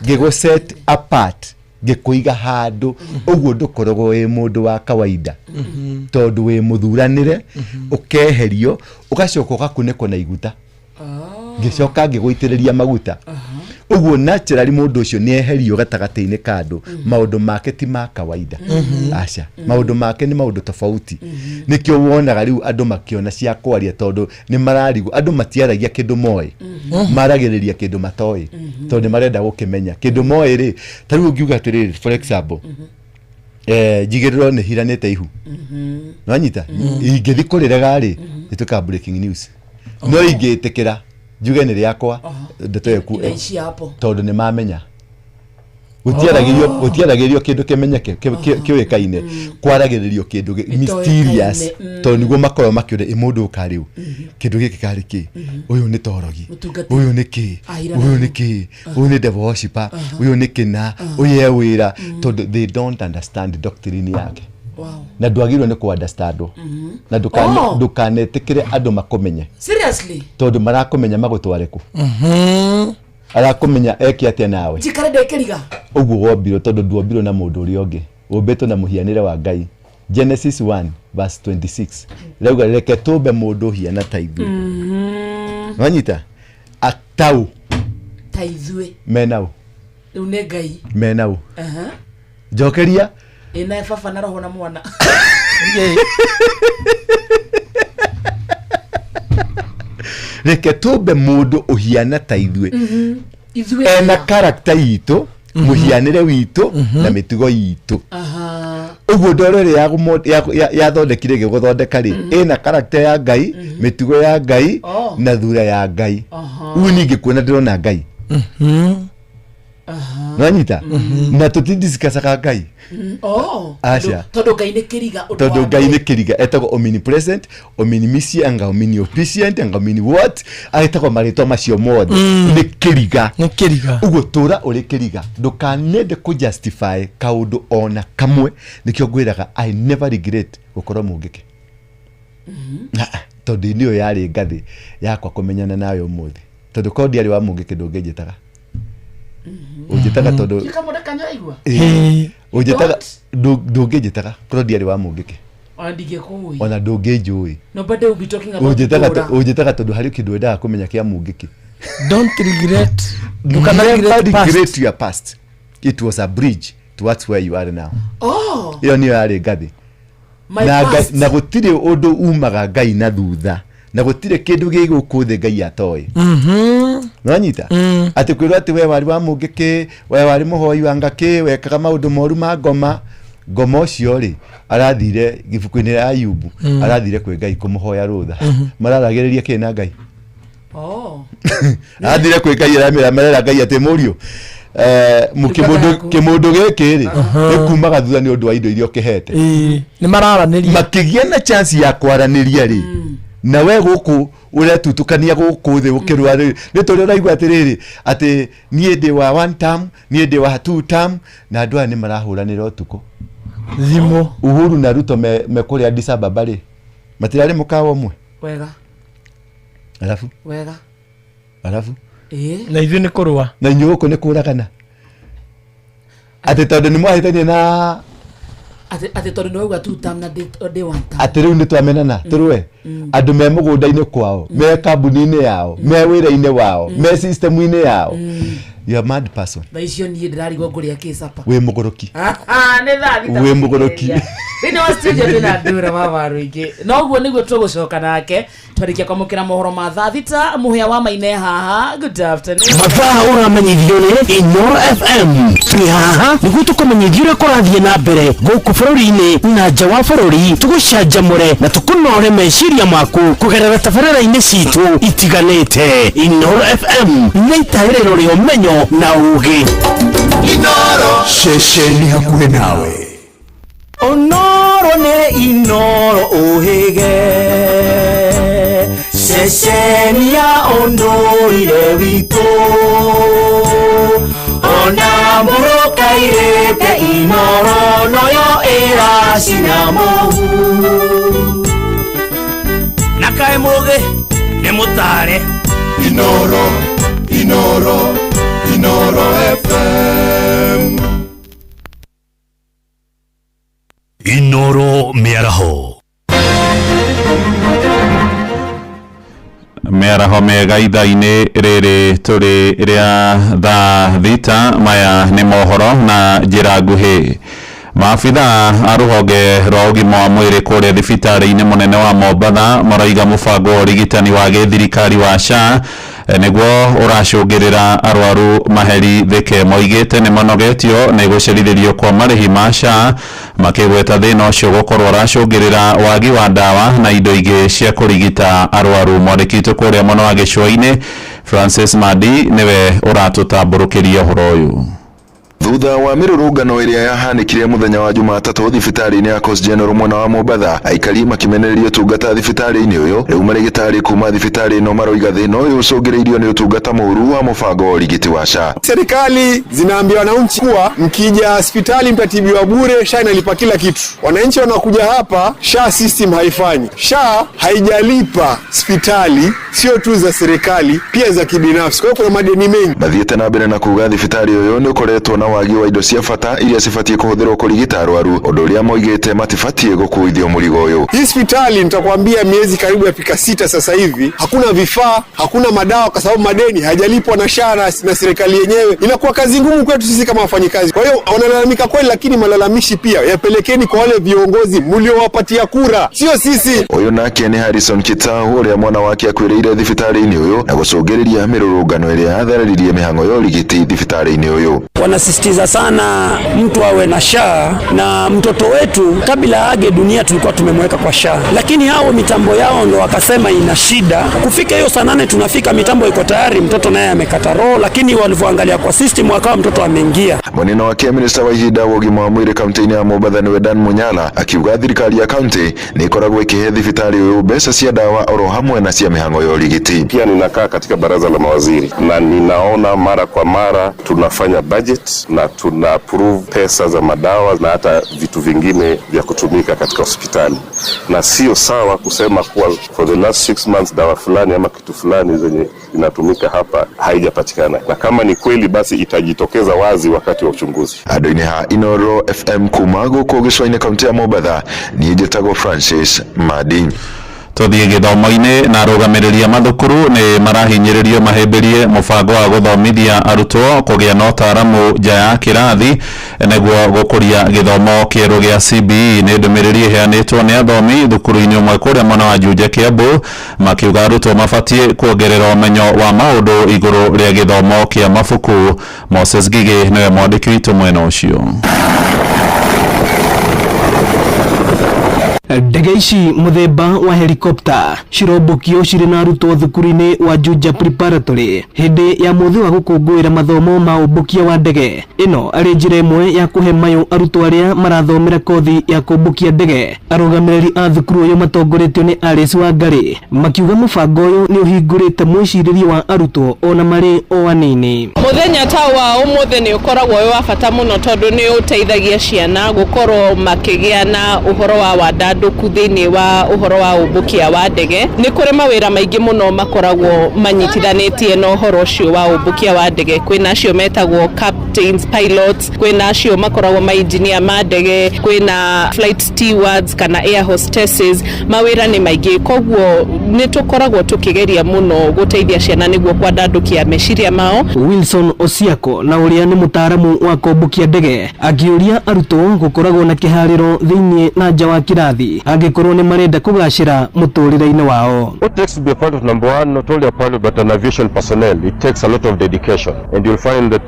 ngĩgũ set apart, ngĩkũiga handũ ũguo ndũkoragwo wĩ mũndũ wa kawaida, tondũ wĩ mũthuranĩre, ũkeherio, ũgacoka ũgakunĩkwo na iguta, ngĩcoka ngĩgũitĩrĩria maguta. Ũguo naturally mũndũ ũcio nĩ eherio gatagatĩ-inĩ ka andũ, maũndũ make ti ma kawaida. Aca, maũndũ make nĩ maũndũ tofauti. Nĩkĩo wonaga rĩu andũ makĩona cia kwaria, tondũ nĩ mararigwo. Andũ matiaragia kĩndũ moĩ, maragĩrĩria kĩndũ matoĩ, tondũ nĩ marenda gũkĩmenya kĩndũ moĩ rĩ. Ta rĩu ũngiuga atĩrĩrĩ, for example, njigĩrĩro nĩ hiranĩte ihu, nwanyita, ingĩthi kũrĩrega rĩ, ĩtuĩkaga breaking news. No ingĩtĩkĩra njuge nĩ rĩakwa, ndeto ĩyo Inaishia hapo. tondũ nĩ mamenya gũtiaragĩrio kĩndũ kĩmenyeke kĩũĩkaine, kwaragĩrĩrio kĩndũ mysterious, tondũ nĩguo makoragwo makĩũria, ĩ mũndũ ũka rĩu kĩndũ gĩkĩ karĩ kĩ? Ũyũ nĩ torogi? Mũtungati. Ũyũ nĩ kĩ? Ahirana. Ũyũ nĩ kĩ? Ũyũ nĩ devil worshiper? Ũyũ nĩ kĩna? Ũyũ e wĩra? Tondũ they don't understand doctrine yake. Wow. Na ndwagĩrĩirwo nĩ kũ-understandwo, na Oh. ndũkanetĩkĩre andũ makũmenye, Seriously? tondũ marakũmenya magũtware kũ? Arakũmenya eke atĩa nawe? Njikare ndĩkĩriga. Ũguo wombirwo, tondũ nduombirwo na mũndũ ũrĩa ũngĩ, ũmbĩtwo na mũhianĩre wa Ngai. Genesis 1 verse 26 rauga, reke tũmbe mũndũ ũhiana ta ithuĩ. Wanyita atau Ta ithuĩ. Menaũ? Rĩu nĩ Ngai. Menaũ? Aha. Njokeria. Ĩna baba na roho na mwana. Reke tũmbe mũndũ ũhiana ta ithuĩ. Ithuĩ. Ena karakta itũ, mũhianĩre witũ na mĩtugo itũ. Aha. Ũguo ndoro ĩrĩa yathondekire ĩgĩgũthondeka rĩ, ĩna karakta ya Ngai, mĩtugo ya Ngai Oh. na thura ya Ngai. Aha. Ũguo niĩ ngĩkuona ndĩrona Ngai. Nwanyita, na tũtindisikacaga Ngai. Oh. Aca. Tondũ Ngai nĩ kĩriga ũndũ Tondũ wa Ngai nĩ mbere. kĩriga, etagwo omnipresent, omnimisia, anga omniopicient, anga omni what, etagwo marĩtwa macio mothe. Nĩ kĩriga. Nĩ kĩriga. Ũguo tũra ũrĩ kĩriga, ndũkanende kũ justify kaũndũ ona kamwe. Nĩkĩo ngwĩraga, I never regret gũkorwo mũngĩke. Ah, tondũ nĩyo yarĩ ngathĩ yakwa kũmenyana nawe ũmũthĩ, tondũ korwo ndiarĩ wa mũngĩke ndũngĩnjĩtaga, ũnjĩtaga tondũ Ndikamũndũ kanyaigua. Ĩĩ. Ũnjĩtaga, ndũngĩnjĩtaga korwo ndiarĩ wa mũngĩke. Ona ndingĩkũĩ. Ona ndũngĩnjũĩ. Nobody will be talking about Ũnjĩtaga Dora. Ũnjĩtaga tondũ harĩ kĩndũ wendaga kũmenya kĩa mũngĩkĩ. Don't regret. Ndũkana Never regret past. regret your past. It was a bridge towards where you are now. Oh. Ĩyo nĩyo yarĩ ngathĩ. My Na past. na gũtirĩ ũndũ umaga Ngai na thutha, na gũtirĩ kĩndũ gĩ gũkũ thĩ Ngai atoĩ. Nĩwanyita atĩ kwĩrwo atĩ we warĩ wa mũngĩkĩ, we warĩ mũhoi wa ngakĩ, wekaga maũndũ moru ma ngoma, ngoma ũcio rĩ arathire ibuku-inĩ rĩa Ayubu, arathire kwĩ Ngai kũmũhoya rũtha. Mararagĩrĩria kĩ na Ngai? Oh. Arathire kwĩ Ngai, aramĩra, marera Ngai atĩ mũriũ, Ndungata yaku. kĩmũndũ gĩkĩ rĩ gĩkumaga thutha nĩ ũndũ wa indo iria ũkĩhete. Ĩĩ, nĩ mararanĩria. Makĩgĩa na chance ya kwaranĩria rĩ, na we gũkũ ũretutukania gũkũ thĩ ũkĩrũa rĩ, nĩ tũrĩa ũraigua atĩrĩrĩ, atĩ niĩ ndĩ wa one term, niĩ ndĩ wa two term, na andũ aya nĩ marahũranĩra ũtukũ. Thimũ. Uhuru na Ruto me mekũrĩa Addis Ababa rĩ, matirarĩ mũkawa ũmwe. Wega. Arabu. Wega. Arabu. Ĩĩ. Na ithuĩ nĩ kũrũa. Na inyuĩ gũkũ nĩ kũragana. Atĩ tondũ nĩ mwahĩtania na Atĩ tondũ nĩ wauga two term na day one term. Atĩ rĩu nĩ twamenana tũrũe. Andũ me mũgũnda-inĩ kwao, me kambuni-inĩ yao, me wĩra-inĩ wao, me system-inĩ yao. You are mad person. Thaa icio niĩ ndĩrarigwo ngũrĩa kĩ supper. Wĩ mũgũrũki. Nĩ thaa thita. Wĩ mũgũrũki. Thĩinĩ wa studio twĩna ndura wa waruingĩ na ũguo nĩguo tũgũcoka nake twarĩkia kwamũkĩra mohoro ma thaa thita. Mũhĩa wa maine haha. Good afternoon. Mathaa ũramenyithio nĩ Inoro FM. Twĩ haha nĩguo tũkũmenyithie ũrĩa kũrathiĩ na mbere gũkũ bũrũri-inĩ na nja wa bũrũri, tũgũcanjamũre na tũkũnore meciria maku kũgerera tabarĩra-inĩ citũ itiganĩte. Inoro FM nĩ itaĩrĩro rĩa ũmenyo na ũgĩ. Inoro ceceni hakuhĩ nawe. Onoro nĩ Inoro ũhĩge, ceceni ya ũndũire witũ, ona mũrũkairĩte Inoro noyo ĩracina mũhu. Na kaĩ mũgĩ nĩ mũtare. Inoro, Inoro, Inoro FM. Inoro mĩaraho. Mĩaraho mĩega ithaa-inĩ rĩrĩ tũrĩ rĩa thaa thita. Maya nĩ mohoro na njĩra nguhĩ. Maabitha a rũhonge rwa ũgima wa mwĩrĩ kũrĩa thibitarĩ-inĩ mũnene wa Mombatha maraiga mũbango wa ũrigitani wa gĩthirikari wa SHA nĩguo ũracũngĩrĩra arwaru maherithĩke. Moigĩte nĩ manogetio nĩ gũcerithĩrio kwa marĩhi ma SHA, makĩgweta thĩna ũcio gũkorwo ũracũngĩrĩra wagi wa ndawa na indo ingĩ cia kũrigita arwaru. Mwandĩki witũ kũrĩa mwena wa gĩcũa-inĩ Francis Madi nĩwe ũratũtambũrũkĩria ũhoro ũyũ. Thutha wa mĩrũrũngano ĩrĩa yahanĩkire mũthenya wa Jumatatũ thibitarĩ-inĩ ya Coast General mwena wa Mombatha, aikari makĩmenereria ũtungata thibitarĩ-inĩ ũyũ, rĩu marĩgĩtarĩ kuma thibitarĩ ĩno maroiga thĩna ũyũ ũcũngĩrĩirio nĩ ũtungata mũũru wa mũbango wa ũrigiti wa SHA. Serikali zinaambia wananchi kuwa mkija hospitali mtatibiwa bure, SHA inalipa kila kitu. Wananchi wanakuja hapa, SHA system haifanyi. SHA haijalipa hospitali, sio tu za serikali, pia za kibinafsi. Kwa hiyo kuna madeni mengi. Mathiĩte na mbere na kuga thibitarĩ ũyũ nĩ ũkoretwo na wagi wa indo cia bata iria cibatiĩ kũhũthĩrwo kũrigita arwaru, ũndũ ũrĩa moigĩte matibatiĩ gũkuithio mũrigo ũyũ. Hii hospitali nitakwambia miezi karibu ya fika 6 sasa hivi, hakuna vifaa, hakuna madawa kwa sababu madeni hayajalipwa na SHA na serikali yenyewe. Inakuwa kazi ngumu kwetu sisi kama wafanyikazi. Kwa hiyo wanalalamika kweli, lakini malalamishi pia yapelekeni kwa wale viongozi mliowapatia kura, sio sisi. Ũyũ nake nĩ Harrison Kitau ũrĩa mwana wake akuĩrĩire thibitarĩ-inĩ ũyũ na gũcũngĩrĩria mĩrũrũngano ĩrĩa yathereririe mĩhang'o ya ũrigiti thibitarĩ-inĩ ũyũ. Wanasisitiza sana mtu awe na SHA, na mtoto wetu kabla age dunia tulikuwa tumemweka kwa SHA, lakini hao mitambo yao ndo wakasema ina shida. Kufika hiyo saa 8 tunafika, mitambo iko tayari, mtoto naye amekata roho, lakini walivyoangalia kwa system wakawa mtoto ameingia. Mwena wake minista wa ihinda wa ũgima wa mwĩrĩ kaunti-inĩ ya Mombatha nĩwe Dan Munyala akiuga thirikari ya kaunti nĩ ĩkoragwo ĩkĩhe thibitarĩ ũyũ mbeca cia dawa oro hamwe na cia mĩhang'o ya ũrigiti. Pia ninakaa katika baraza la mawaziri na ninaona mara kwa mara tunafanya budget na tuna approve pesa za madawa na hata vitu vingine vya kutumika katika hospitali, na sio sawa kusema kuwa for the last 6 months dawa fulani ama kitu fulani zenye inatumika hapa haijapatikana, na kama ni kweli basi itajitokeza wazi wakati wa uchunguzi. Andũ-inĩ ha Inoro FM kuma gũkũ gĩcũa-inĩ kaunti ya Mombatha, niĩ njĩtagwo Francis Madi. Tuthiĩ gĩthomo-inĩ na arũgamĩrĩri a mathukuru nĩ marahinyĩrĩrio mahĩmbĩrie mũbango wa gũthomithia arutwo kũgĩa na ũtaaramu nja ya kĩrathi nĩguo gũkũria gĩthomo kĩerũ gĩa CBE. Nĩ ndũmĩrĩri ĩheanĩtwo nĩ athomi thukuru-inĩ ũmwe kũrĩa mwena wa Juja Kiambu, makiuga arutwo mabatiĩ kuongerera ũmenyo wa maũndũ igũrũ rĩa gĩthomo kĩa mabuku. Moses Gigĩ nĩwe mwandĩki witũ mwena ũcio. Ndege ici mũthemba wa helicopter cirombũkio cirĩ na arutwo thukuru-inĩ wa Juja Preparatory hĩndĩ ya mũthĩ wa gũkũngũĩra mathomo ma ũmbũkia wa ndege. Ĩno arĩ njĩra ĩmwe ya kũhe mayũ arutwo arĩa marathomera kothi ya kũmbũkia ndege. Arũgamĩrĩri a thukuru ũyũ matongoretio nĩ Alice Wangari makiuga mũbango ũyũ nĩ ũhingũrĩte mwĩcirĩrie wa arutwo ona marĩ o anini. Mũthenya ta wa ũmũthĩ nĩ ũkoragwo wĩ wa bata mũno tondũ nĩ ũteithagia ciana gũkorwo makĩgĩa na ũhoro wa wandandũku thĩinĩ wa ũhoro wa ũmbũkia wa ndege. Nĩ kũrĩ mawĩra maingĩ mũno makoragwo manyitithanĩtie na ũhoro ũcio wa ũmbũkia wa ndege. Kwĩna acio metagwo captains, pilots, kwĩna acio makoragwo ma engineer ma ndege, kwĩna flight stewards kana air hostesses. Mawĩra nĩ maingĩ, koguo nĩ tũkoragwo tũkĩgeria mũno gũteithia ciana nĩguo kwandandũkia meciria mao. Wilson Osiako na ũrĩa nĩ mũtaaramu wa kũmbũkia ndege akĩũria arutwo gũkoragwo na kĩharĩro thĩinĩ na nja wa kĩrathi angĩkorwo nĩ marenda kũgacĩra mũtũrĩre-inĩ wao. What takes to be a pilot, number one, not only a pilot but an aviation personnel, it takes a lot of dedication, and you'll find that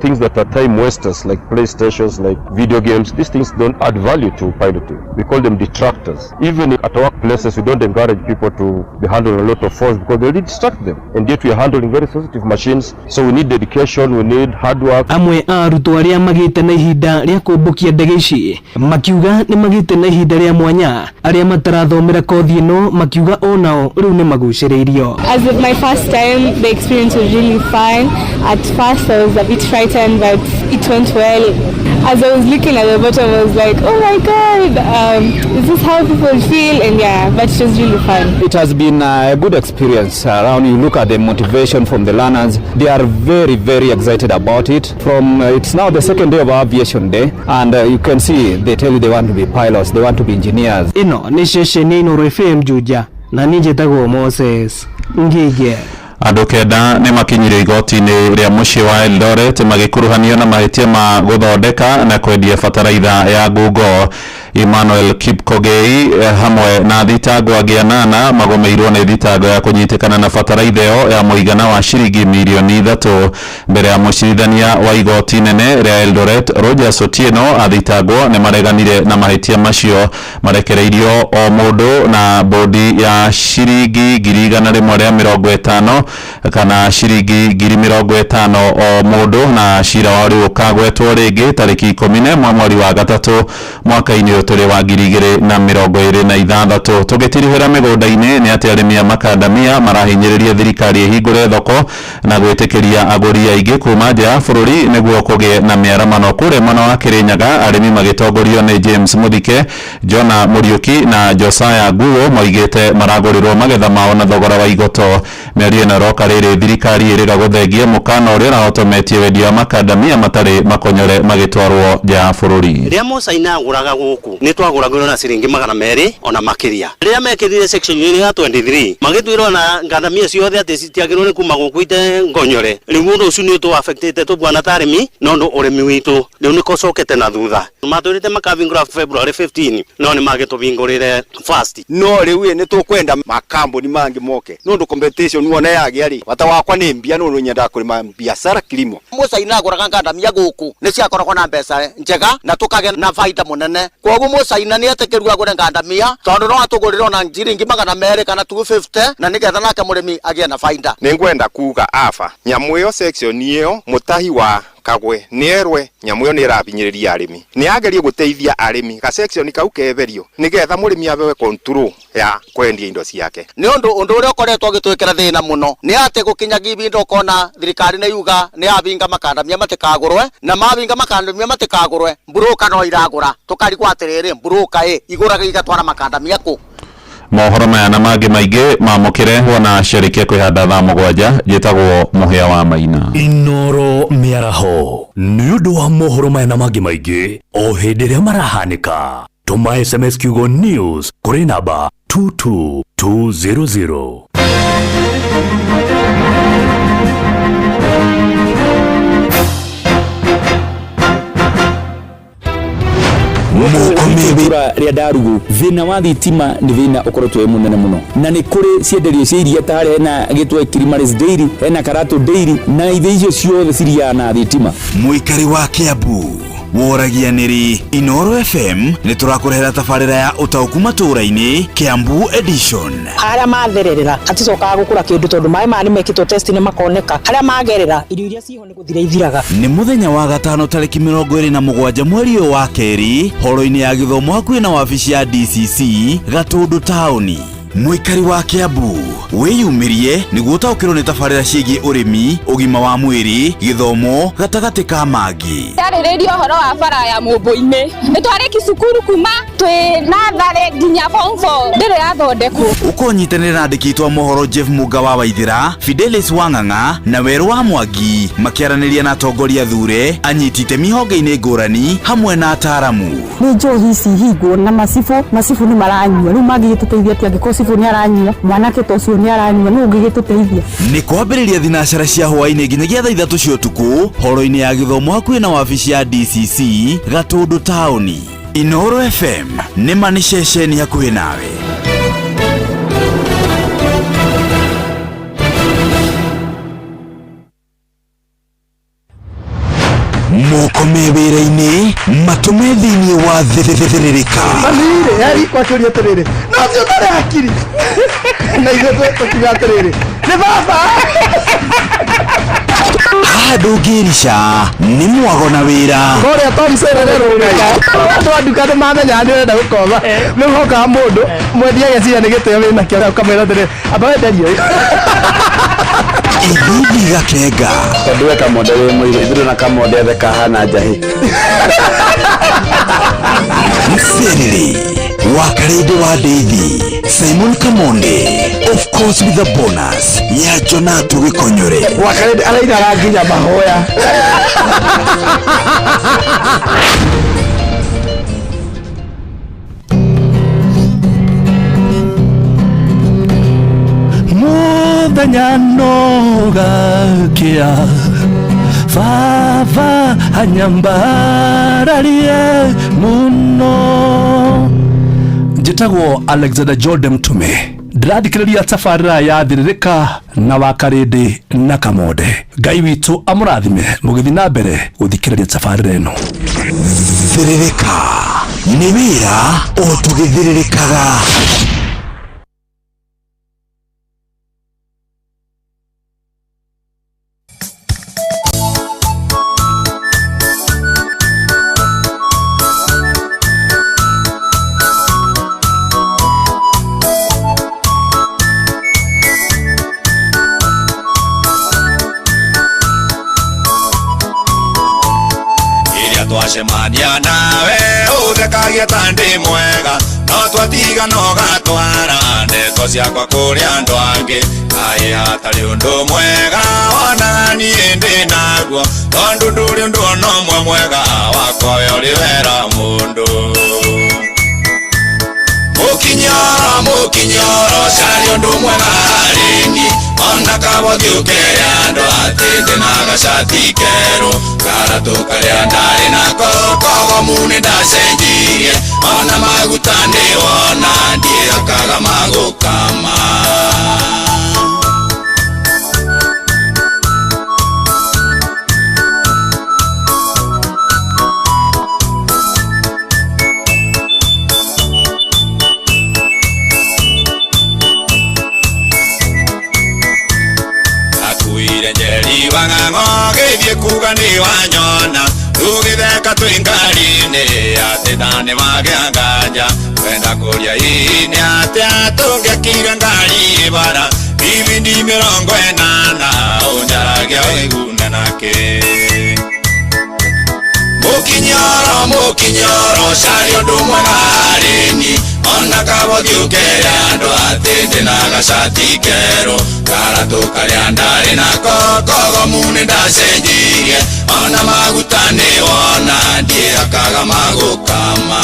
things that are time wasters like PlayStations, like video games, these things don't add value to piloting. We call them detractors. Even at workplaces, we don't encourage people to be handling a lot of force because they will distract them, and yet we are handling very sensitive machines, so we need dedication, we need hard work. Amwe a arutwo arĩa magĩte na ihinda rĩa kũmbũkia ndege ici makiuga nĩ magĩte na ihinda rĩa mwanya. Arĩa matarathomera kothi ĩno makiuga onao rĩu nĩ magucĩrĩirio. As of my first time, the experience was really fun. At first I was a bit frightened, but it went well. As I was looking at the bottom, I was like, oh my God, is this how people feel? And yeah, but it was really fun. It has been a good experience around. You look at the motivation from the learners, they are very, very excited about it. From it's now the second day of our aviation day, and you can see they tell you they want to be pilots, they want to be engineers. Ĩno nĩ ceceni Inooro FM Juja, na niĩ njĩtagwo Moses Ngige. Andũ kenda nĩ makinyire igoti-inĩ rĩa mũciĩ wa Eldoret magĩkuruhanio na mahĩtia ma gũthondeka na kwendia bataraitha ya ngungo. Emmanuel Kipkogei hamwe na thitango angĩ anana magũmĩirwo nĩ thitango ya kũnyitĩkana na bataraitha ĩyo ya mũigana wa ciringi mirioni 3 mbere ya mũcirithania wa igoti nene rĩa Eldoret Rogers Otieno. Athitangwo nĩ mareganire na mahĩtia macio, marekereirio o mũndũ na bodi ya ciringi 150,000 kana ciringi 50,000 o mũndũ, na cira wa rĩu ũkagwetwo rĩngĩ tarĩki 11 mweri wa gatatũ mwaka-inĩ ũyũ tũrĩ wa 2026. Tũgĩtirihĩra mĩgũnda-inĩ nĩ atĩ arĩmi a makandamia marahinyĩrĩria thirikari ĩhingũre thoko na gwĩtĩkĩria agũri aingĩ kuma nja ya bũrũri nĩguo kũgĩe na mĩaramano. Kũrĩa mwena wa Kĩrĩnyaga arĩmi magĩtongorio nĩ James Mũthike, Jona Mũriũki na Josiah Nguo moigĩte maragũrĩrwo magetha mao na thogora wa igoto. Mĩario ĩno ĩroka rĩrĩ thirikari ĩrĩga gũthengia mũkana ũrĩa ũrahotometie wendia wa makandamia matarĩ makonyore magĩtwarwo nja ya bũrũri. Rĩrĩa mũcaina agũraga gũkũ nĩ twagũragĩrwo na ciringi 200 ona makĩria. Rĩrĩa mekĩrire section ya 23 magĩtwĩrwo na ngandamia ciothe atĩ citiagĩrĩirwo nĩ kuma gũkũ ite ngonyore. Rĩu ũndũ ũcio nĩ ũtũ affectĩte tũbwana ta arĩmi no ũndũ ũrĩmi witũ rĩu nĩ kũcokete na thutha. Matwĩrĩte makahingũra February 15 no nĩ magĩtũhingũrĩre first. No rĩu nĩ tũkwenda makambuni mangĩ moke nĩ ũndũ competition wona yagĩa rĩ bata wakwa nĩ mbia nĩ ũndũ nyendaga kũrĩma biacara kilimo. Mũcaina agũraga ngandamia gũkũ nĩ ciakoragwo na mbeca njega na tũkagĩa na baita mũnene. Koguo mũcaina nĩ etĩkĩrwo agũre ngandamia tondũ no atũgũrĩre ona ciringi 200 kana 250 na nĩgetha nake mũrĩmi agĩe na baita. Nĩngwenda kuga aba nyamũ ĩyo section ĩyo mũtahi wa Kagwe nĩerwe nyamũ ĩyo nĩĩrabinyĩrĩria arĩmi, nĩagerie gũteithia arĩmi ga section kau keberio nĩgetha mũrĩmi abewe control ya kwendia indo ciake. Nĩ ũndũ ũrĩa ũkoretwo ũgĩtwĩkĩra thĩna mũno nĩ atĩ gũkinyagia ibinda ũkona thirikari nĩ yuga nĩ yabinga makandamia matikagũrwe, na mabinga makandamia matikagũrwe mburũka no iragũra tũkarigwo atĩrĩrĩ mburũka ĩ igũraga igatwara makandamia kũ. Mohoro maya na mangĩ maingĩ mamũkĩre wona ciarĩkia kwĩhanda thaa 7. Njĩtagwo Mũhĩa wa Maina. Inooro mĩaraho nĩ ũndũ wa mohoro maya na mangĩ maingĩ o hĩndĩ ĩrĩa marahanĩka. Tũma SMS kiugo news kũrĩ namba 22200. Itũra rĩa Ndarugu thĩna wa thitima nĩ thĩna ũkoretwo wĩ mũnene mũno, na nĩ kũrĩ cienderio cia iria ta harĩa hena gĩtwe Kilimaris Dairy, hena Karatu Dairy, na ithe icio ciothe ciriaga na thitima. Mũikari wa Kiambu woragia nĩrĩ Inoro FM nĩ tũrakũrehera tabarĩra ya ũtaũku matũũra-inĩ Kiambu edition. Harĩa mathererera haticokaga gũkũra kĩndũ tondũ maĩ maya nĩ mekĩtwo test nĩ makoneka harĩa magerera irio iria ciho nĩ gũthira ithiraga. Nĩ mũthenya wa gatano tarĩki 27 mweri ũyũ wa kerĩ horo-inĩ ya gĩthomo hakuhĩ na wabici ya DCC Gatũndũ taũni. Mũikari wa Kiambu wĩyumĩrie nĩguo ũtaũkĩrwo nĩ tabarĩra ciĩgiĩ ũrĩmi, ũgima wa mwĩrĩ, gĩthomo gatagatĩ ka mangĩ. Tarĩrĩria ũhoro wa bara ya Mũmbũ-inĩ. Nĩ twarĩki cukuru kuma twĩ natharĩ nginya form 4 ndĩrĩ yathondekwo. Ũkonyitanĩra na andĩki aitũ a mohoro Jeff Mũnga wa Waithĩra, Fidelis Wang'ang'a na Werũ wa Mwangi makĩaranĩria na atongoria thure, anyiti itemi honge-inĩ ngũrani hamwe na ataaramu. Nĩ njohi ici hingwo na macibũ, macibũ nĩ maranyua, rĩu mangĩgĩtũteithia atĩa angĩkorwo cibũ nĩ aranyua, mwanake ta ũcio nĩ aranyua, nũ ũngĩgĩtũteithia? Nĩ kwambĩrĩria thinacara cia hwaĩ-inĩ nginyagia thaa 3 cia ũtukũ horo-inĩ ya gĩthomo hakuhĩ na wabici ya DCC Gatũndũ taũni. Inoro FM nĩ ma nĩ ceceni hakuhĩ nawe. Moko me wĩra-inĩ matũme thĩinĩ wa thĩrĩrĩka. Manire yari kwakĩũria atĩrĩrĩ, no ũcio ũtarĩ hakiri na ithuĩ tũkiuga atĩrĩrĩ nĩ baba. Haha ndũngĩrica nĩ mwago na wĩra. Kũrĩa Tom Serere rũngai andũ a nduka nĩ mamenya nĩ ũrenda gũkomba, nĩ ũhokaga mũndũ mwendia ageciria nĩ gĩtĩo wĩnakĩo, ũkamwĩra atĩrĩrĩ amba wenderie ũyũ. Ithithi gakenga. Tondũ we Kamonde wĩ mũirũ, ithuĩ na Kamonde othe kahana njahĩ. Mserere wa Karĩndĩ wa Ndeithi, Simon Kamonde, of course with a bonus ya Jonathan Gĩkonyore. Wa Karĩndĩ arainaga nginya mahoya. Mũthenya no gakĩa baba anyambararie mũno. Njĩtagwo Alexander Jordan Mtume, ndĩrathikĩrĩria tabarĩra ya Thĩrĩrĩka na wa Karĩndĩ na Kamonde. Ngai witũ amũrathime mũgĩthiĩ na mbere gũthikĩrĩria tabarĩra ĩno. Thĩrĩrĩka nĩ wĩra o tũgĩthĩrĩrĩkaga. Twacemania nawe ũthekagia ta ndĩ mwega, no twatiga no gatwara ndeto ciakwa kũrĩ andũ angĩ. Kaĩ hatarĩ ũndũ mwega ona niĩ ndĩ naguo, tondũ ndũrĩ ũndũ ona ũmwe mwega wakwa we ũrĩ wera mũndũ. Mũkinyoro mũkinyoro carĩ ũndũ mwega harĩ niĩ, ona kabothi ũkere andũ atĩ ndĩna gacati kerũ, karatũ karĩa ndarĩ nako kogomu nĩ ndacenjirie, ona maguta ndĩwona ndiĩhakaga magũkama. Wang'ang'o gĩthiĩ kuga nĩ wanyona, tũgĩtheka twĩ ngari-inĩ atĩ ndanĩ wagĩa nganja, kwenda kũria hihi nĩ atĩa tũngĩakire ngari bara ibindi 80 ũnjaragia wĩgune nakĩ. Mũkinyoro mũkinyoro carĩ ũndũ mwega harĩ niĩ, ona kabothi ũkere andũ atĩ ndĩna gacati kerũ, karatũ karĩa ndarĩ nako kogomu nĩ ndacenjirie, ona maguta nĩwona ndiĩhakaga magũkama.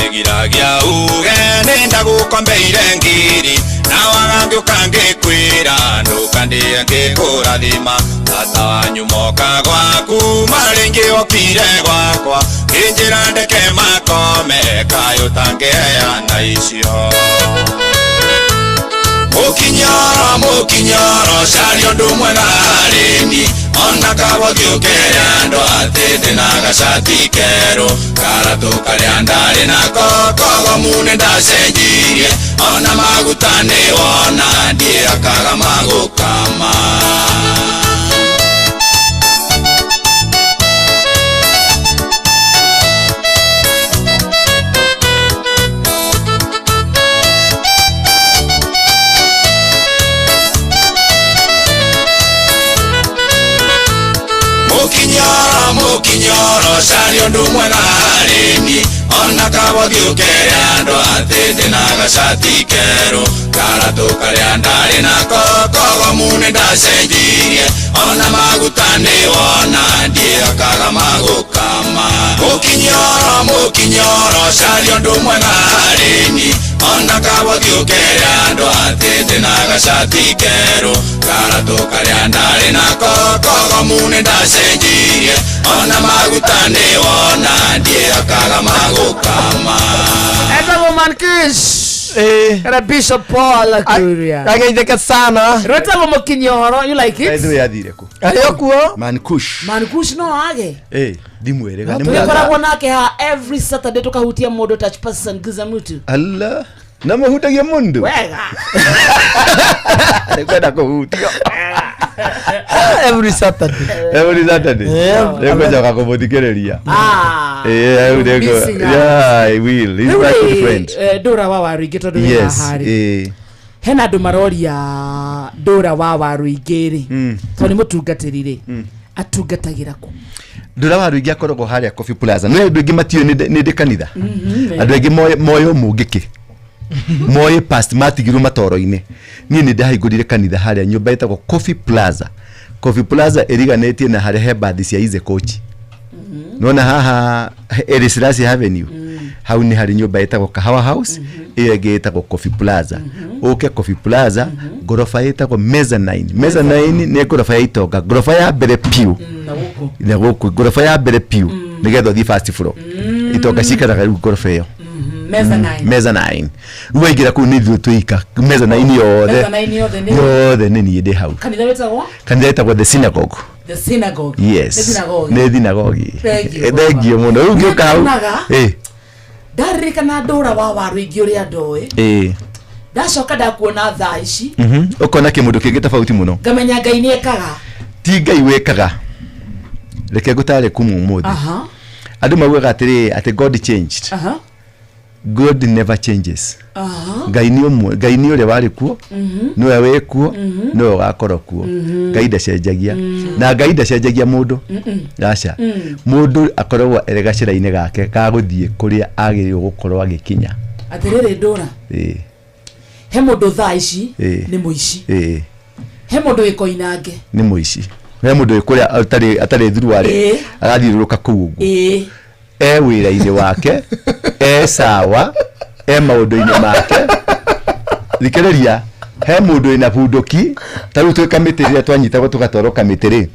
Ngĩgiragia uge nĩndagũkombeire ngiri na waga ngĩũka ngĩkwĩra ndũkandĩe ngĩkũrathima tata wanyu moka gwaku marĩ ngĩokire gwakwa ngĩnjĩra ndeke makome kayũ tangĩheana icio. Mũkinyoro mũkinyoro caria ũndũ mwega harĩ niĩ ona kabothiũ kere andũ atĩ ndĩna gacati kerũ karatũ karĩa ndarĩ nako kogomu nĩndacenjirie ona maguta nĩwona ndiĩhakaga magũkama. Mũkinyoro mũkinyoro caria ũndũ mwega harĩ niĩ ona kabothiũ kere andũ atĩ ndĩna gacati kerũ karatũ karĩa ndarĩ nako kogomu nĩndacenjirie ona maguta nĩwona ndiĩhakaga magũkama. Mũkinyoro mũkinyoro caria ũndũ mwega harĩ niĩ ona kabothiũ kere andũ atĩ ndĩna gacati kerũ karatũ karĩa ndarĩ nako kogomu nĩndacenjirie ona maguta nĩwona ndiĩhakaga magũkama. Etagwo Mankish kana Bishop Paul Kuria. Ageithĩka sana. Rwĩtagwo Mũkinyoro, you like it? Ethĩ yathire kũ? Arĩ o kuo. Man Kush. Mankush no age. Eh, ndimwĩrĩga. Nĩ Tũgĩkoragwo nake ha every Saturday tũkahutia mũndũ touch person giza mtu. Allah. Na mũhutagia mũndũ. Wega. Nĩkwenda kũhutio. Every Saturday. Every Saturday. Yeah. Nĩngũcoka kũmũthikĩrĩria. Ah. Eh, You're nĩngũ- missing out. Yeah, I will. He's my good friend. Ndũra wa Waruingĩ tondũ wĩ Yes. haha rĩ. Eh. Hena andũ maroria ndũra wa Waruingĩ rĩ tondũ nĩ mũtungatĩri rĩ atungatagĩra kũ? Ndũra wa Ruingĩ akoragwo harĩa Coffee Plaza. No andũ aingĩ matiũĩ nĩ ndĩ kanitha. Andũ aingĩ moĩ ũmũngĩkĩ moĩ past matigirwo matoro-inĩ. Niĩ nĩ ndahingũrire kanitha harĩa nyũmba ĩtagwo Coffee Plaza. Coffee Plaza ĩriganĩtie na harĩa he bathi cia Ize Coach. Nona haha Haile Selassie Avenue hau nĩ harĩ nyũmba ĩtagwo Kahawa House ĩyo ĩngĩ ĩtagwo Coffee Plaza. Ũke Coffee Plaza ngoroba ĩtagwo mezzanine. Mezzanine nĩ ngoroba ya itonga, ngoroba ya mbere piũ na gũkũ ngoroba ya mbere piũ nĩgetha ũthiĩ first floor. Itonga cikaraga rĩu ngoroba ĩyo Mezzanine. mezzanine. Rĩu waingĩra kũu nĩ ithuĩ twĩika mezzanine yothe Mezzanine yothe nĩ- yothe nĩ niĩ ndĩ hau. Kanitha wĩtagwo Kanitha ĩtagwo the synagogue. The Synagogue. Yes. Nĩ synagogue. Nĩ thinagogi. Thank you, Eh, Thank you mũno. Rĩu ngĩũka hau. Nyonaga. Eh, Ndaririkana ndũra wa Waruingĩ ũrĩa ndoĩ eh. ndacoka ndakuona thaa ici Ũkona kĩmũndũ kĩngĩ tofauti mũno. ngamenya Ngai nĩ ekaga. Ti Ngai wĩkaga. Reke ngũtare kuma ũmũthĩ. Aha. Andũ maugaga atĩrĩ atĩ God changed. Aha. God never changes. Aha. Ngai nĩ ũmwe, Ngai nĩ ũrĩa warĩ kuo, nĩwe wĩ kuo, nĩwe ũgakorwo kuo. Ngai ndacenjagia. Na Ngai ndacenjagia mũndũ. Aca. Mũndũ akoragwo arĩ gacĩra-inĩ gake ga gũthiĩ kũrĩa agĩrĩirwo gũkorwo agĩkinya. Atĩrĩrĩ ndũra Ĩĩ. he mũndũ thaa ici Ĩĩ. nĩ mũici Ĩĩ. he mũndũ wĩ koinange Nĩ mũici. He mũndũ wĩ kũrĩa atarĩ thuruarĩ Ĩĩ. agathiũrũrũka kũu ũguo. Ĩĩ. E wĩra-inĩ wake, e sawa, e maũndũ-inĩ make. Thikĩrĩria, he mũndũ wĩna bunduki, ta rĩu twĩ kamĩtĩ rĩrĩa twanyitagwo tũgatwarwo kamĩtĩ rĩ,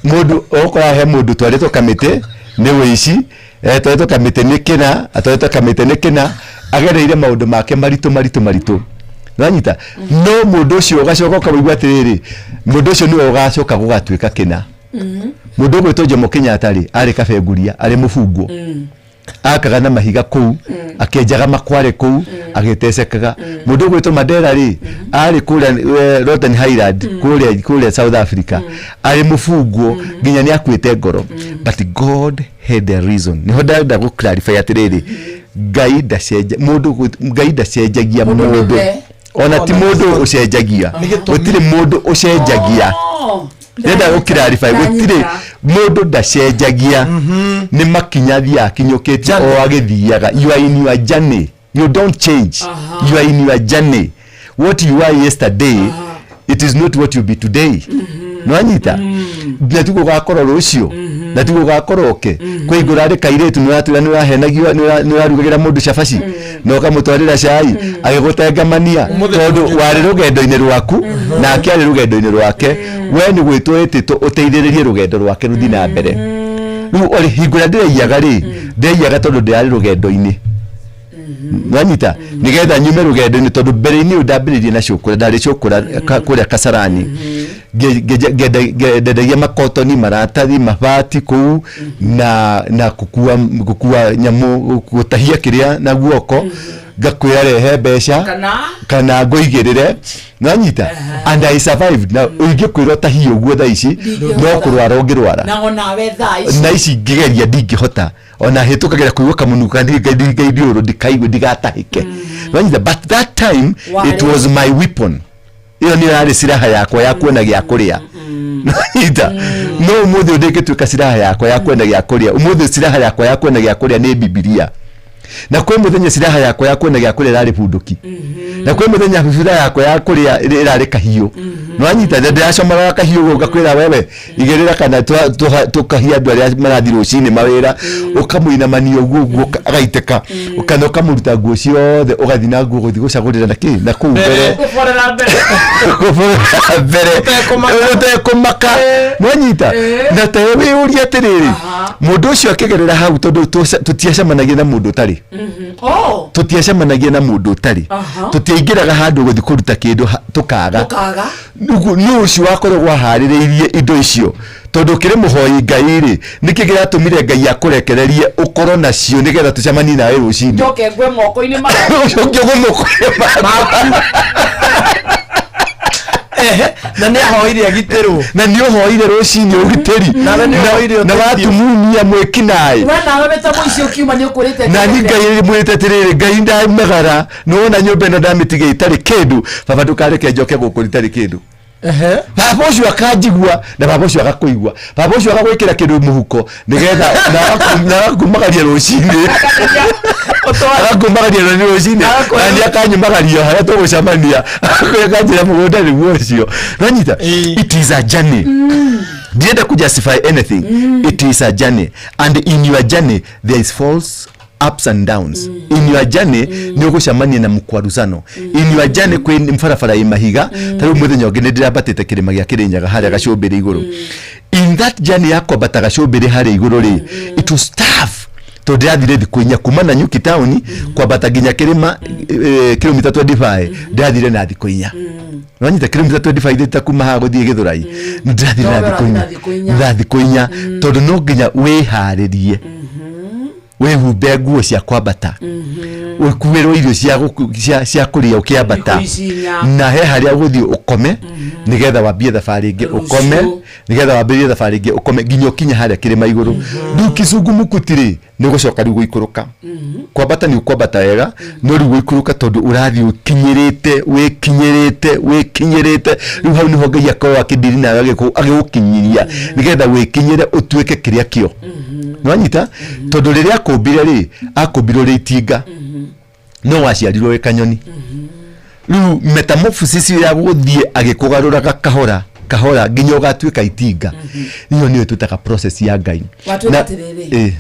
mũndũ ũgũkora he mũndũ twarĩtwo kamĩtĩ nĩ wĩici, twarĩtwo kamĩtĩ nĩ kĩna, atwarĩtwo kamĩtĩ nĩ kĩna, agereire maũndũ make maritũ maritũ maritũ. Nĩwanyita? No mũndũ ũcio ũgacoka ũkamũigua atĩrĩrĩ, mũndũ ũcio nĩwe ũgacoka gũgatuĩka kĩna. Mũndũ ũgwĩtwo Jomo Kenyatta rĩ, arĩ kabenguria, arĩ mũbungwo. Akaga na mahiga kũu, akĩenjaga makware kũu, agĩtecekaga. Mũndũ ũgwĩtwo Mandela rĩ, arĩ kũrĩa Rotten Highland, kũrĩa South Africa, arĩ mũbungwo nginya nĩ akuĩte ngoro. But God had a reason. Nĩho ndenda gũ clarify atĩrĩrĩ, Ngai ndacenja, mũndũ Ngai ndacenjagia Mũndũ mũndũ. nĩwe. Ona ti mũndũ ũcenjagia. Gũtirĩ mũndũ ũcenjagia. Ndĩrenda gũ clarify gũtirĩ mũndũ ndacenjagia. Nĩ makinya thiaga akinyũkĩtie o agĩthiaga. You are in your journey. You don't change. You are in your journey. What you are yesterday, it is not what you be today. Nĩwanyita? Na tiguo ũgakorwo rũciũ. Na tiguo ũgakoroke kwĩ hingo ũrarĩ kairĩtu nĩ ũratwĩra nĩ ũrahenagio nĩ ũrarugagĩra mũndũ cabaci na ũkamũtwarĩra cai agĩgũtengamania tondũ warĩ rũgendo-inĩ rwaku nake arĩ rũgendo-inĩ rwake. We nĩ gwĩtwo ĩtĩtwo ũteithĩrĩrie rũgendo rwake rũthiĩ na mbere. Rĩu orĩ hingo ĩrĩa ndĩraiyaga rĩ, ndĩraiyaga tondũ ndĩrarĩ rũgendo-inĩ, nwanyita, nigetha nyume rũgendo-inĩ, tondũ mbere-inĩ ũyũ ndambĩrĩirie na cũkũra, ndarĩ cũkũra kũrĩa Kasarani. Ngendagia makotoni, maratathi, mabati kũu na gũkua nyamũ, gũtahia kĩrĩa na guoko, ngakwĩra rehe mbeca kana kana ngũigĩrĩre, nwanyita, and I survived. Na ingĩkwĩra ũtahie ũguo thaa ici no kũrwara ũngĩrwara. Na onawe thaa ici Na ici ngĩgeria ndingĩhota ona hĩtũkagĩra kũigua kamũnuka ngaithiũrũ ndikaigue ndigatahĩke, nwanyita, but that time it Warĩ. was my weapon. Ĩyo nĩyo yarĩ silaha yakwa ya kuona gĩa kũrĩa, nwanyita. No ũmũthĩ ũyũ ndĩngĩtuĩka silaha yakwa ya kuona gĩa kũrĩa. Ũmũthĩ silaha yakwa ya kuona gĩa kũrĩa nĩ Bibilia, na kwĩ mũthenya silaha yakwa ya kuona gĩa kũrĩa ĩrarĩ bunduki, na kwĩ mũthenya silaha yakwa ya kũrĩa ĩrarĩ kahiũ, nwanyita, na ndĩracomoraga kahiũ ũguo ngakwĩra wewe igĩrĩra kana tũkahia andũ arĩa marathiĩ rũcinĩ mawĩra, ũkamũinamania ũguo ũguo agaitĩka, kana ũkamũruta nguo ciothe ũgathiĩ na nguo gũthiĩ gũcagũrĩra na kĩ na kũu mbere. Kũborera mbere. Kũborera mbere. Ũtekũmaka. Ũtekũmaka, nwanyita, na ta wĩyũrie atĩrĩrĩ, mũndũ ũcio akĩgerera hau, tondũ tũtiacemanagia na mũndũ ũtarĩ. Oh. Tũtiacemanagia na mũndũ ũtarĩ. Tũtiaingĩraga handũ gũthiĩ kũruta kĩndũ tũkaga. Ũkaga. Nũ ũcio wakoragwo aharĩrĩirie indo icio? Tondũ ũkĩrĩ mũhoi Ngai rĩ, nĩkĩ kĩratũmire Ngai akũrekererie ũkorwo nacio nĩgetha tũcemanie nawe rũcinĩ? Njoke ngwe moko-inĩ ma Ũcoke ũgwe moko-inĩ makwa. Na nĩ ahoire agitĩrwo. Na nĩ ũhoire rũcinĩ ũgitĩri. Nawe nĩ ũhoire na ũteithio. Watumunia mwĩkinaĩ. We nawe wĩ ta mũici ũkiuma nĩ ũkũrĩte. Na ni Ngai mwĩrĩte atĩrĩrĩ, Ngai ndamegara, nĩwona nyũmba ĩno ndamĩtiga ĩtarĩ kĩndũ, baba ndũkareke njoke gũkũ itarĩ kĩndũ. Baba ũcio akanjigua na baba ũcio agakũigua, baba ũcio agagwĩkĩra kĩndũ mũhuko nĩgetha na agakumagaria rũcinĩ, agakumagaria na rũcinĩ, na nĩ akanyumagaria harĩa tũgũcemania, akanjĩra mũgũnda nĩguo ũcio, nanyita. It is a journey. Ndienda ku justify anything. It is a journey, and in your journey there is false ups and downs. In your journey nĩ ũgũcemania na mkwaruzano. In your journey kwĩ barabara ĩ mahiga. Ta rĩu mũthenya ũngĩ nĩ ndĩrambatĩte kĩrĩma gĩa Kĩrĩnyaga harĩa gacũmbĩrĩ igũrũ. In that journey ya kwambata gacũmbĩrĩ harĩa igũrũ rĩ, it was tough tondũ ndĩrathire thikũ 4 kuma Nanyuki taũni kwambata nginya kĩrĩma, kilomita 25 ndĩrathire na thikũ 4. Wanyita, kilomita 25 ta kuma haha gũthiĩ Gĩthũrai nĩ ndĩrathire na No, thikũ ũrathiĩ 4. na thikũ 4. Na thikũ 4, tondũ no nginya wĩharĩrie, wĩhumbe nguo cia kwambata, ũkuĩrwo irio cia kũrĩa ũkĩambata. Thikũ ici 4. Na he harĩa ũgũthiĩ ũkome nĩgetha wambie thabarĩ ĩngĩ, ũkome nĩgetha wambĩrĩrie thabarĩ ĩngĩ, ũkome nginya ũkinye harĩa kĩrĩma igũrũ. Rĩu kizungumukuti rĩ, nĩ ũgũcoka rĩu gũikũrũka. Kwambata nĩ ũkwambata wega, no rĩu gũikũrũka, tondũ ũrathiĩ ũkinyĩrĩte, wĩkinyĩrĩte, wĩkinyĩrĩte, rĩu hau nĩho Ngai akoragwo akĩndiri nawe agĩgũkinyiria nĩgetha wĩkinyĩre ũtuĩke kĩrĩa kĩo, nĩwanyita, tondũ rĩrĩa akũmbire rĩ, akũmbire ũrĩ itinga no waciarirwo wĩ kanyoni. Rĩu metamorphosis ya gũthiĩ agĩkũgarũraga kahora kahora nginya ũgatuĩka itinga, ĩyo nĩyo twĩtaga process ya Ngai. Watwĩra atĩrĩrĩ.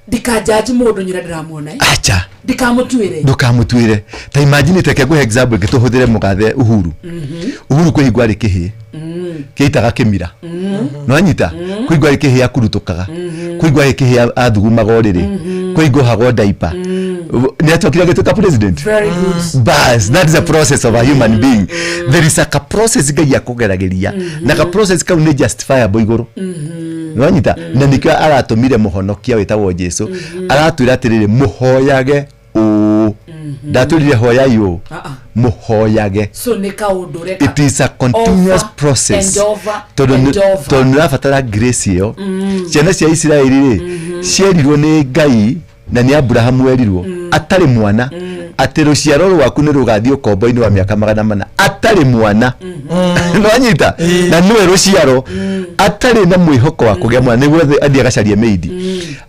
Ndikanjanji mũndũ nyina ndĩramuona, eh? Acha. Ndikamũtuĩre. Ndũkamũtuĩre. Ta imagine, teke ngũhe example ĩngĩ, tũhũthĩre mũgathe Uhuru. Uhuru kwĩ hingo arĩ kĩhĩ kĩitaga kĩmira, nĩwanyita, kwĩ hingo arĩ kĩhĩ akurutũkaga, kwĩ hingo arĩ kĩhĩ athugumaga ũrĩrĩ, kwĩ hingo ohagwo ndaipa, nĩ acokire agĩtuĩka president. Very good. Bas, that is a process of a human being. There is a ka process Ngai akũgeragĩria, na ka process kau nĩ justifiable igũrũ, nĩwanyita, na nĩkĩo aratũmire mũhonokia wĩtagwo Jesu, aratwĩra atĩrĩrĩ, mũhoyage ũũ. Ndatwĩrire hoyai ũũ. Ah, ah. Mũhoyage. So nĩ kaũndũ reka It is a continuous over process and over tondũ and over. Tondũ nĩ ũrabatara grace ĩyo. Ciana cia Isiraeli rĩ, cierirwo nĩ Ngai na nĩ Abrahamu erirwo atarĩ mwana atĩ rũciaro rwaku nĩ rũgathiĩ ũkombo-inĩ wa mĩaka 400, atarĩ mwana, nĩwanyita, na nĩwe rũciaro, atarĩ na mwĩhoko wa kũgĩa mwana, nĩguo athiĩ agacarie meidi.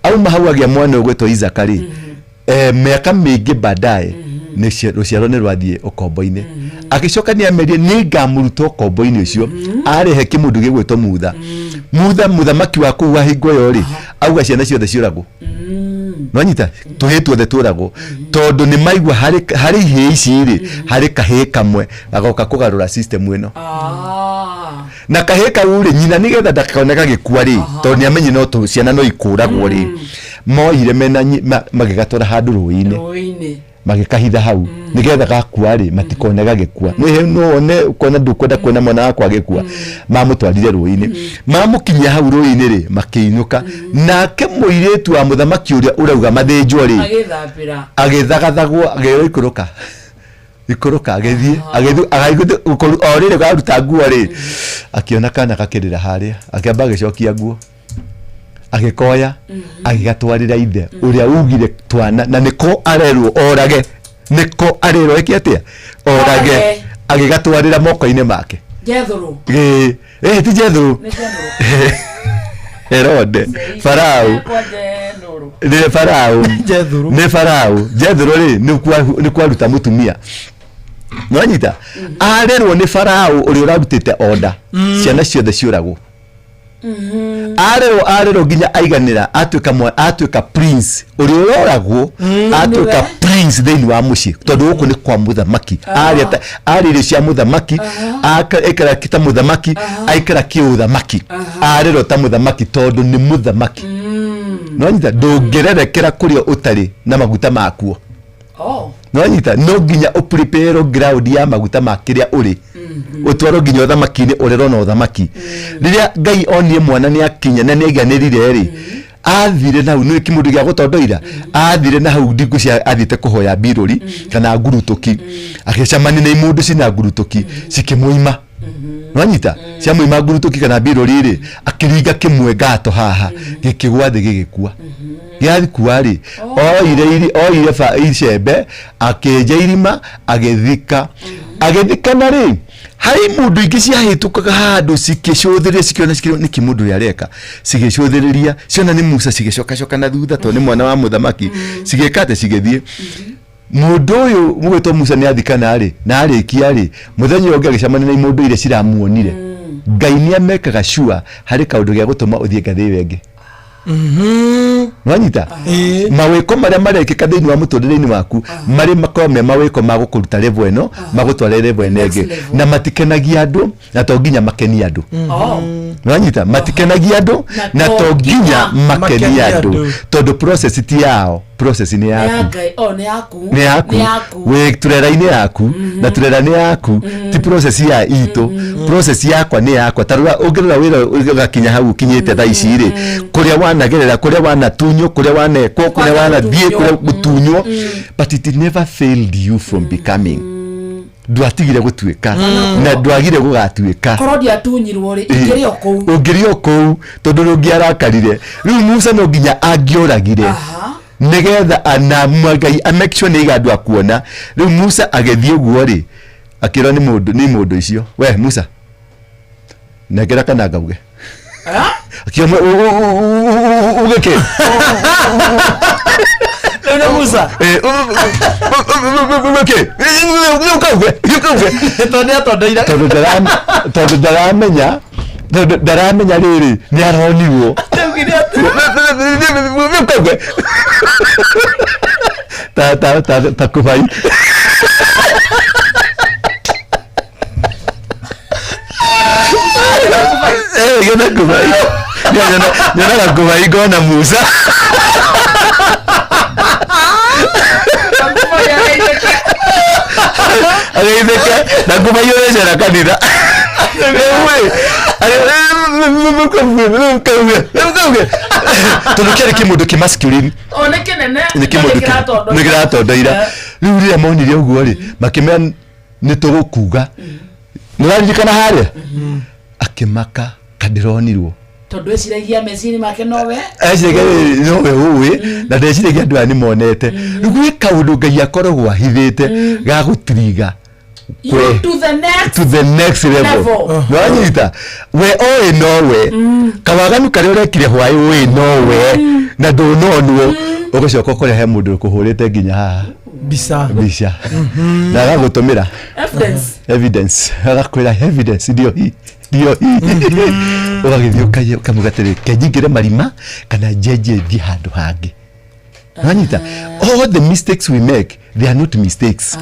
Auma hau agĩa mwana ũgwĩtwo Isaka rĩ, mĩaka mĩingĩ baadaye. Nĩ rũciaro nĩ rwathiĩ ũkombo-inĩ. Agĩcoka nĩ amerie nĩ ngamũruta ũkombo-inĩ ũcio arehe kĩmũndũ gĩgwĩtwo Mutha. Mutha mũthamaki wa kũu wa hingo ĩyo rĩ, auga ciana ciothe ciũragwo. Nwanyita tũhĩĩ tuothe tũragwo tondũ nĩ maigua harĩ harĩ ihĩĩ ici rĩ, harĩ kahĩĩ kamwe gagoka kũgarũra system ĩno. Na kahĩĩ kau rĩ, nyina nĩgetha ndakone gagĩkua rĩ, tondũ nĩ amenye no tũ ciana no ikũragwo rĩ, moire mena magĩgatwara handũ rũĩ-inĩ. Rũĩ-inĩ. Magĩkahitha hau nĩgetha gakua rĩ, matikone gagĩkua. Nĩ no wone ũkona ndũkwenda kuona mwana wakwa agĩkua. Mamũtwarire rũĩ-inĩ, mamũkinyia hau rũĩ-inĩ rĩ, makĩinũka. Nake mũirĩtu wa mũthamaki ũrĩa ũrauga mathĩnjwo rĩ, agĩthambĩra, agĩthagathagwo, agĩrwo ikũrũka, ikũrũka, agĩthiĩ agĩthiĩ agĩthiĩ o rĩrĩ aruta nguo rĩ, akĩona kana gakĩrĩra harĩa, akĩamba agĩcokia nguo, agĩkoya, agĩgatwarĩra ithe ũrĩa ugire twana na nĩko arerwo orage, nĩko arerwo eke atĩa, orage. Orage. Agĩgatwarĩra moko-inĩ make. Jethro. Ĩĩ, ĩĩ, ti Jethro. Nĩ Jethro. Herode, Farao. Kwa Jethro. Nĩ Farao, nĩ Farao. Jethro rĩ, nĩ kwaruta mũtumia, nwanyita arerwo nĩ Farao ũrĩa ũrarutĩte order ciana ciothe ciũragwo. Arerwo, arerwo nginya aiganĩra, atuĩka atuĩka prince ũrĩa ũroragwo, atuĩka Nĩwe. prince thĩinĩ wa mũciĩ, tondũ gũkũ nĩ kwa mũthamaki. Arĩa arĩa irio cia mũthamaki, aikara ta mũthamaki, aikara kĩũthamaki, arerwo ta mũthamaki tondũ nĩ mũthamaki. Nonyita ndũngĩrerekera kũrĩa ũtarĩ na maguta makuo. Oh. Nonyita no nginya ũprepare ground ya maguta ma kĩrĩa ũrĩ, ũtwarwo nginya ũthamaki-inĩ, ũrerwo na ũthamaki. Rĩrĩa Ngai onie mwana nĩ akinya na nĩ aiganĩrire rĩ, athire na hau nĩ kĩmũndũ gĩa gũtondoira, athire na hau ndingu cia athiĩte kũhoya mbirũri kana ngurutũki, agĩcemania na imũndũ cina ngurutũki cikĩmũima. Nwanyita ciamũima ngurutũki kana mbirũri rĩ, akĩringa kĩmwe ngato haha, gĩkĩgwa thĩ, gĩgĩkua. Gĩakua rĩ, oire oire icembe, akĩenja irima, agĩthika. Agĩthikana rĩ, harĩ mũndũ ingĩ ciahĩtũkaga handũ cikĩcũthĩrĩria, cikĩona, cikĩona nĩkĩ mũndũ ũrĩa areka, cigĩcũthĩrĩria, ciona nĩ Musa, cigĩcokacoka na thutha tondũ nĩ mwana wa mũthamaki, cigĩka atĩ cigĩthiĩ. Mũndũ ũyũ mũgwĩtwo Musa nĩ athikana rĩ, na arĩkia rĩ, mũthenya ũyũ ũngĩ agĩcemania na imũndũ iria ciramuonire. Ngai nĩ amekaga sure harĩ kaũndũ gĩa gũtũma ũthiĩ ngathĩ ĩyo ĩngĩ. Nwanyita mawĩko marĩa marekĩka thĩinĩ wa mũtũrĩre-inĩ waku marĩ makorwo me mawĩko ma gũkũruta level ĩno magũtware level ĩno ĩngĩ, na matikenagia andũ, na to nginya makenie andũ. Oh. Nwanyita matikenagia andũ na to nginya makenie makenie andũ, andũ. Tondũ process ti yao, process nĩ Nĩ ya yaku. Ngai. Oh, nĩ yaku. Nĩ yaku. Nĩ yaku. Wĩ turera-inĩ yaku na turera nĩ yaku, ti process ya itũ. Process yakwa nĩ yakwa. Ta rora, ũngĩrora wĩra ũgakinya hau ũkinyĩte thaa ici rĩ, kũrĩa wanagerera, kũrĩa wanatunywo, kũrĩa wanekwo, kũrĩa wanathiĩ, kũrĩa gũtunywo, but it never failed you from becoming. Ndwatigire gũtuĩka na ndwagire gũgatuĩka. Korwo ndiatunyirwo rĩ, ingĩrĩ o kũu. Ũngĩrĩ o kũu, tondũ ndũngĩarakarire. Rĩu Musa no nginya angĩoragire nĩgetha ana Ngai a make sure nĩ aiga andũ akuona. Rĩu Musa agĩthiĩ ũguo rĩ, akĩrwo nĩ mũndũ, nĩ mũndũ icio, we Musa, nengera kana ngauge. Akiona uge kĩ? Rĩu nĩ Musa. Uge kĩ? Ukauge, ukauge. Tondũ nĩ atondoira. Tondũ ndaramenya rĩrĩ nĩ aronirwo. Ukauge ta ta ta ta kũbai. Eh, gena kũbai. Nyonaga kũbai ngona Musa. Agĩithĩke na kũbai ũrecera kanitha. Rĩu ĩ, kauge tondũ kĩarĩ kĩmũndũ kĩ masculine. O nĩ kĩnene. Nĩ kĩmũndũ nĩ kĩratondoira. Rĩu rĩrĩa monire ũguo rĩ, makĩmera nĩ tũgũkuga nĩ ũraririkana harĩa akĩmaka kandĩronirwo. Tondũ eciragia meciria make nowe. Eciragia rĩrĩ nowe ũĩ, na ndeciragia andũ aya nĩ monete. Rĩu gwĩ kaũndũ Ngai akoragwo ahithĩte ga gũtiriga You to the next to the next level. Level. Nĩwanyita we oĩ nowe kawaganu karĩa ũrekire hwaĩ ũĩ nowe na ndũnonwo, ũgĩcoka ũkore he mũndũ ũkũhũrĩte nginya haha. Mbica. Mbica na agagũtũmĩra Evidence. Evidence, agakwĩra evidence ndio hii, ndio hii. Ũgagĩthiĩ ũkaiya ũkamuga atĩrĩ, ke nyingĩre marima kana njenjie thiĩ handũ hangĩ. Wanyita? All the mistakes we make, they are not mistakes.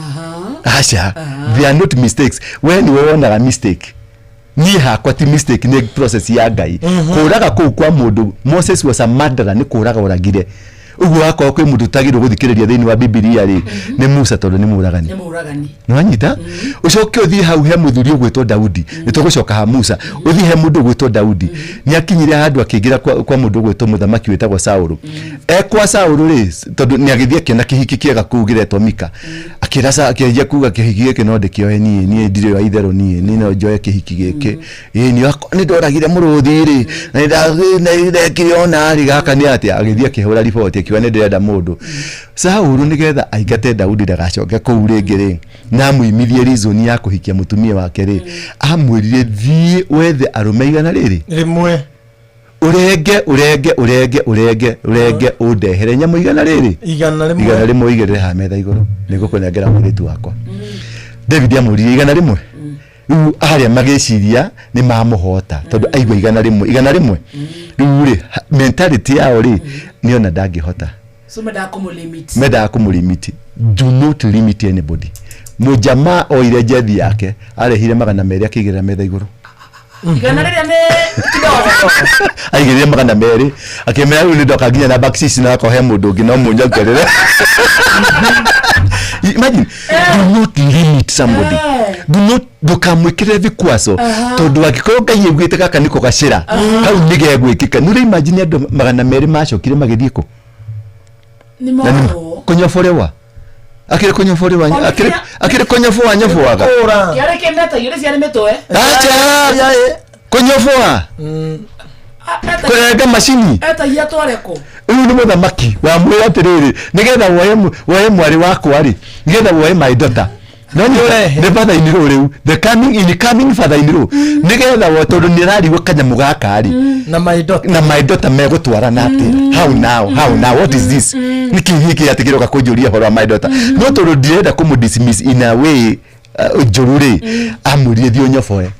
Aca, they are not mistakes. We nĩwe wonaga mistake, niĩ hakwa ti mistake, nĩ process ya Ngai. Kũraga kũu kwa mũndũ, Moses was a murderer, nĩ kũraga oragire. Ũguo wakorwo kwĩ mũndũ ũtagĩrĩirwo gũthikĩrĩria thĩinĩ wa Bibilia rĩ, nĩ Musa, tondũ nĩ mũragani. Nĩ mũragani. Nĩwanyita? Ũcoke ũthiĩ hau he mũthuri ũgwĩtwo Daudi. Nĩ tũgũcoka ha Musa, ũthiĩ he mũndũ ũgwĩtwo Daudi. Nĩ akinyire handũ akĩingĩra kwa mũndũ ũgwĩtwo mũthamaki wĩtagwo Saũlũ. E kwa Saũlũ rĩ, tondũ nĩ agĩthiĩ akĩona kĩhiki kĩega kũu gĩretwo Mika, akĩra akĩanjia kuga, kĩhiki gĩkĩ no ndĩkĩoe niĩ, niĩ ndirĩ wa itherũ, niĩ no njoe kĩhiki gĩkĩ. Ĩĩ, niĩ nĩ ndoragire mũrũthi rĩ, na nĩ ndekire ona rĩ, gaka nĩ atĩa? Agĩthiĩ akĩhũra riboti akiuga nĩ ndĩrenda mũndũ. Saũlũ nĩgetha aingate Daudi ndagacoke kũu rĩngĩ rĩ, na amũimithie reason ya kũhikia mũtumia wake rĩ, amwĩrire, thiĩ wethe arũme igana rĩrĩ rĩmwe, ũrenge, ũrenge, ũrenge, ũrenge, ũrenge, ũndehere nyamũ igana rĩrĩ, igana rĩmwe, igana rĩmwe, ũigĩrĩre haha metha igũrũ, nĩngũkũnengera mũirĩtu wakwa. David amũririe igana rĩmwe. Rĩu arĩa magĩciria nĩ mamũhota, tondũ aigua igana rĩmwe, igana rĩmwe, rĩu rĩ, mentality yao rĩ, nĩona ndangĩhota. So mendaga kũmũlimit. Mendaga kũmũlimit. Do not limit anybody. Mũjamaa oire njethi yake, arehire 200, akĩigĩrĩra metha igũrũ. Igana rĩrĩa nĩ kidogo. Aigĩrĩire 200, akĩmera, rĩu nĩ ndoka nginya na bakshish, na akohe mũndũ ũngĩ no mũnjongerere. Imagine, do not limit somebody. Do not, ndũkamwĩkĩrĩre vikwaso, tondũ angĩkorwo Ngai augĩte gaka nĩko gacĩra kau nĩ gegwĩkĩka. Nĩ ũraimagine andũ 200 macokire magĩthiĩ kũ? Nĩ Na nĩ- morwo. Kũnyoborewa, akĩrĩ kũnyoborewa, akĩrĩ kũnyoboa nyoboaga. Kĩarĩ kĩndetagio nĩ ciarĩ mĩtwe. Acha, kũnyoboa, kũrenga macini. Etagia atware kũ? Rĩu nĩ mũthamaki wamwĩra atĩrĩrĩ, nĩgetha woe mwarĩ wakwa rĩ, nĩgetha woe my daughter, no nĩ father in law rĩu, the coming incoming father in law, nĩgetha woe, tondũ nĩ ararigwo kanyamũ gaka rĩ na my daughter, na my daughter megũtwarana atĩa? How now, how now, what is this? Nĩkĩ gĩkĩ atĩ kĩroka kũnjũria ũhoro wa my daughter? No tondũ ndirenda kũmũ dismiss in a way njũru rĩ, amwĩrire, thiĩ ũnyoboe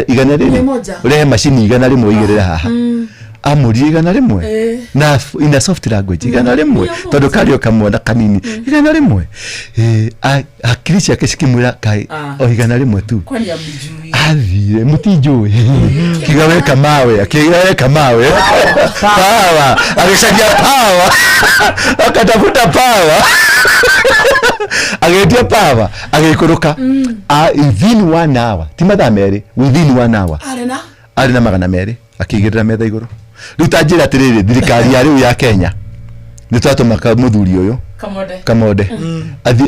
igana rĩrĩ, 100. ũrehe macini 100 ũigĩrĩre haha. Amũririe 100 na in a soft language, 100, tondũ karĩ o kamwana kanini, 100. Hakiri ciake cikĩmwĩra, kaĩ o 100 tu? Kwani amjui? Athire, mũtinjũĩ, kiuga weka mawe, akiuga weka mawe pawa, agĩcaria pawa, akatafuta pawa, agĩtia pawa, agĩikũrũka. Ah, within one hour, ti mathaa 2, within one hour Arĩ na arĩ na 200, akĩigĩrĩra metha igũrũ. Rĩu ta njĩra atĩrĩrĩ, thirikari ya rĩu ya Kenya nĩ twatũma mũthuri ũyũ Kamode. Kamode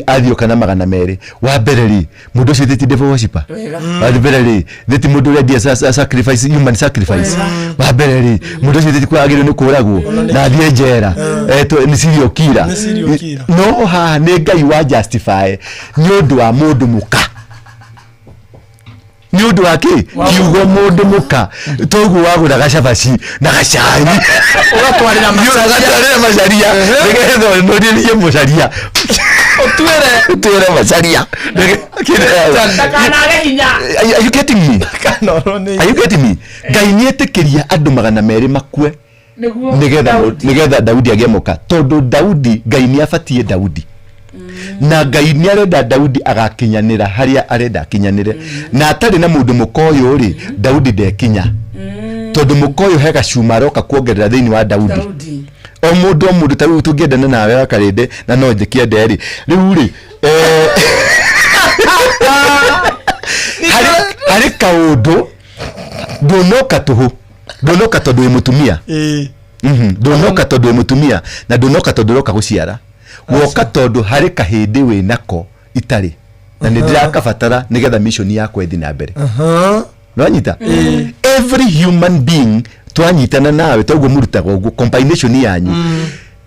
athiũka na 200. Wa mbere rĩ, mũndũ ũcio ti devil worshipper. Wega. Wa mbere rĩ, thĩ ti mũndũ ũrendia sacrifice, human sacrifice. Wa mbere rĩ, mũndũ ũcio ti kwagĩrĩirwo nĩ kũragwo na athiĩ njera. Nĩ serial killer. Nĩ serial killer. No haha nĩ Ngai wa justify nĩ ũndũ wa mũndũ mũka, nĩ ũndũ wa kĩ kiugo mũndũ mũka. Toguo wagũraga cabaci na gacai, Ũgatwarĩra macaria. Ũgatwarĩra macaria nĩgetha ũnũrĩrie mũcaria, ũtuĩre, ũtuĩre macaria. Ndakanage hinya. Are you getting me? Kanorwo nĩ Are you getting me? Ngai nĩ etĩkĩria andũ 200 makue Nĩguo nĩgetha Daudi. Nĩgetha Daudi agĩe mũka, tondũ Daudi, Ngai nĩ abatiĩ Daudi, na Ngai nĩ arenda Daudi agakinyanĩra harĩa arenda akinyanĩre, na atarĩ na mũndũ mũka ũyũ rĩ, Daudi ndekinya, tondũ mũka ũyũ he gacuma aroka kuongerera thĩinĩ wa Daudi. Daudi. O mũndũ, o mũndũ, ta rĩu tũngĩendana nawe wakarĩndĩ, na no njĩkĩende rĩ, rĩu rĩ, harĩ kaũndũ ndũnoka tũhũ, ndũnoka tondũ wĩ mũtumia. Ndũnoka tondũ wĩ mũtumia, na ndũnoka tondũ ũroka gũciara, woka tondũ harĩ kahĩndĩ wĩ nako itarĩ na nĩ ndĩrakabatara nĩgetha mission yakwa ĩthiĩ na mbere. Nwanyita? Every human being twanyitana nawe toguo mũrutaga ũguo, combination yanyu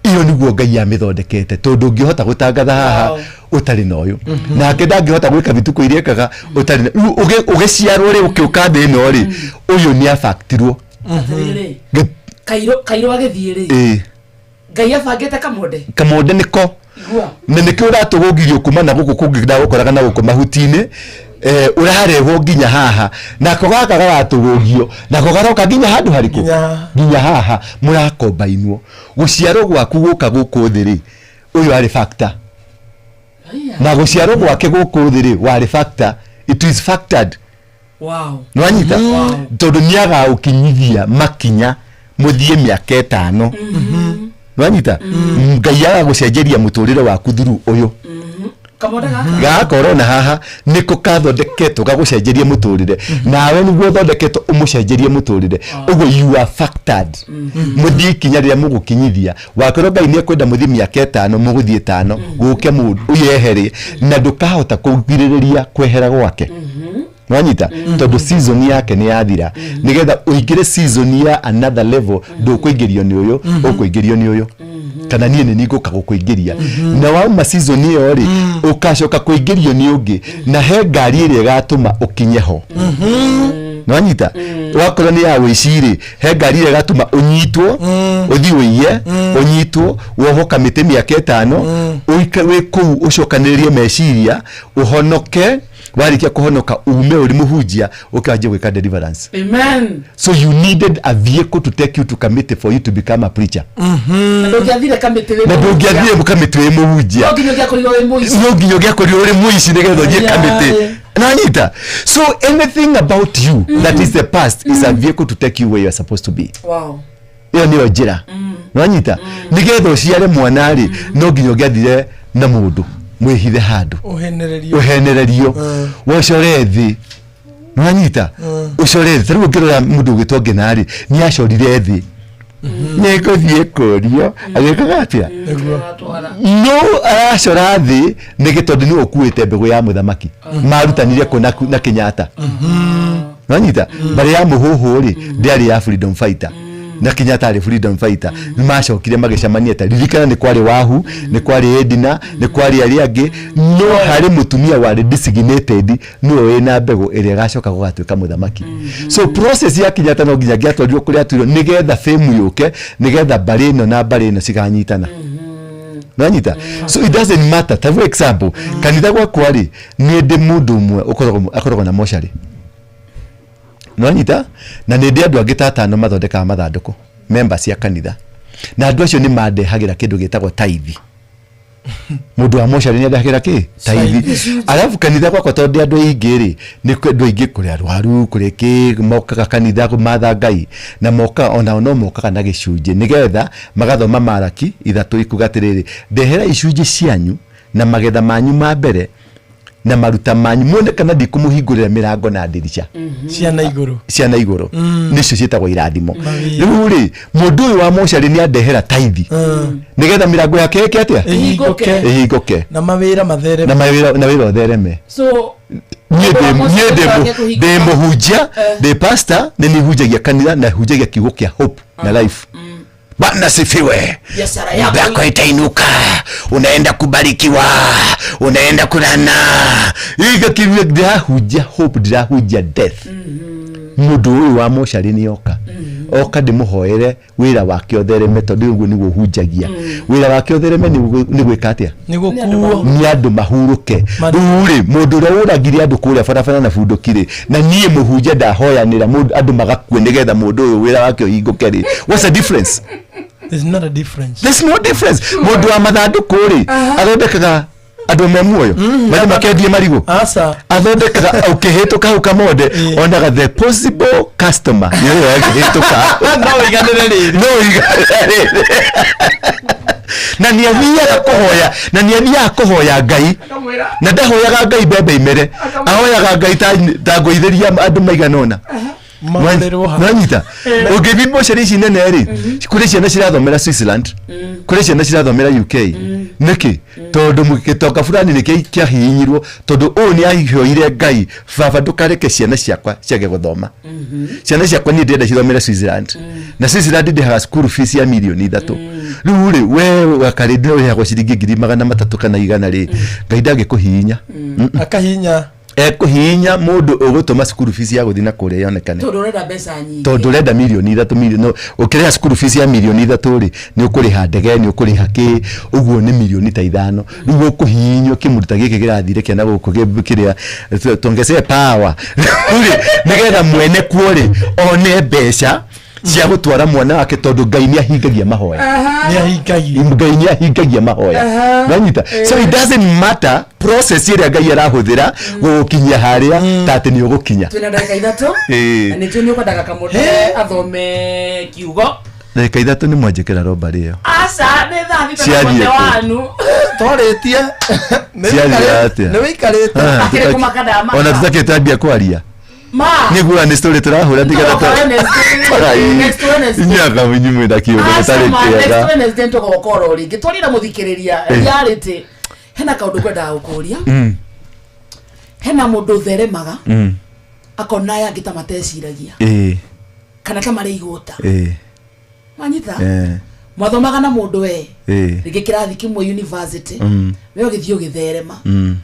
iyo nĩguo Ngai amĩthondekete, tondũ ũngĩhota gũtangatha haha ũtarĩ na ũyũ, nake ndangĩhota gwĩka vituko iria ekaga ũtarĩ na rĩu. Ũgĩciarwo rĩ, ũkĩũka thĩ ĩno rĩ, ũyũ nĩ abaktirwo. Atĩrĩrĩ, Kairũ agĩthiĩ rĩ, Ngai abangĩte kamonde. Kamonde nĩko. Igua. Na nĩkĩo ũratũgũgirio kuma na gũkũ kũngĩ ndagũkoraga na gũkũ mahuti-inĩ, ũrarehwo nginya haha, nako gaka garatũgũgio nako garoka nginya handũ harĩkũ, nginya haha mũrakombainwo. Gũciarwo gwaku gũka gũkũ thĩ rĩ, ũyũ arĩ factor, na gũciarwo gwake gũkũ thĩ rĩ, warĩ factor, it is factored. Nĩwanyita? Tondũ nĩagaũkinyithia makinya mũthiĩ mĩaka 5. Nĩwanyita? Ngai agagũcenjeria mũtũrĩre waku through ũyũ. Kamonde gaka. Gaka ũrona haha nĩko kathondeketwo gagũcenjerie mũtũrĩre, nawe nĩguo ũthondeketwo ũmũcenjerie mũtũrĩre. Ũguo you are factored. Mũthiĩ ikinya rĩrĩa mũgũkinyithia, wakorwo Ngai nĩ ekwenda mũthiĩ mĩaka 5, mũgũthiĩ 5, gũke mũndũ ũyũ ehere, na ndũkahota kũgirĩrĩria kwehera gwake. Nwanyita? Tondũ season yake nĩ yathira, nĩgetha ũingĩre season ya another level, ndũkũingĩrio nĩ ũyũ, ũkũingĩrio nĩ ũyũ, kana niĩ nĩ niĩ ngũka gũkũingĩria. Na wauma season ĩyo rĩ, ũkacoka kũingĩrio nĩ ũngĩ, na he ngari ĩrĩa ĩgatũma ũkinye ho. Nwanyita? Wakorwo nĩ ya ũici rĩ, he ngari ĩrĩa ĩgatũma ũnyitwo, ũthiĩ ũiye, ũnyitwo, wohwo kamĩtĩ mĩaka 5, wĩ kũu ũcokanĩrĩrie meciria, ũhonoke. Warĩkia kũhonoka, ume ũrĩ mũhunjia, ũke wanjie gwĩka deliverance. Amen. So you needed a vehicle to take you to committee for you to become a preacher. Na ndũngĩathire kamĩtĩ wĩ Na mũhunjia. ndũngĩathire kamĩtĩ wĩ mũhunjia. No nginya ũngĩakorirwo wĩ mũici. No nginya ũngĩakorirwo ũrĩ mũici nĩgetha ũthiĩ kamĩtĩ. Nanyita? So anything about you that is the past is a vehicle to take you where you are supposed to be. Ĩyo nĩyo njĩra. Nanyita? Nĩgetha ũciare mwana rĩ, no nginya ũngĩathire na mũndũ mwĩhithe handũ, ũhenererio, ũhenererio, wocore thĩ. Nĩwanyita? Ũcore thĩ. Tarĩu ũngĩrora mũndũ ũgĩtwo Ngena rĩ, nĩ acorire thĩ, nĩ ngũthiĩ kũrio agĩkaga atĩa, no aracora thĩ nĩgĩ? Tondũ nĩwe ũkuĩte mbegũ ya mũthamaki marutanire kũ na Kenyatta. Nĩwanyita? Mbarĩ ya mũhũhũ rĩ, ndĩarĩ ya freedom fighter, na Kenyatta arĩ freedom fighter. Nĩmacokire magĩcemania. Ta ririkana, nĩ kwarĩ Wahu, nĩ kwarĩ Edina, nĩ kwarĩ arĩa angĩ, no harĩ mũtumia warĩ designated, nĩwe wĩna mbegũ ĩrĩa ĩgacoka gũgatuĩka mũthamaki. So process ya Kenyatta no nginya angĩatwarirwo kũrĩa atwirwo nĩgetha fame yũke, nĩgetha mbarĩ ĩno na mbarĩ ĩno ciganyitana. Nanyita? So it doesn't matter. Ta for example, kanitha gwakwa rĩ, nĩ ndĩ mũndũ ũmwe akoragwo na mocarĩ. Nĩwanyita? Na nĩ ndĩ andũ angĩ ta atano mathondekaga mathandũkũ, members cia kanitha, na andũ acio nĩ mandehagĩra kĩndũ gĩtagwo taithi. Mũndũ wa mocarĩ nĩ andehagĩra kĩ? Taithi. Arabu kanitha gwakwa, tondũ ndĩ andũ aingĩ rĩ, nĩ kwĩ andũ aingĩ, kũrĩ arwaru, kũrĩ kĩ, mokaga kanitha kũmatha Ngai, na mokaga onao no mokaga na gĩcunjĩ, nĩgetha magathoma Maraki 3 ikuga atĩrĩrĩ, ndehera icunjĩ cianyu na magetha manyu ma mbere na maruta manyu, muone kana ndikũmũhingũrĩra mĩrango na ndirica ciana igũrũ. Ciana igũrũ nĩcio ciĩtagwo irathimo. Mawĩra. Rĩu rĩ, mũndũ ũyũ wa mocarĩ nĩ andehera taithi nĩgetha mĩrango yake ĩke atĩa? Ĩhingũke. Ĩhingũke. Na mawĩra mathereme. Na mawĩra, na wĩra ũthereme. So niĩ Mũndũ wa niĩ mocarĩ wake kũhingũka. ndĩ mũhunjia, ndĩ pastor, nĩ niĩ hunjagia kanitha na hunjagia kiugo kĩa hope na life. Bwana sifiwe. Biashara nyumba yako yako itainuka, unaenda kubarikiwa, unaenda kulana. Iga kiugo ndĩrahunjia hope, ndĩrahunjia death. Mũndũ ũyũ wa mocarĩ nĩ oka, oka ndĩmũhoere wĩra wake ũthereme, tondũ ũguo nĩguo hunjagia. Wĩra wake ũthereme nĩ gwĩka atĩa? Nĩ gũkuo. Nĩ andũ mahurũke. Rĩu rĩ, mũndũ ũrĩa ũragire andũ kũrĩa barabara na bunduki rĩ, na niĩ mũhunjia ndahoyanĩra andũ magakue nĩgetha mũndũ ũyũ wĩra wake ũhingũke rĩ, what's the difference? There's not a difference. There's no difference. Mũndũ wa mathandũkũ rĩ, athondekaga andũ me muoyo mathiĩ makendie marigũ? Aca. Athondekaga ũkĩhĩtũka hau kamonde, onaga the possible customer nĩ ũyũ akĩhĩtũka. No ũiganĩre rĩrĩ. No ũiganĩre rĩrĩ. Na nĩ athiaga kũhoya, na nĩ athiaga kũhoya Ngai, na ndahoyaga Ngai mbembe imere, ahoyaga Ngai ta ngũithĩria andũ maigana ũna. Mahũrĩrwo ha. Nwanyita? Ũngĩthiĩ mocarĩ ici nene rĩ, kũrĩ ciana cirathomera Switzerland, kũrĩ ciana cirathomera UK. Nĩkĩ? Tondũ gĩtonga fulani nĩ kĩahihinyirwo, tondũ ũyũ nĩ ahoire Ngai, baba ndũkareke ciana ciakwa ciage gũthoma, ciana ciakwa niĩ ndĩrenda cithomere Switzerland, na Switzerland ndĩhaga school fees ya mirioni 3. Rĩu rĩ, we wakarĩ ũrĩhagwo ciringi 300,000 kana 100 rĩ, Ngai ndangĩkũhihinya. Akahinya. Ekũhihinya mũndũ ũgũtũma cukuru fees ya gũthiĩ na kũrĩa yonekane. Tondũ ũrenda mbeca nyingĩ. Tondũ ũrenda mirioni 3, mirioni ũkĩrĩha cukuru fees ya mirioni 3 rĩ, nĩ ũkũrĩha ndege, nĩ ũkũrĩha kĩ, ũguo nĩ mirioni ta 5. Rĩu ũkũhihinywo kĩmũndũ ta gĩkĩ kĩrathire kĩana gũkũ kĩrĩa tuongezee power rĩ, nĩgetha mwene kuo rĩ one mbeca cia gũtwara mwana wake, tondũ Ngai nĩ ahingagia mahoya. Ngai nĩ ahingagia mahoya. Wanyita? So it doesn't matter process ĩrĩa Ngai arahũthĩra gũgũkinyia harĩa ta atĩ nĩ ũgũkinya. Twĩna ndagĩka 3. Ĩĩ. Na nĩtũĩ nĩ ũkwendaga kamũndũ athome kiugo. Ndagĩka 3 nĩ mwanjĩkĩra romba rĩyo. Aca, nĩ thaa thita na Ciathiĩ kote kũ? wanu. Twarĩtie. Ciathiĩ atĩa? Nĩ wĩikarĩte. Ah, Akĩrĩ kũmaka ndamaka. Ona tũtakĩtambia kwaria. Ma. Nĩguo nĩ story tũrahũra tiga. Tũgoka Wednesday. Next Wednesday. Inyuaga inyuĩ mwĩna kĩũndũ Aca gĩtarĩ ma, next kĩega. Wednesday tũgoka oro rĩngĩ twarie na mũthikĩrĩria. Reality, hena kaũndũ ngwendaga gũkũria. Hena mũndũ ũtheremaga, akona aya angĩ ta mateciragia kana ta marĩ igũta. Wanyita? Mwathomaga na mũndũ we rĩngĩ kĩrathi kĩmwe university, we ũgĩthiĩ ũgĩtherema,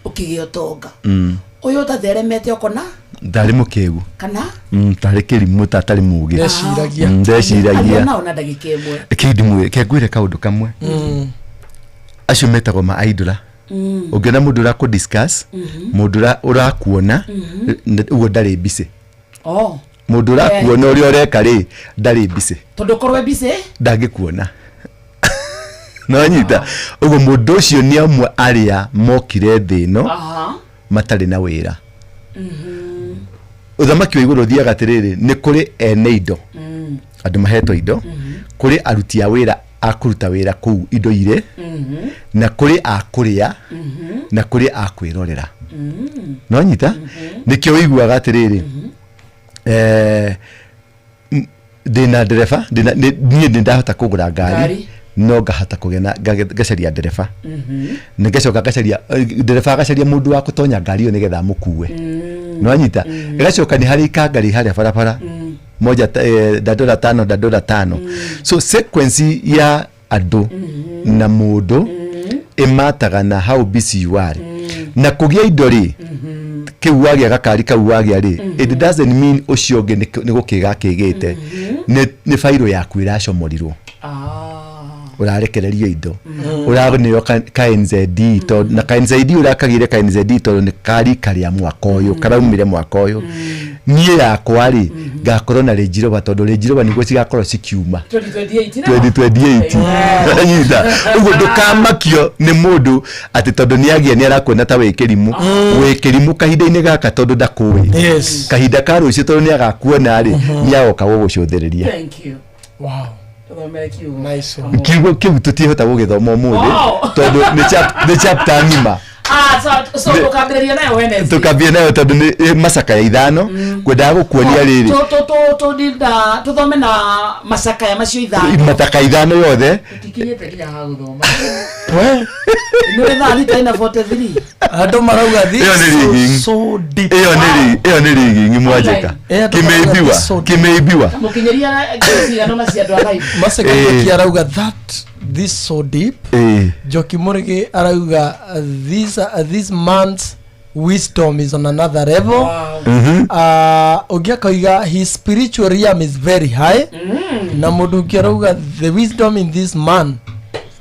ũkĩgĩa ũtonga, ũyũ ũtatheremete ũkona Ndarĩ mũkĩgu. Kana Tarĩ kĩrimũ, ta atarĩ mũgĩ. Ndeciragia. Ndeciragia. Aria nao na ndagĩka 1. Kĩndimwĩ ke ngwĩre kaũndũ kamwe. Acio metagwo ma idol. Ũngĩona mũndũ ũrakũ discuss, mũndũ ũrakuona, ũguo ndarĩ busy. Oh. Mũndũ ũrakuona ũrĩa ũreka rĩ, ndarĩ busy. Tondũ korwo e busy ndangĩkuona. Nonyita? Ũguo mũndũ ũcio nĩ amwe arĩa mokire thĩ ĩno matarĩ na wĩra. Ũthamaki wa igũrũ ũthiaga atĩrĩrĩ, nĩ kũrĩ ene indo, andũ mahetwo indo, kũrĩ aruti a wĩra a kũruta wĩra kũu indo irĩ, na kũrĩ a kũrĩa, na kũrĩ a kwĩrorera. Nonyita? Nĩkĩo ũiguaga atĩrĩrĩ, ndĩna ndereba, niĩ nĩ ndahota kũgũra ngari, Ngari. no ngahota kũgĩa na ngacaria ndereba, nĩ ngacoka ngacaria ndereba, agacaria mũndũ wa gũtonya ngari ĩyo nĩgetha amũkue. Nĩwanyita? Ĩgacoka nĩ harĩ ikangari harĩa barabara moja, dandora tano, dandora tano. So sequence ya andũ na mũndũ ĩmataga na how busy you are na kũgĩa indo rĩ, kĩu wagĩa, gakari kau wagĩa rĩ, it doesn't mean ũcio ũngĩ nĩ gũkĩga akĩgĩte. Nĩ bairũ yaku ĩracomorirwo, ũrarekererio indo, ũraneo ka NZD, tondũ na ka NZD ũrakagĩire ka NZD tondũ nĩ karika rĩa mwaka ũyũ, karaumire mwaka ũyũ. Niĩ yakwa rĩ, ngakorwo na Range Rover, tondũ Range Rover nĩguo cigakorwo cikiuma 2028. 2028. Nyita? Ũguo ndũkamakio nĩ mũndũ atĩ tondũ nĩ agĩa nĩ arakuona ta wĩ kĩrimũ. Wĩ kĩrimũ kahinda-inĩ gaka tondũ ndakũĩ. Kahinda ka rũciũ, tondũ nĩ agakuona rĩ, nĩ agoka gũgũcũthĩrĩria. Thank you. Wow. Tũthomere kiugo. Nice one. Kiugo kĩu tũtihota gũgĩthoma ũmũthĩ tondũ nĩ chapter ng'ima. Ah, so tũkambĩrĩria nayo Wednesday. Tũkambia nayo tondũ nĩ macakaya 5 kwendaga gũkuonia rĩrĩ. Tũthome na macakaya macio 5. Mataka 5 yothe. Tũtikinyĩte nginya ha gũthoma. Nĩ thaa thita na 43. Andũ marauga this Ĩyo nĩ rigging. so deep. Ĩyo nĩ rigging mwanjĩka. Ĩyo Kimeibiwa, kimeibiwa. Mũkinyĩria cigano na cia andũ a live. Masekaki arauga that this so deep. Njoki Mũrĩgĩ arauga this man's wisdom is on another level. Ũngĩ akoiga his spiritual realm is very high. Na mũndũ ũngĩ arauga the wisdom in this man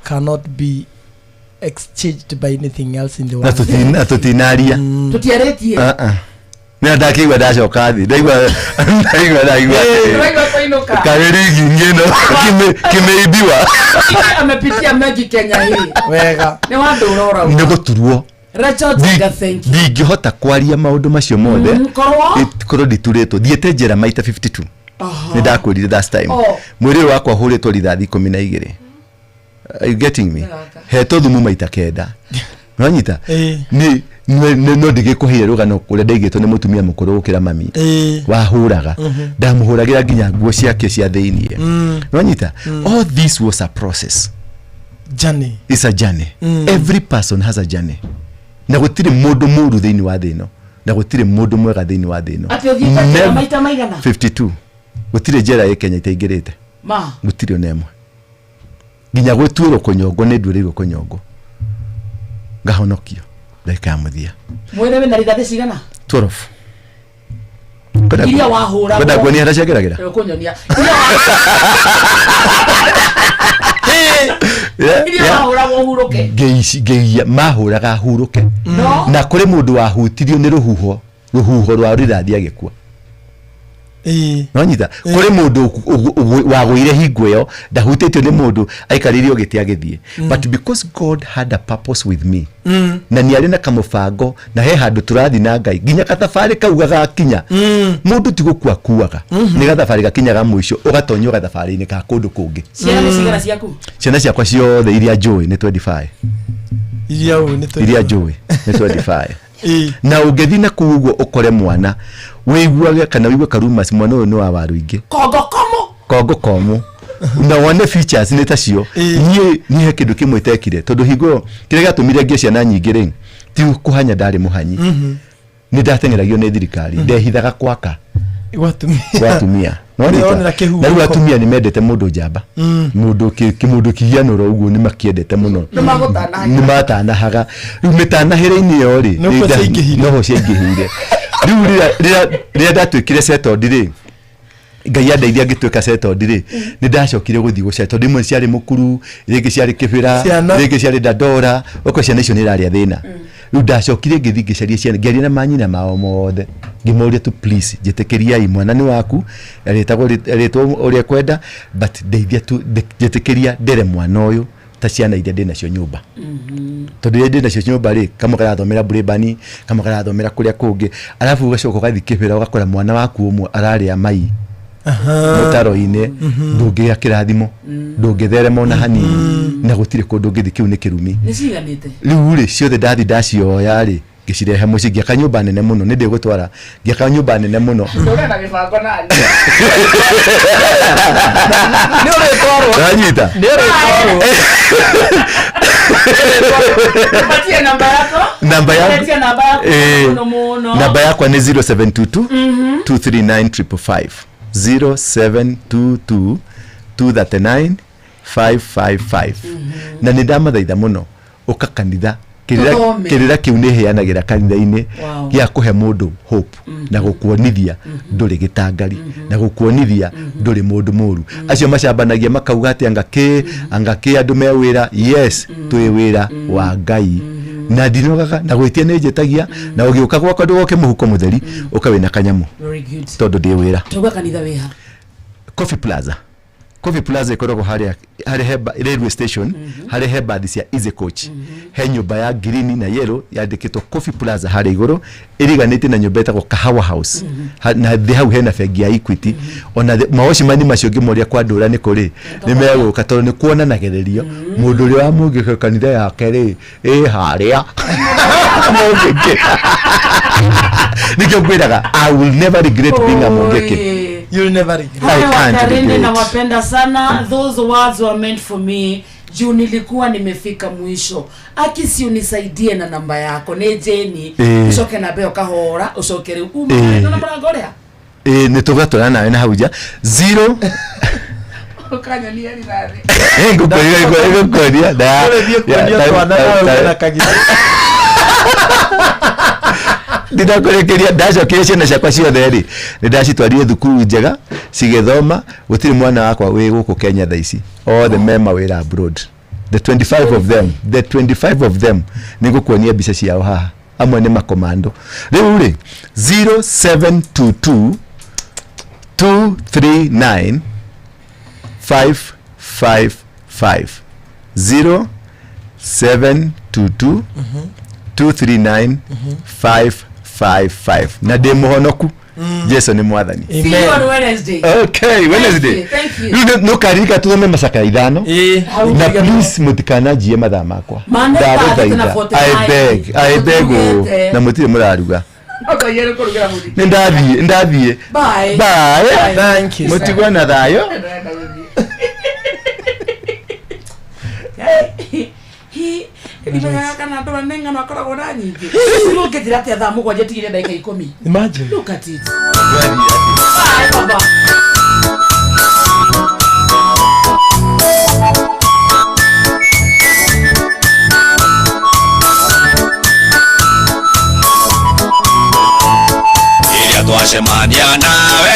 cannot be exchanged by anything else in the Na world. Tũtinaria. Tũtiarĩtie. Ah, ah. Nĩ ndakĩigua ndacoka thĩ, ndaigua ndaigua ndaigua atĩrĩrĩ, Tũraigua kũinũka. karĩ rigging ĩno kimeibiwa. Amepitia mengi Kenya hii. Wega. Nĩ wandũra ũrauga. Nĩ gũturwo. Rachel Tinga, thank you. Ndingĩhota kwaria maũndũ macio mothe. Korwo? Korwo nditurĩtwo, thiĩte njera maita 52. Nĩ ndakwĩrire last time. Oh. Mwĩrĩ ũyũ wakwa hũrĩtwo rithathi 12. Are you getting me? Hetwo thumu maita 9. Nonyita? Nĩ no ndigĩkũheire rũgano kũrĩa ndaigĩtwo nĩ mũtumia mũkũrũ gũkĩra mami wahũraga. Ndamũhũragĩra nginya nguo ciake cia thĩiniĩ. Nonyita? All this was a process. Journey. It's a journey. Every person has a journey. Na gũtirĩ mũndũ mũru thĩinĩ wa thĩ ĩno, na gũtirĩ mũndũ mwega thĩinĩ wa thĩ ĩno. Atĩ ũthiĩte njera maita maigana? 52. Gũtirĩ njera ĩ Kenya itaingĩrĩte. Ma. Gũtirĩ ona ĩmwe. Nginya gũtuĩrwo kũnyongwo, nĩ nduĩrĩirwo kũnyongwo, ngahonokio ndagĩka ya mũthia. Mwĩrĩ wĩna rithathi cigana? 12. Iria wahũragwo. Kwenda nguonia harĩa ciageragĩra? Ũkũnyonia. Yeah, Iria yeah. wahũragwo ũhurũke. Ngĩiya mahũraga hurũke. No. Na kũrĩ mũndũ wahutirio nĩ rũhuho, rũhuho rwa rĩrathi agĩkua. Nonyita kũrĩ mũndũ wagũire hingo ĩyo ndahutĩtio nĩ mũndũ aikarĩire o gĩtĩ agĩthiĩ. But because God had a purpose with me, na nĩ arĩ na kamũbango na he handũ tũrathiĩ na Ngai nginya gathabarĩ kau gagakinya. Mũndũ ti gũkua akuaga, nĩ gathabarĩ gakinyaga mũico ũgatonyio gathabarĩ-inĩ ka kũndũ kũngĩ. Ciana nĩ cigana ciaku? Ciana ciakwa ciothe iria njũĩ nĩ 25. Iria ũĩ nĩ 25. Iria njũĩ nĩ 25. Na ũngĩthiĩ na kũu ũguo ũkore mwana wĩiguage kana wĩigue karumas mwana ũyũ nĩ wa waru ingĩ. Kongo komo. Kongo komo na wone features nĩ tacio. Niĩ niĩ he kĩndũ kĩmwe itekire tondũ hingo ĩyo kĩrĩa gĩatũmire ngĩe ciana nyingĩ rĩ ti kũhanya ndarĩ mũhanyi, nĩ ndateng'eragio nĩ thirikari, ndehithaga gwaka Gwa atumia. Gwa atumia. Nĩwonera kĩhuhũko. Na rĩu atumia nĩ mendete mũndũ njamba, mũndũ kĩmũndũ kĩhianũro ũguo nĩ makĩendete mũno. Nĩ Nĩ matanahaga. Rĩu mĩtanahĩre-inĩ ĩyo rĩ Noho ciaingĩhire. Noho ciaingĩhire. Rĩu rĩrĩa ndatuĩkire settled rĩ, Ngai andeithia ngĩtuĩka settled rĩ, nĩ ndacokire gũthiĩ gũcaria tondũ imwe ciarĩ mũkuru, rĩngĩ ciarĩ kĩbĩra, Ciana. rĩngĩ ciarĩ dandora, ũko ciana icio nĩ irarĩa thĩna. Rĩu ndacokire ngĩthiĩ ngĩcaria ciana, ngĩaria na manyina mao mothe, ngĩmoria tu please njĩtĩkĩriai mwana nĩ waku, arĩtagwo rĩtwa ũrĩa kwenda, but ndeithia tu njĩtĩkĩria ndere mwana ũyũ ta ciana iria ndĩ nacio nyũmba, tondũ iria ndĩ nacio nyũmba rĩ, kamwe karathomera Brabani, kamwe karathomera kũrĩa kũngĩ, arabu ũgacoka ũgathiĩ kĩbĩra ũgakora mwana waku ũmwe ararĩa mai mũtaro-inĩ. Ndũngĩgĩa kĩrathimo, ndũngĩtherema ona hanini, na gũtirĩ kũndũ ũngĩthiĩ, kĩu nĩ kĩrumi. Nĩ ciganĩte? Rĩu rĩ ciothe ndathi ndacioya rĩ, ngĩcirehe mũciĩ, ngĩaka nyũmba nene mũno, nĩ ndĩgũtwara, ngĩaka nyũmba nene mũno. Ndũrenda mĩbango nani? Nĩ ũrĩtwarwo. Ũranyita? Nĩ ũrĩtwarwo. Patie namba yako. Namba yangu. Patie namba yako mũno mũno. Namba yakwa nĩ 0722 239 555, 0722 239 555. Na nĩ ndamathaitha mũno ũka kanitha, kĩrĩra Tũthome. kĩrĩra kĩu nĩ heanagĩra kanitha-inĩ gĩa kũhe mũndũ hope na gũkuonithia ndũrĩ gĩtangari na gũkuonithia ndũrĩ mũndũ mũru. Acio macambanagia makauga atĩ anga kĩ anga kĩ andũ me wĩra, yes, twĩ wĩra wa Ngai na ndinogaga na gwĩtia nĩ njĩtagia, na ũgĩũka gwakwa ndũgoke mũhuko mũtheri, ũka wĩna kanyamũ. Very good. Tondũ ndĩ wĩra. Tauga kanitha wĩha? Coffee Plaza. Coffee Plaza ĩkoragwo harĩa harĩa he railway station, harĩa he bathi cia Easy Coach, he nyũmba ya green na yellow yandĩkĩtwo Coffee Plaza harĩa igũrũ, ĩriganĩtie na nyũmba ĩtagwo Kahawa House. Na thĩ hau hena bengi ya Equity. Ona mawocimani macio ngĩmoria kwa ndũra nĩ kũrĩ nĩ megũka tondũ nĩ kuonanagĩrĩrio mũndũ ũrĩa wa mũngĩkĩ kanitha yake rĩ ĩ harĩa mũngĩkĩ. Nĩkĩo ngwĩraga I will never regret being a mũngĩkĩ. You'll never regret. I Haya, can't Wakarende regret. nawapenda sana. Those words were meant for me juu nilikuwa nimefika mwisho. Aki si unisaidie na namba yako nĩ Jeni. Ucoke na mbeo kahora ucoke rĩu uma na mũrango ũrĩa Ĩ nĩ tũgatwara nawe na hau nja zero. Ũkanyonia rithathi. Ngũkuonia na Ũrĩthiĩ kuonia twana nawe wĩna kagitĩ. Ndinakũrĩkĩria ndacokirie ciana ciakwa ciothe rĩ, nĩ ndacitwarire thukuru njega cigĩthoma, gũtirĩ mwana wakwa wĩ gũkũ Kenya thaa ici, othe me mawĩra abroad, the 25 of them, the 25 of them. Nĩ ngũkuonia mbica ciao haha, amwe nĩ makomando. Rĩu rĩ 0722 239 555, 0722 239 555, na ndĩ mũhonoku, Jesu nĩ mwathani. See you on Wednesday. Okay, Wednesday. Thank you. Rĩu nũkaririka tũthome macakaya 5. Hau Na nginya- please mũtikananjie mathaa makwa. Mane Ndagũthaitha. thaa 49. I beg, I beg oh. Tũtugĩte. Na mũtirĩ mũraruga. Ũkaiyere kũrugĩra mũthiki. Nĩ ndathiĩ, nĩ ndathiĩ. Bye. Bye. Thank you. Mũtigwo na thayũ. Ndimenyaga kana andũ ane ng'ano akoragwo na nyingĩ. Rĩu ũngĩnjĩra atĩa thaa 7 tigire ndagĩka 10. Imagine. Look at it. Bye, baba. Twacemania nawe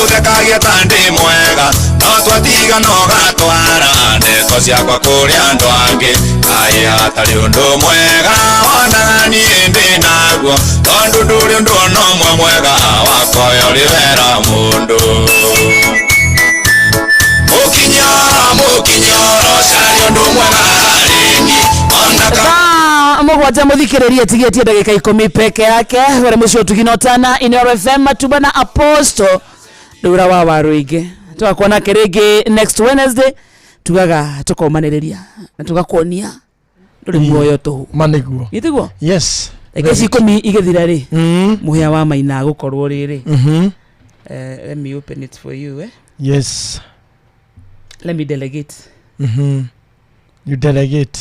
ũthekagia ta ndĩ mwega no twatigana ũgatwara ndeto ciakwa kũrĩ andũ angĩ kaĩ hatarĩ ũndũ mwega wonaga niĩ ndĩ naguo tondũ ndũrĩ ũndũ ona ũmwe mwega wakwa we ũrĩ wera mũndũ mũkinyoro mũkinyoro cari ũndũ mwega harĩ niĩ ona ka Thaa mũgwanja mũthikĩrĩrie tigĩtie ndagĩka ikũmi peke yake were mũciĩ ũtugi na ũtana Inooro FM Matuba na Apostle ndũra wa waruingĩ tũgakuona kĩrĩngĩ next Wednesday tugaga tũkomanĩrĩria na tũgakuonia ndũrĩ muoyo tũhũ ma nĩguo gĩtiguo yes ndagĩka ici ikũmi igĩthira rĩ mũhĩa wa maina gũkorwo rĩrĩ let me open it for you eh? Yes. Let me delegate. You delegate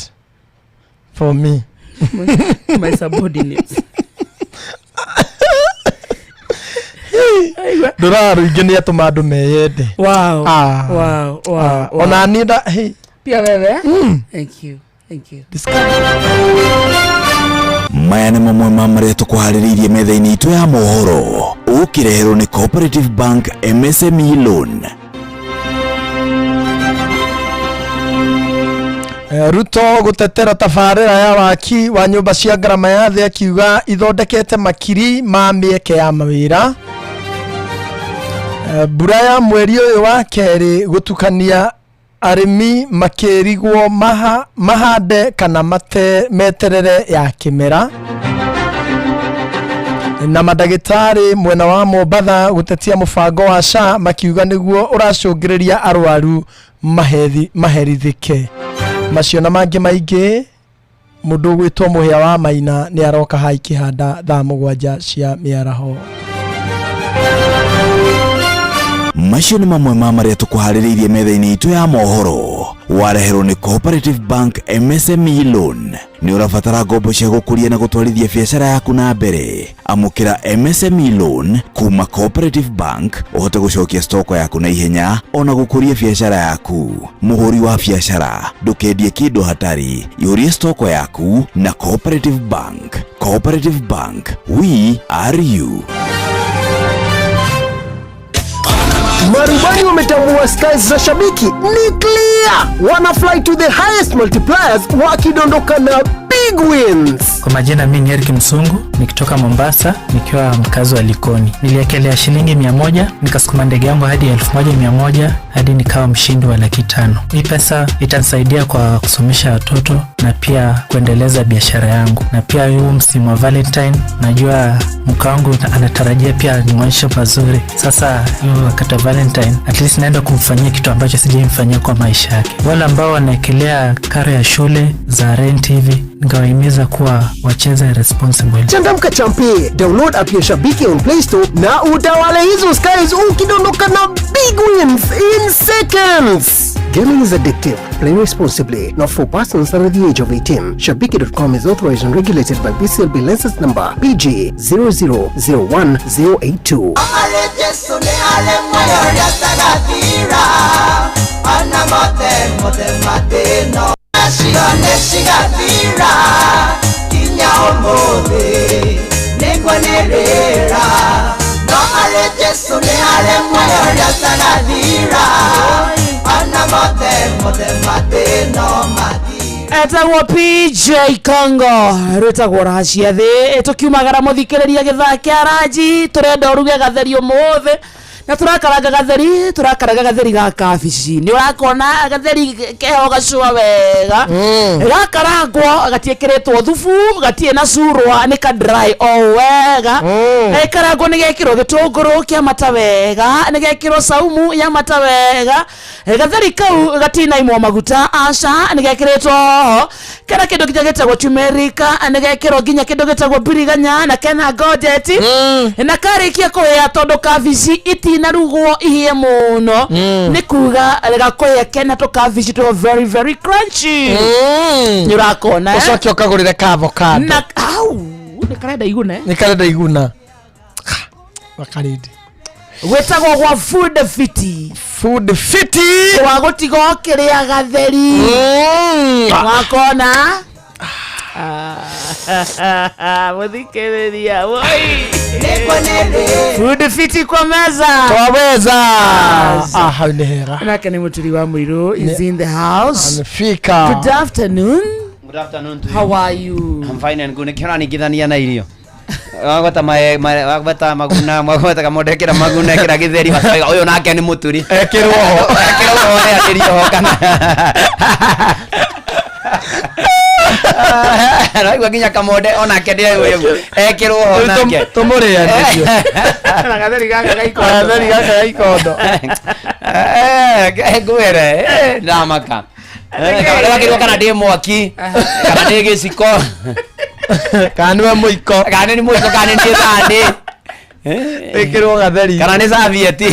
for me. My subordinates. Ndũraga rũingĩ nĩ atũma andũ meyende. Wow. Ah. Wow, wow, Ah. wow. Ona niĩ nda hey. Pia wewe. Thank you. Thank you. Maya nĩ mamwe ma marĩa tũkũharĩrĩirie metha-inĩ itũ ya mohoro ũkĩreherwo nĩ Cooperative Bank MSME Loan. Ruto gutetera tabarĩra ya waki wa nyũmba cia ngarama ya thĩ akiuga ithondekete makiri ma mĩeke ya mawĩra. Mbura ya mweri ũyũ wa kerĩ gũtukania arĩmi makĩrigwo mahande kana meterere ya kĩmera. Na mandagĩtarĩ mwena wa Mombatha gũtetia mũbango wa SHA makiuga nĩguo ũracũngĩrĩria arwaru maherithĩke. Macio na mangĩ maingĩ mũndũ ũgwĩtwo mũhĩa wa maina nĩ aroka hai kĩhanda thaa mũgwanja cia mĩaraho. Macio nĩ mamwe ma marĩa tũkũharĩrĩirie metha-inĩ itũ ya mohoro wareherwo nĩ Cooperative Bank MSME Loan. Nĩ ũrabatara ngombo cia gũkũria na gũtwarithia biacara yaku na mbere. Amũkĩra MSME Loan kuma Cooperative Bank ũhote gũcokia stoko yaku na ihenya ona gũkũria biacara yaku. Mũhũri wa biacara ndũkendie kĩndũ hatarĩ, ihũrie stoko yaku na Cooperative Bank. Cooperative Bank, we are you. Marubani wametambua skies za shabiki ni clear, wana fly to the highest multipliers wakidondoka na big wins. Kwa majina mimi ni Eric Msungu nikitoka Mombasa nikiwa mkazi wa Likoni. Niliekelea shilingi 100 nikasukuma ndege yangu hadi 1100 hadi nikawa mshindi wa 500,000. Hii pesa itanisaidia kwa kusomesha watoto na pia kuendeleza biashara yangu, na pia huu msimu wa Valentine najua mke wangu anatarajia pia nionyeshe mazuri. Sasa hiyo wakati wa Valentine at least naenda kumfanyia kitu ambacho sijaimfanyia kwa maisha yake. Wale ambao wanaekelea karo ya shule za rent hivi, ningawahimiza kuwa wacheze responsible. Changamka champe, download app ya Shabiki on Play Store na utawale hizo skies ukidondoka na big wins in seconds. Gaming is addictive. Play responsibly. Not for persons under the age of 18. Shabiki.com is authorized and regulated by BCLB license number PG 0001082. Arĩ Jesũ nĩ arĩ muoyo ũrĩa ũtagathira ona mothe mothe mathĩna nacio nĩ cigathira kinya ũmũthĩ nĩngwanĩrĩra no arĩ Jesũ nĩ arĩ muoyo ũrĩa ũtagathira ona mothe mothe mathĩna mathira. Etagwo PJ Congo rwĩtagwo raha cia thĩ tũkiumagara mũthikĩrĩria gĩthaa kĩa ranji tũrenda ũruge gatheri ũmũthĩ na tũrakaranga gatheri tũrakaranga gatheri ga kabici nĩ ũrakona gatheri keho gacũa wega gakarangwo gatiĩkĩrĩtwo thubu gatirĩ na curwa nĩ ka dry o wega. Karangwo nĩ gekĩrwo gĩtũngũrũ kĩa mata wega nĩ gekĩrwo saumu ya mata wega. Gatheri kau gatinaimwo maguta aca nĩ gekĩrĩtwo hoho kena kĩndũ nginya gĩtagwo turmeric nĩ gekĩrwo nginya kĩndũ gĩtagwo biriganya na kena gojeti na karĩkia kũhĩa tondũ kabici itinarugwo ihĩe mũno nĩ kuga gakũhĩa kena tũkabici tũ very very crunchy nĩ ũrakona eh? Ũcoke ũkagũrĩre ka avocado. Na au nĩ karenda iguna eh? Nĩ karenda iguna wakarĩndĩ gwĩtagwo gwa food fiti food fiti wa gũtiga ũkĩrĩa gatheri wakona. Muthikĩrĩria woi. Food fiti kwa meza. Twaweza. Ah, hau nĩ hega. Nake nĩ mũturi wa mũirũ is in the house. Amefika. Good afternoon. Good afternoon to you. How are you? I'm fine and good. Nĩkĩo ũraningithania na irio. Wagweta mae wagweta maguna, wagweta kamonde kĩra maguna kĩra gĩtheri wacoiga ũyũ nake nĩ mũturi. Ekĩrwo ho. Ekĩrwo ho rĩanĩrio ho kana. Raigua nginya kamonde onake ndĩrĩ ekĩrwo ho Rĩu nake. tũmũrĩanĩrie. Na gatheri gaka ga ikondo. Gatheri gaka ga ikondo. Ngwĩre ndamaka. Ndĩrakĩrwo kana ndĩ mwaki kana ndĩ gĩciko kana nĩwe mũiko kana nĩ mũiko kana nĩ thandĩ ĩkĩrwo gatheri kana nĩ serviette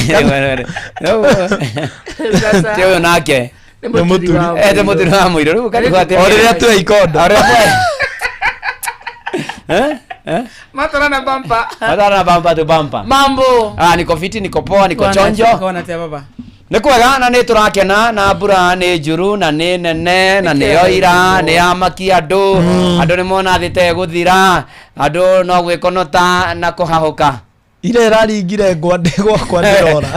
Sasa. ti ũyũ nake Nĩ mũturi wa Eh, nĩ mũturi wa mũirũ rĩu ũkarigwo atĩrĩrĩ. O rĩrĩa twĩ ikondo. O rĩrĩa twĩ- Eh? Eh? Matara na bampa. Matara na bampa tu bampa. Mambo. Ah, niko fiti, niko poa, niko chonjo. Kona tia baba. Nĩ kwega na nĩ tũrakena na mbura nĩ njuru na nĩ nene na nĩ yoira nĩ yamakia andũ andũ nĩ mona thĩ ta ĩgũthira andũ no gwĩkonota na kũhahũka. Ira ĩraringire ngwa ndĩ gwakwa ndĩrora.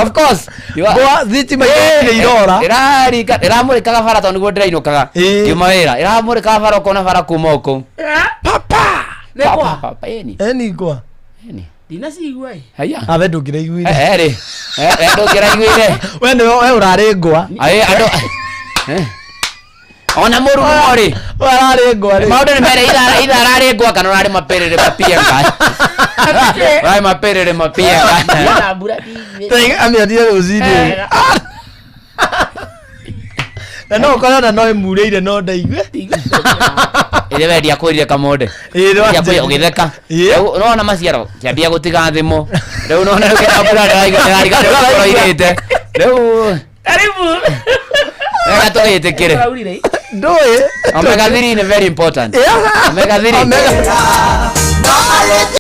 Of course. Ngwa thitima irokire irora. Ĩraringa ĩramũrĩkaga bara tondũ nĩguo ndĩrainũkaga. Ngiuma wĩra ĩramũrĩkaga bara ũkona bara kuma ũkũ. Nĩ kwa. Papa ĩni. Ĩni ngwa. Ndinacigua ĩ. Haya. Awe ndũngĩraiguire. Eh rĩ. Eh ndũngĩraiguire. We nĩwe we ũrarĩ ngwa. Aĩ andũ. Eh. Ona mũrurumo rĩ. We ararĩ ngwa rĩ. Maũndũ nĩ mere itha ararĩ ngwa kana ũrarĩ mapĩrĩrĩ mapienga. Ũrarĩ mapĩrĩrĩ mapienga. Na mbura Amĩonire rũcinĩ. Na no ũkore ona no ĩmurĩire no ndaigue. Ĩrĩa we ndiakwĩrire kamonde. Ĩĩ, nĩ Ndiakwĩrire ũgĩtheka. Rĩu nĩwona maciaro kĩambia gũtiga thimũ. Rĩu nĩwona rĩu kĩrĩa mbura ndĩraigua ndĩrariga rĩu ũroirĩte. Rĩu Karibu. reka tũgĩtĩkĩre. Ũraurire. Ndũĩ. Omega 3 nĩ very important. Yeah. Omega 3. Omega.